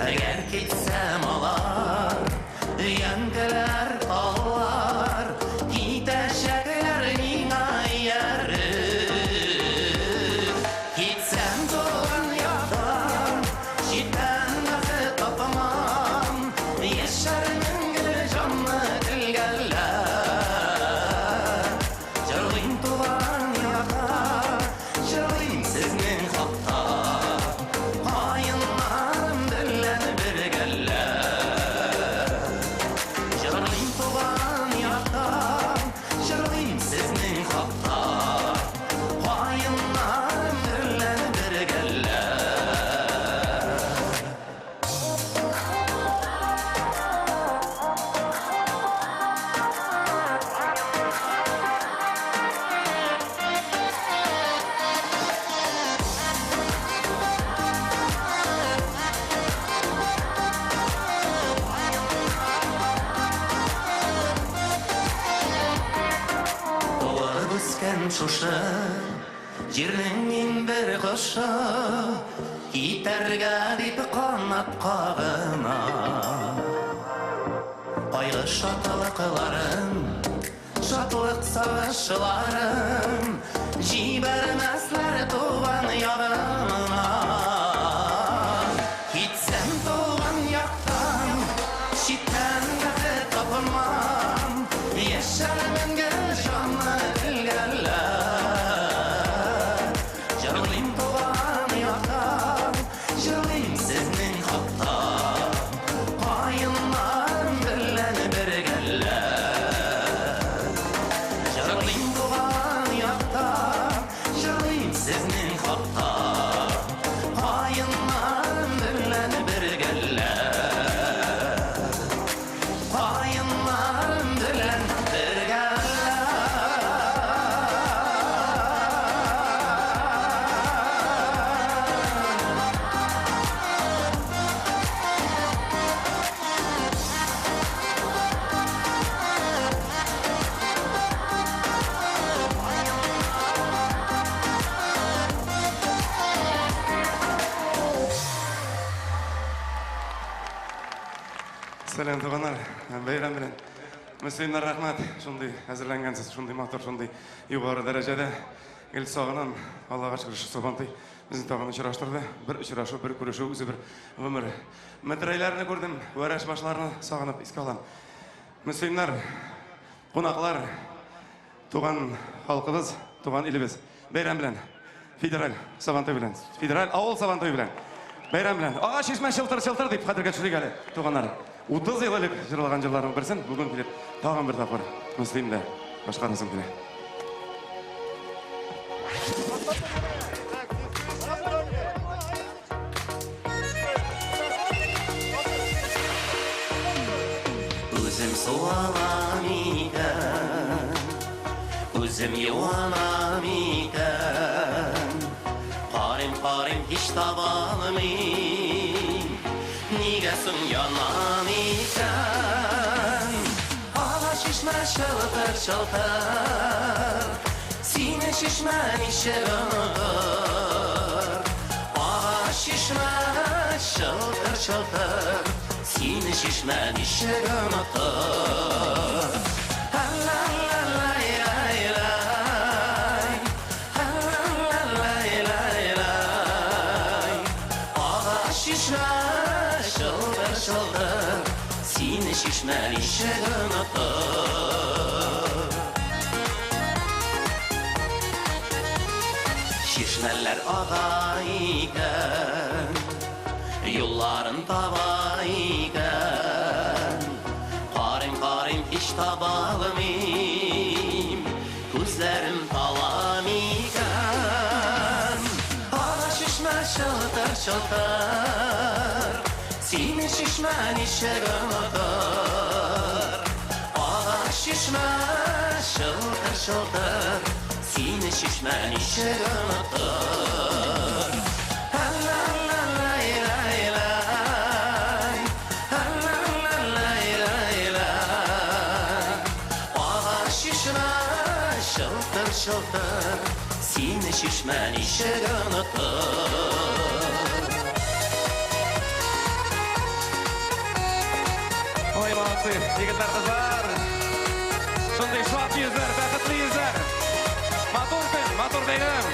Әгәр китсәм алар, үскән шушы җирнең мин бер кошы, Китәргә дип канат кагына. Кайгы шатлыкларым, шатлык сагышларым Җибәрмәсләр туган ягымнан. Китсәм туган яктан, читтән бәхет тапмам, Яшәрмен гел җанны телгәләп. Җырлыйм туган яктан, җырлыйм сезнең хакта, Каеннарым белән бергәләп. Җырлыйм туган якта, җырлыйм сезнең хакта, Каеннарым белән бергәләп. Каеннарым белән бергәләп. Сәлам, туганнар, бәйрәм белән. Мөслимнәр, рәхмәт, шундый әзерләнгәнсез, шундый матур, шундый югары дәрәҗәдә. Гел сагынам, Аллага шөкер, шушы Сабантуй безне тагын очраштырды. Бер очрашу, бер күрешү, үзе бер гомер. Метрәйләрне күрдем, вәрәш башларны сагынып искә алам. Мөслимнәр, кунаклар, туган халкыбыз, туган илебез. Бәйрәм белән, федераль Сабантуй белән, федераль авыл Сабантуй белән. Бәйрәм белән. Агач чишмә чылтыр-чылтыр дип хәтергә төшерик әле, туганнар. 30 ел элек җырлаган җырларның берсен бүген килеп тагын бер тапкыр Мөслимдә башкарасым килә. Үзем су алам икән, үзем юанам икән. Карыйм, карыйм, һич таба алмыйм. Нигә соң янам икән? Ага чишмә чылтыр чылтыр, Сине чишмә ничек онытыр? Ага чишмә чылтыр чылтыр, Сине чишмә ничек онытыр? Ла-ла-лай-лай-лай, ла-ла-лай-лай-лай. Ага чишмә чылтыр чылтыр, Сине чишмә ничек онытыр? Чишмәләр ага икән, юлларын таба икән. Карыйм, карыйм, һич таба алмыйм, күзләрем талам икән. Ага чишмә чылтыр чылтыр, Сине чишмә ничек онытыр? Ага чишмә чылтыр чылтыр, Сине чишмә ничек онытыр? Ла-ла-лай-лай-лай, ла-ла-лай-лай-лай. Ага чишмә чылтыр чылтыр, Сине чишмә ничек онытыр? Ой, молодцы, егетләр, кызлар. Шундый шат йөзләр, бәхетле йөзләр. Матур көн, матур бәйрәм.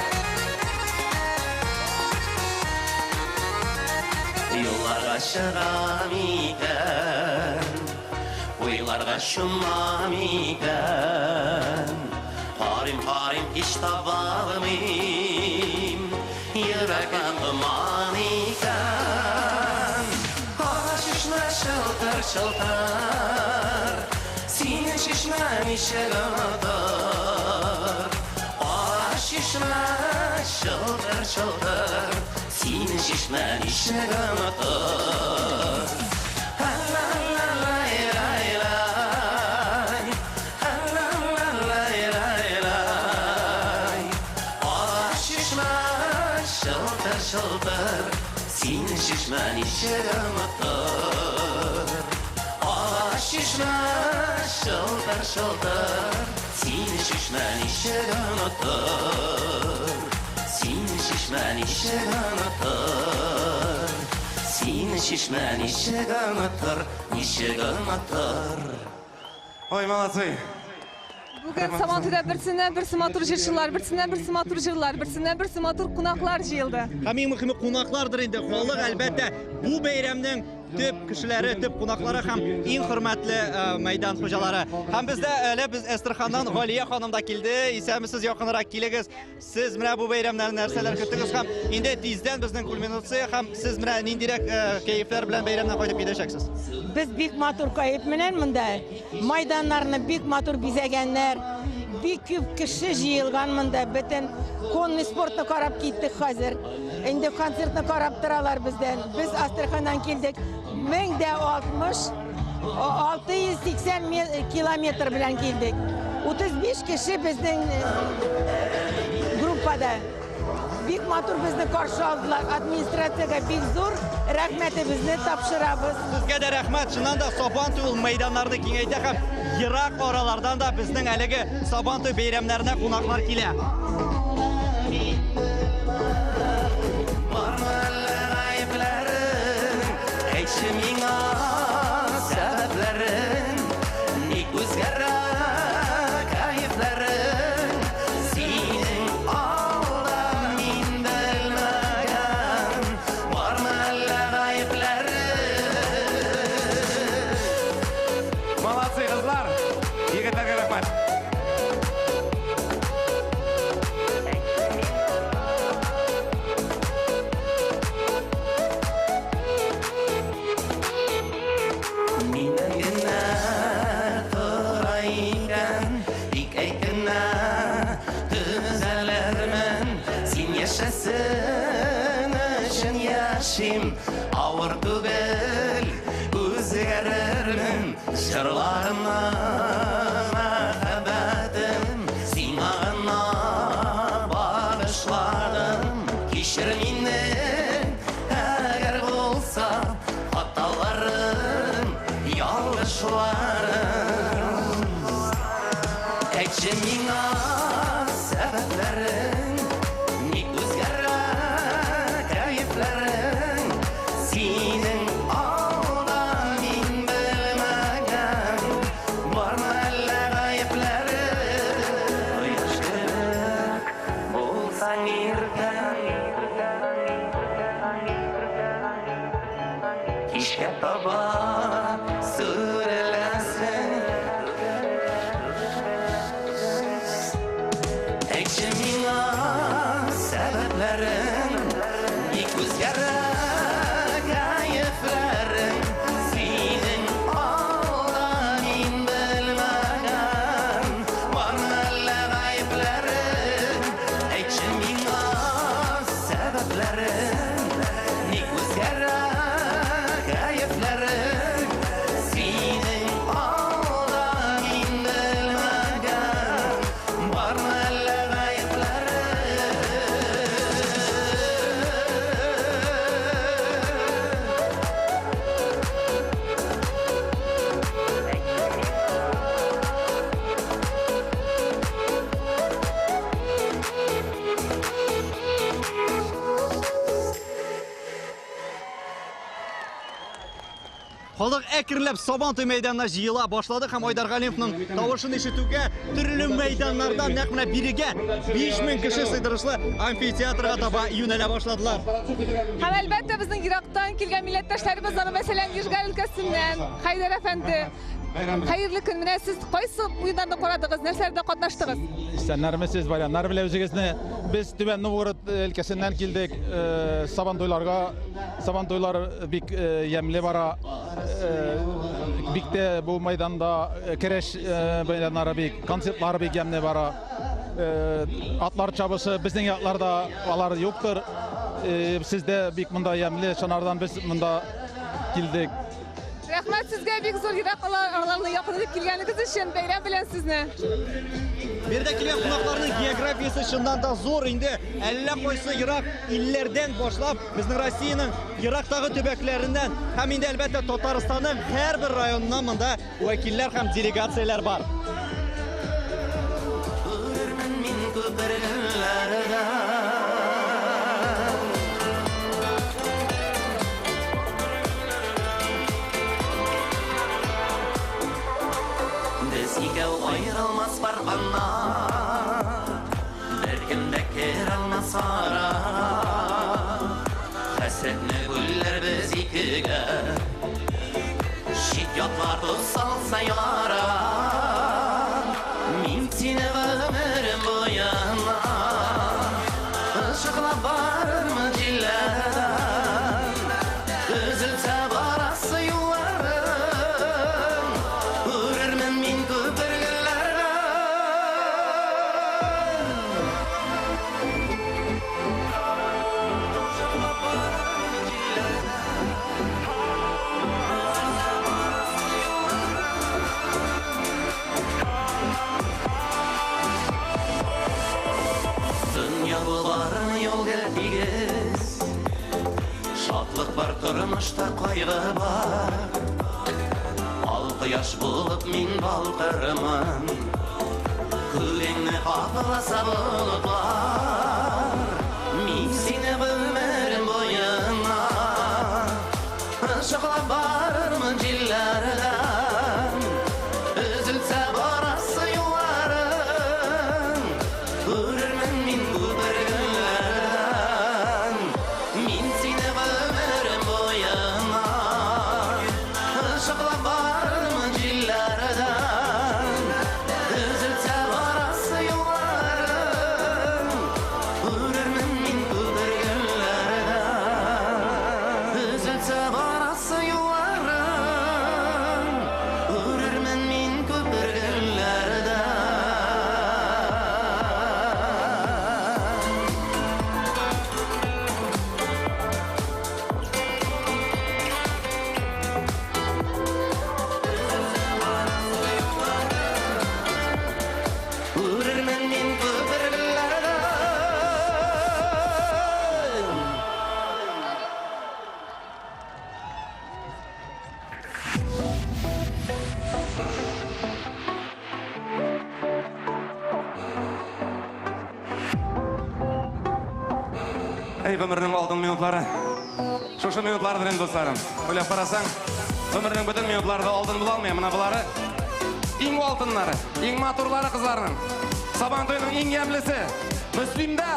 Юлларга чыгам икән, уйларга чумам икән. Карыйм, карыйм, һич таба алмыйм, йөрәгем томан икән. Ага чишмә чылтыр чылтыр, Сине чишмә ничек онытыр? Ага чишмә чылтыр чылтыр, Сине чишмә ничек онытыр? Ла-ла-лай-лай-лай, ла-ла-лай-лай-лай. Ага чишмә чылтыр чылтыр, Сине чишмә ничек онытыр? Ага чишмә чылтыр чылтыр, Сине чишмә ничек онытыр? Сине чишмә ничек онытыр? Сине чишмә ничек онытыр? Ничек онытыр? Ой, молодцы! Бүген Сабантуйда берсеннән берсе матур җырчылар, берсеннән берсе матур җырлар, берсеннән берсе матур кунаклар җыелды. Һәм иң мөһиме кунаклардыр инде. Халык әлбәттә бу бәйрәмнең төп кешеләре, төп кунаклары һәм иң хөрмәтле э, мәйдан хуҗалары. Һәм бездә әле без Әстерханнан Галия ханым да килде. Исәнмесез, якынрак килегез. Сез менә бу бәйрәмнән нәрсәләр көттегез һәм инде тиздән безнең кульминация һәм сез менә ниндирәк э, кәефләр белән бәйрәмнән кайтып китәчәксез? Без бик матур кәеф менән монда. Майданнарны бик матур бизәгәннәр. Бик күп кеше җыелган монда. Бөтен конный спортны карап киттек хәзер. Инде концертны карап торалар бездән. Без Астраханнан килдек. 1060 680 километр белән килдек. 35 кеше безнең э, группада. Бик матур безне каршы алдылар. Администрациягә бик зур рәхмәтебезне тапшырабыз. Сезгә дә рәхмәт. Чыннан да Сабантуй ул мәйданнарны киңәйтә һәм ерак аралардан да безнең әлеге Сабантуй бәйрәмнәренә кунаклар килә. Бармы әллә гаепләрең? Әйтче миңа сәбәпләрен. Ник үзгәрә кәефләрең? Синең алда мин белмәгән. Бармы әллә гаепләрең? Молодцы, кызлар! Егетләргә рәхмәт! Миннән генә тора икән, тик әйт кенә, төзәлермен. Син яшәсен өчен яшим, авыр түгел, үзгәрермен. Җырларымны, мәхәббәтем, сиңа гына багышладым. Кичер мине, әгәр булса хаталарым, ялгышларым. Әйтче миңа сәбәпләрен, ник үзгәрә кәефләрең? Синең алда мин белмәгән, бармы әллә гаепләрең? Кояш кебек булсаң иртән, кичкә таба сүреләсең. Әйтче миңа сәбәпләрен, ник үзгәрә кәефләрең? Синең алда мин белмәгән, бармы әллә гаепләрең? Әйтче миңа сәбәпләрен, ник үзгәрә кәефләрең? Синең алда мин белмәгән, бармы әллә гаепләрең? Халык әкренләп Сабантуй мәйданына җыела башлады һәм Айдар Галимовның тавышын ишетүгә төрле мәйданнардан нәкъ менә бирегә 5000 кеше сыйдырышлы амфитеатрга таба юнәлә башладылар. Һәм әлбәттә безнең ерактан килгән милләттәшләребез бар, мәсәлән, Нижгар өлкәсеннән Хәйдәр әфәнде. Хәерле көн. Менә сез кайсы уеннарны карадыгыз, нәрсәләрдә катнаштыгыз? Исәннәрмесез, баяннар белән үзегезне. Без Түбән Новгород өлкәсеннән килдек. Э, Сабантуйларга. Сабантуйлар бик э, ямьле бара. Э, Бик тә бу майданда э, кереш э, мәйданнары бик, концертлар бик ямьле бара. Э, Атлар чабышы безнең якларда алар юктыр. Э, Сездә бик монда ямьле, шунардан без монда килдек. Рәхмәт сезгә бик зур ерак араларны якын итеп килгәнегез өчен. Бәйрәм белән сезне. Биредә килгән кунакларның географиясе чыннан да зур инде. Әллә кайсы ерак илләрдән башлап, безнең Россиянең ерактагы төбәкләреннән һәм инде әлбәттә Татарстанның һәрбер районыннан монда вәкилләр һәм делегацияләр бар. күпер гөлләрдән. Без икәү аерылмас пар канат, Беркем дә керә алмас арага. Хәсрәтне бүләрбез икегә, Чит ятлар тоз салса яра. Мин сине гомерем буена Ышыклап барырмын җилләрдән. Өзелсә барасы юлларым, Күрермен мин күпер гөлләрдән. Дөнья бу бармы юл гел тигез, Шатлык бар тормышта, кайгы бар. Ал кояш булып мин балкырмын, Күгеңне капласа болытлар. Мин сине гомерем буена Ышыклап барырмын җилләрдән. Өзелсә барасы юлларым, Күрермен мин күпер гөлләрдән. Мин сине гомерем буена Ышыклап барырмын җилләрдән. Өзелсә барасы юлларым, Күрермен мин күпер гөлләрдән. Өзелсә барасы юлларым, Күрермен мин күпер гөлләрдән. Күрермен мин күпер гөлләрдән. Әй, гомернең алтын минутлары. Шушы минутлардыр инде, дусларым. Уйлап карасаң, гомернең бөтен минутлары да алтын була алмый. Менә болары иң алтыннары, иң матурлары кызларның. Сабан туеның иң ямьлесе. Мөслимдә.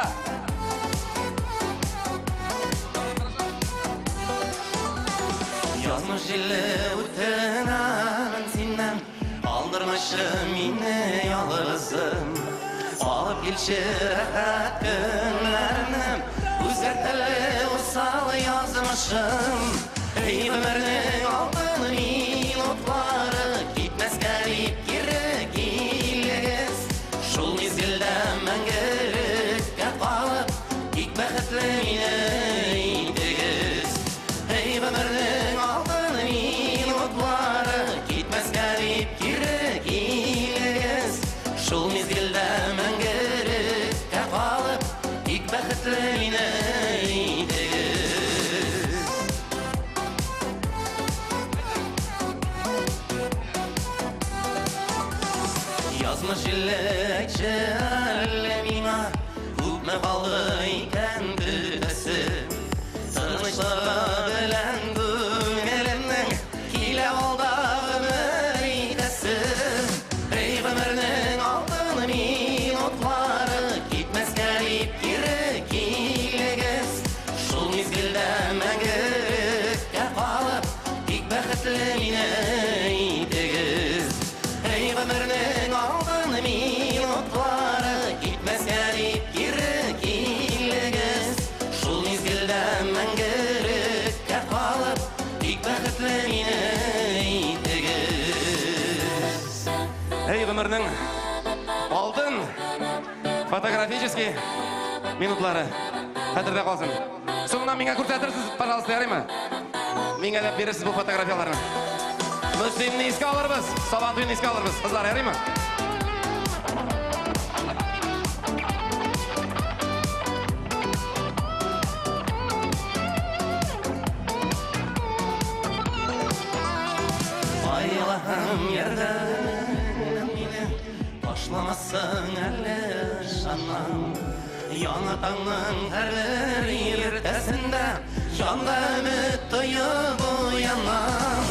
Язмыш җиле үтенәмен синнән, Калдырмачы мине ялгызым. Алып килче рәхәт көннәрне, Үзгәрт әле усал язмышым. Эй, гомернең алтын минутлары, Китмәскә дип кире килегез. Шул мизгелдә мәңгелеккә калып, Тик бәхетле мине итегез. Эй, гомернең алтын минутлары, Китмәскә дип кире килегез. Шул мизгелдә мәңгелеккә калып, Тик бәхетле мине итегез. Язмыш җиле, әйтче әле миңа, Күпме калды икән көтәсе? Тынычлыгы белән күңелемнең Килә алда гомер итәсе. Эй, гомернең алтын минутлары, Китмәскә дип кире килегез. Шул мизгелдә мәңгелеккә калып, Тик бәхетле мине итегез. Эй, гомернең алтын минутлары, Китмәскә дип кире килегез. Шул мизгелдә мәңгелеккә калып, Тик бәхетле мине итегез. Әй, гомернең алтын фотографический минутлары хәтердә калсын. Соңыннан миңа күрсәтерсез, пожалуйста, ярыймы? Миңа да бирерсез бу фотографияләрне. Мөслимне искә алырбыз, Сабан туен искә алырбыз. Кызлар, ярыймы? Ай, Аллаһым, ярдәм мине, Ташламассың әле ышанам. уянам. Яңа таңның һәрбер иртәсендә җанга өмет тоеп уянам.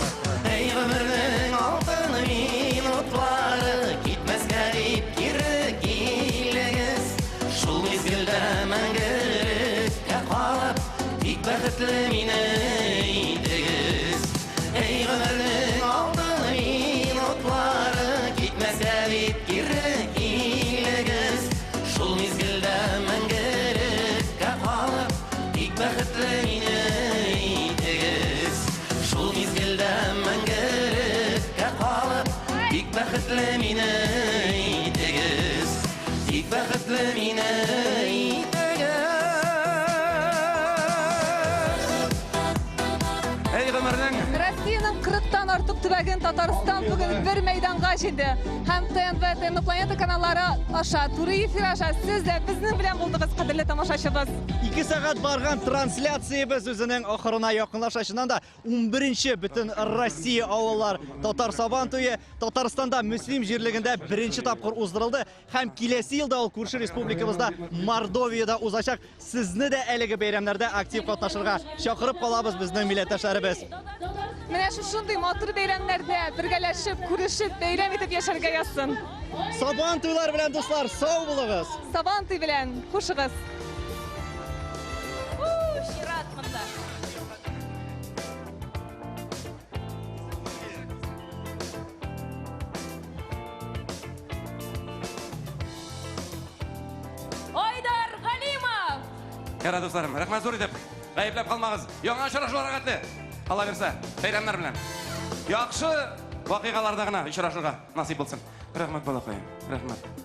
Әй гомернең алтын минутлары, китмәскә дип кире килегез. Шул мизгелдә мәңгелеккә калып, тик бәхетле мине итегез. Әй гомернең алтын минутлары, китмәскә дип кире килегез. Шул мизгелдә мәңгелеккә калып, тик бәхетле мине итегез. Шул мизгелдә мәңгелеккә калып, тик бәхетле мине итегез. Тик бәхетле мине итегез. Әй гомернең Россиянең 40-тан артык төбәген Татарстан бүген бер мәйданга җыйды. Һәм ТНВ, ТНВ Планета каналлары аша, туры эфир аша сез дә безнең белән булдыгыз, кадерле тамашачыбыз. 2 сәгать барган трансляциябез үзенең ахырына якынлаша. Чыннан да 11-нче бөтен Россия авыллар татар Сабан туе Татарстанда Мөслим җирлегендә беренче тапкыр уздырылды һәм киләсе елда ул күрше республикабызда Мордовиядә узачак. Сезне дә әлеге бәйрәмнәрдә актив катнашырга чакырып калабыз безнең милләттәшләребез. Менә шушындый матур бәйрәмнәрдә бергәләшеп, күрешеп, бәйрәм итеп яшәргә язсын. Сабан туйлар белән, дуслар, сау булыгыз! Сабан туй белән, хушыгыз! Чират монда. Айдар Галимов! Яра, дусларым, рәхмәт зур итеп. Гаепләп калмагыз. Яңа очрашуларга хәтле. Алла бирсә, бәйрәмнәр белән. Яхшы вакыйгаларда гына очрашырга насыйп булсын. Рәхмәт, балакаем. Рәхмәт.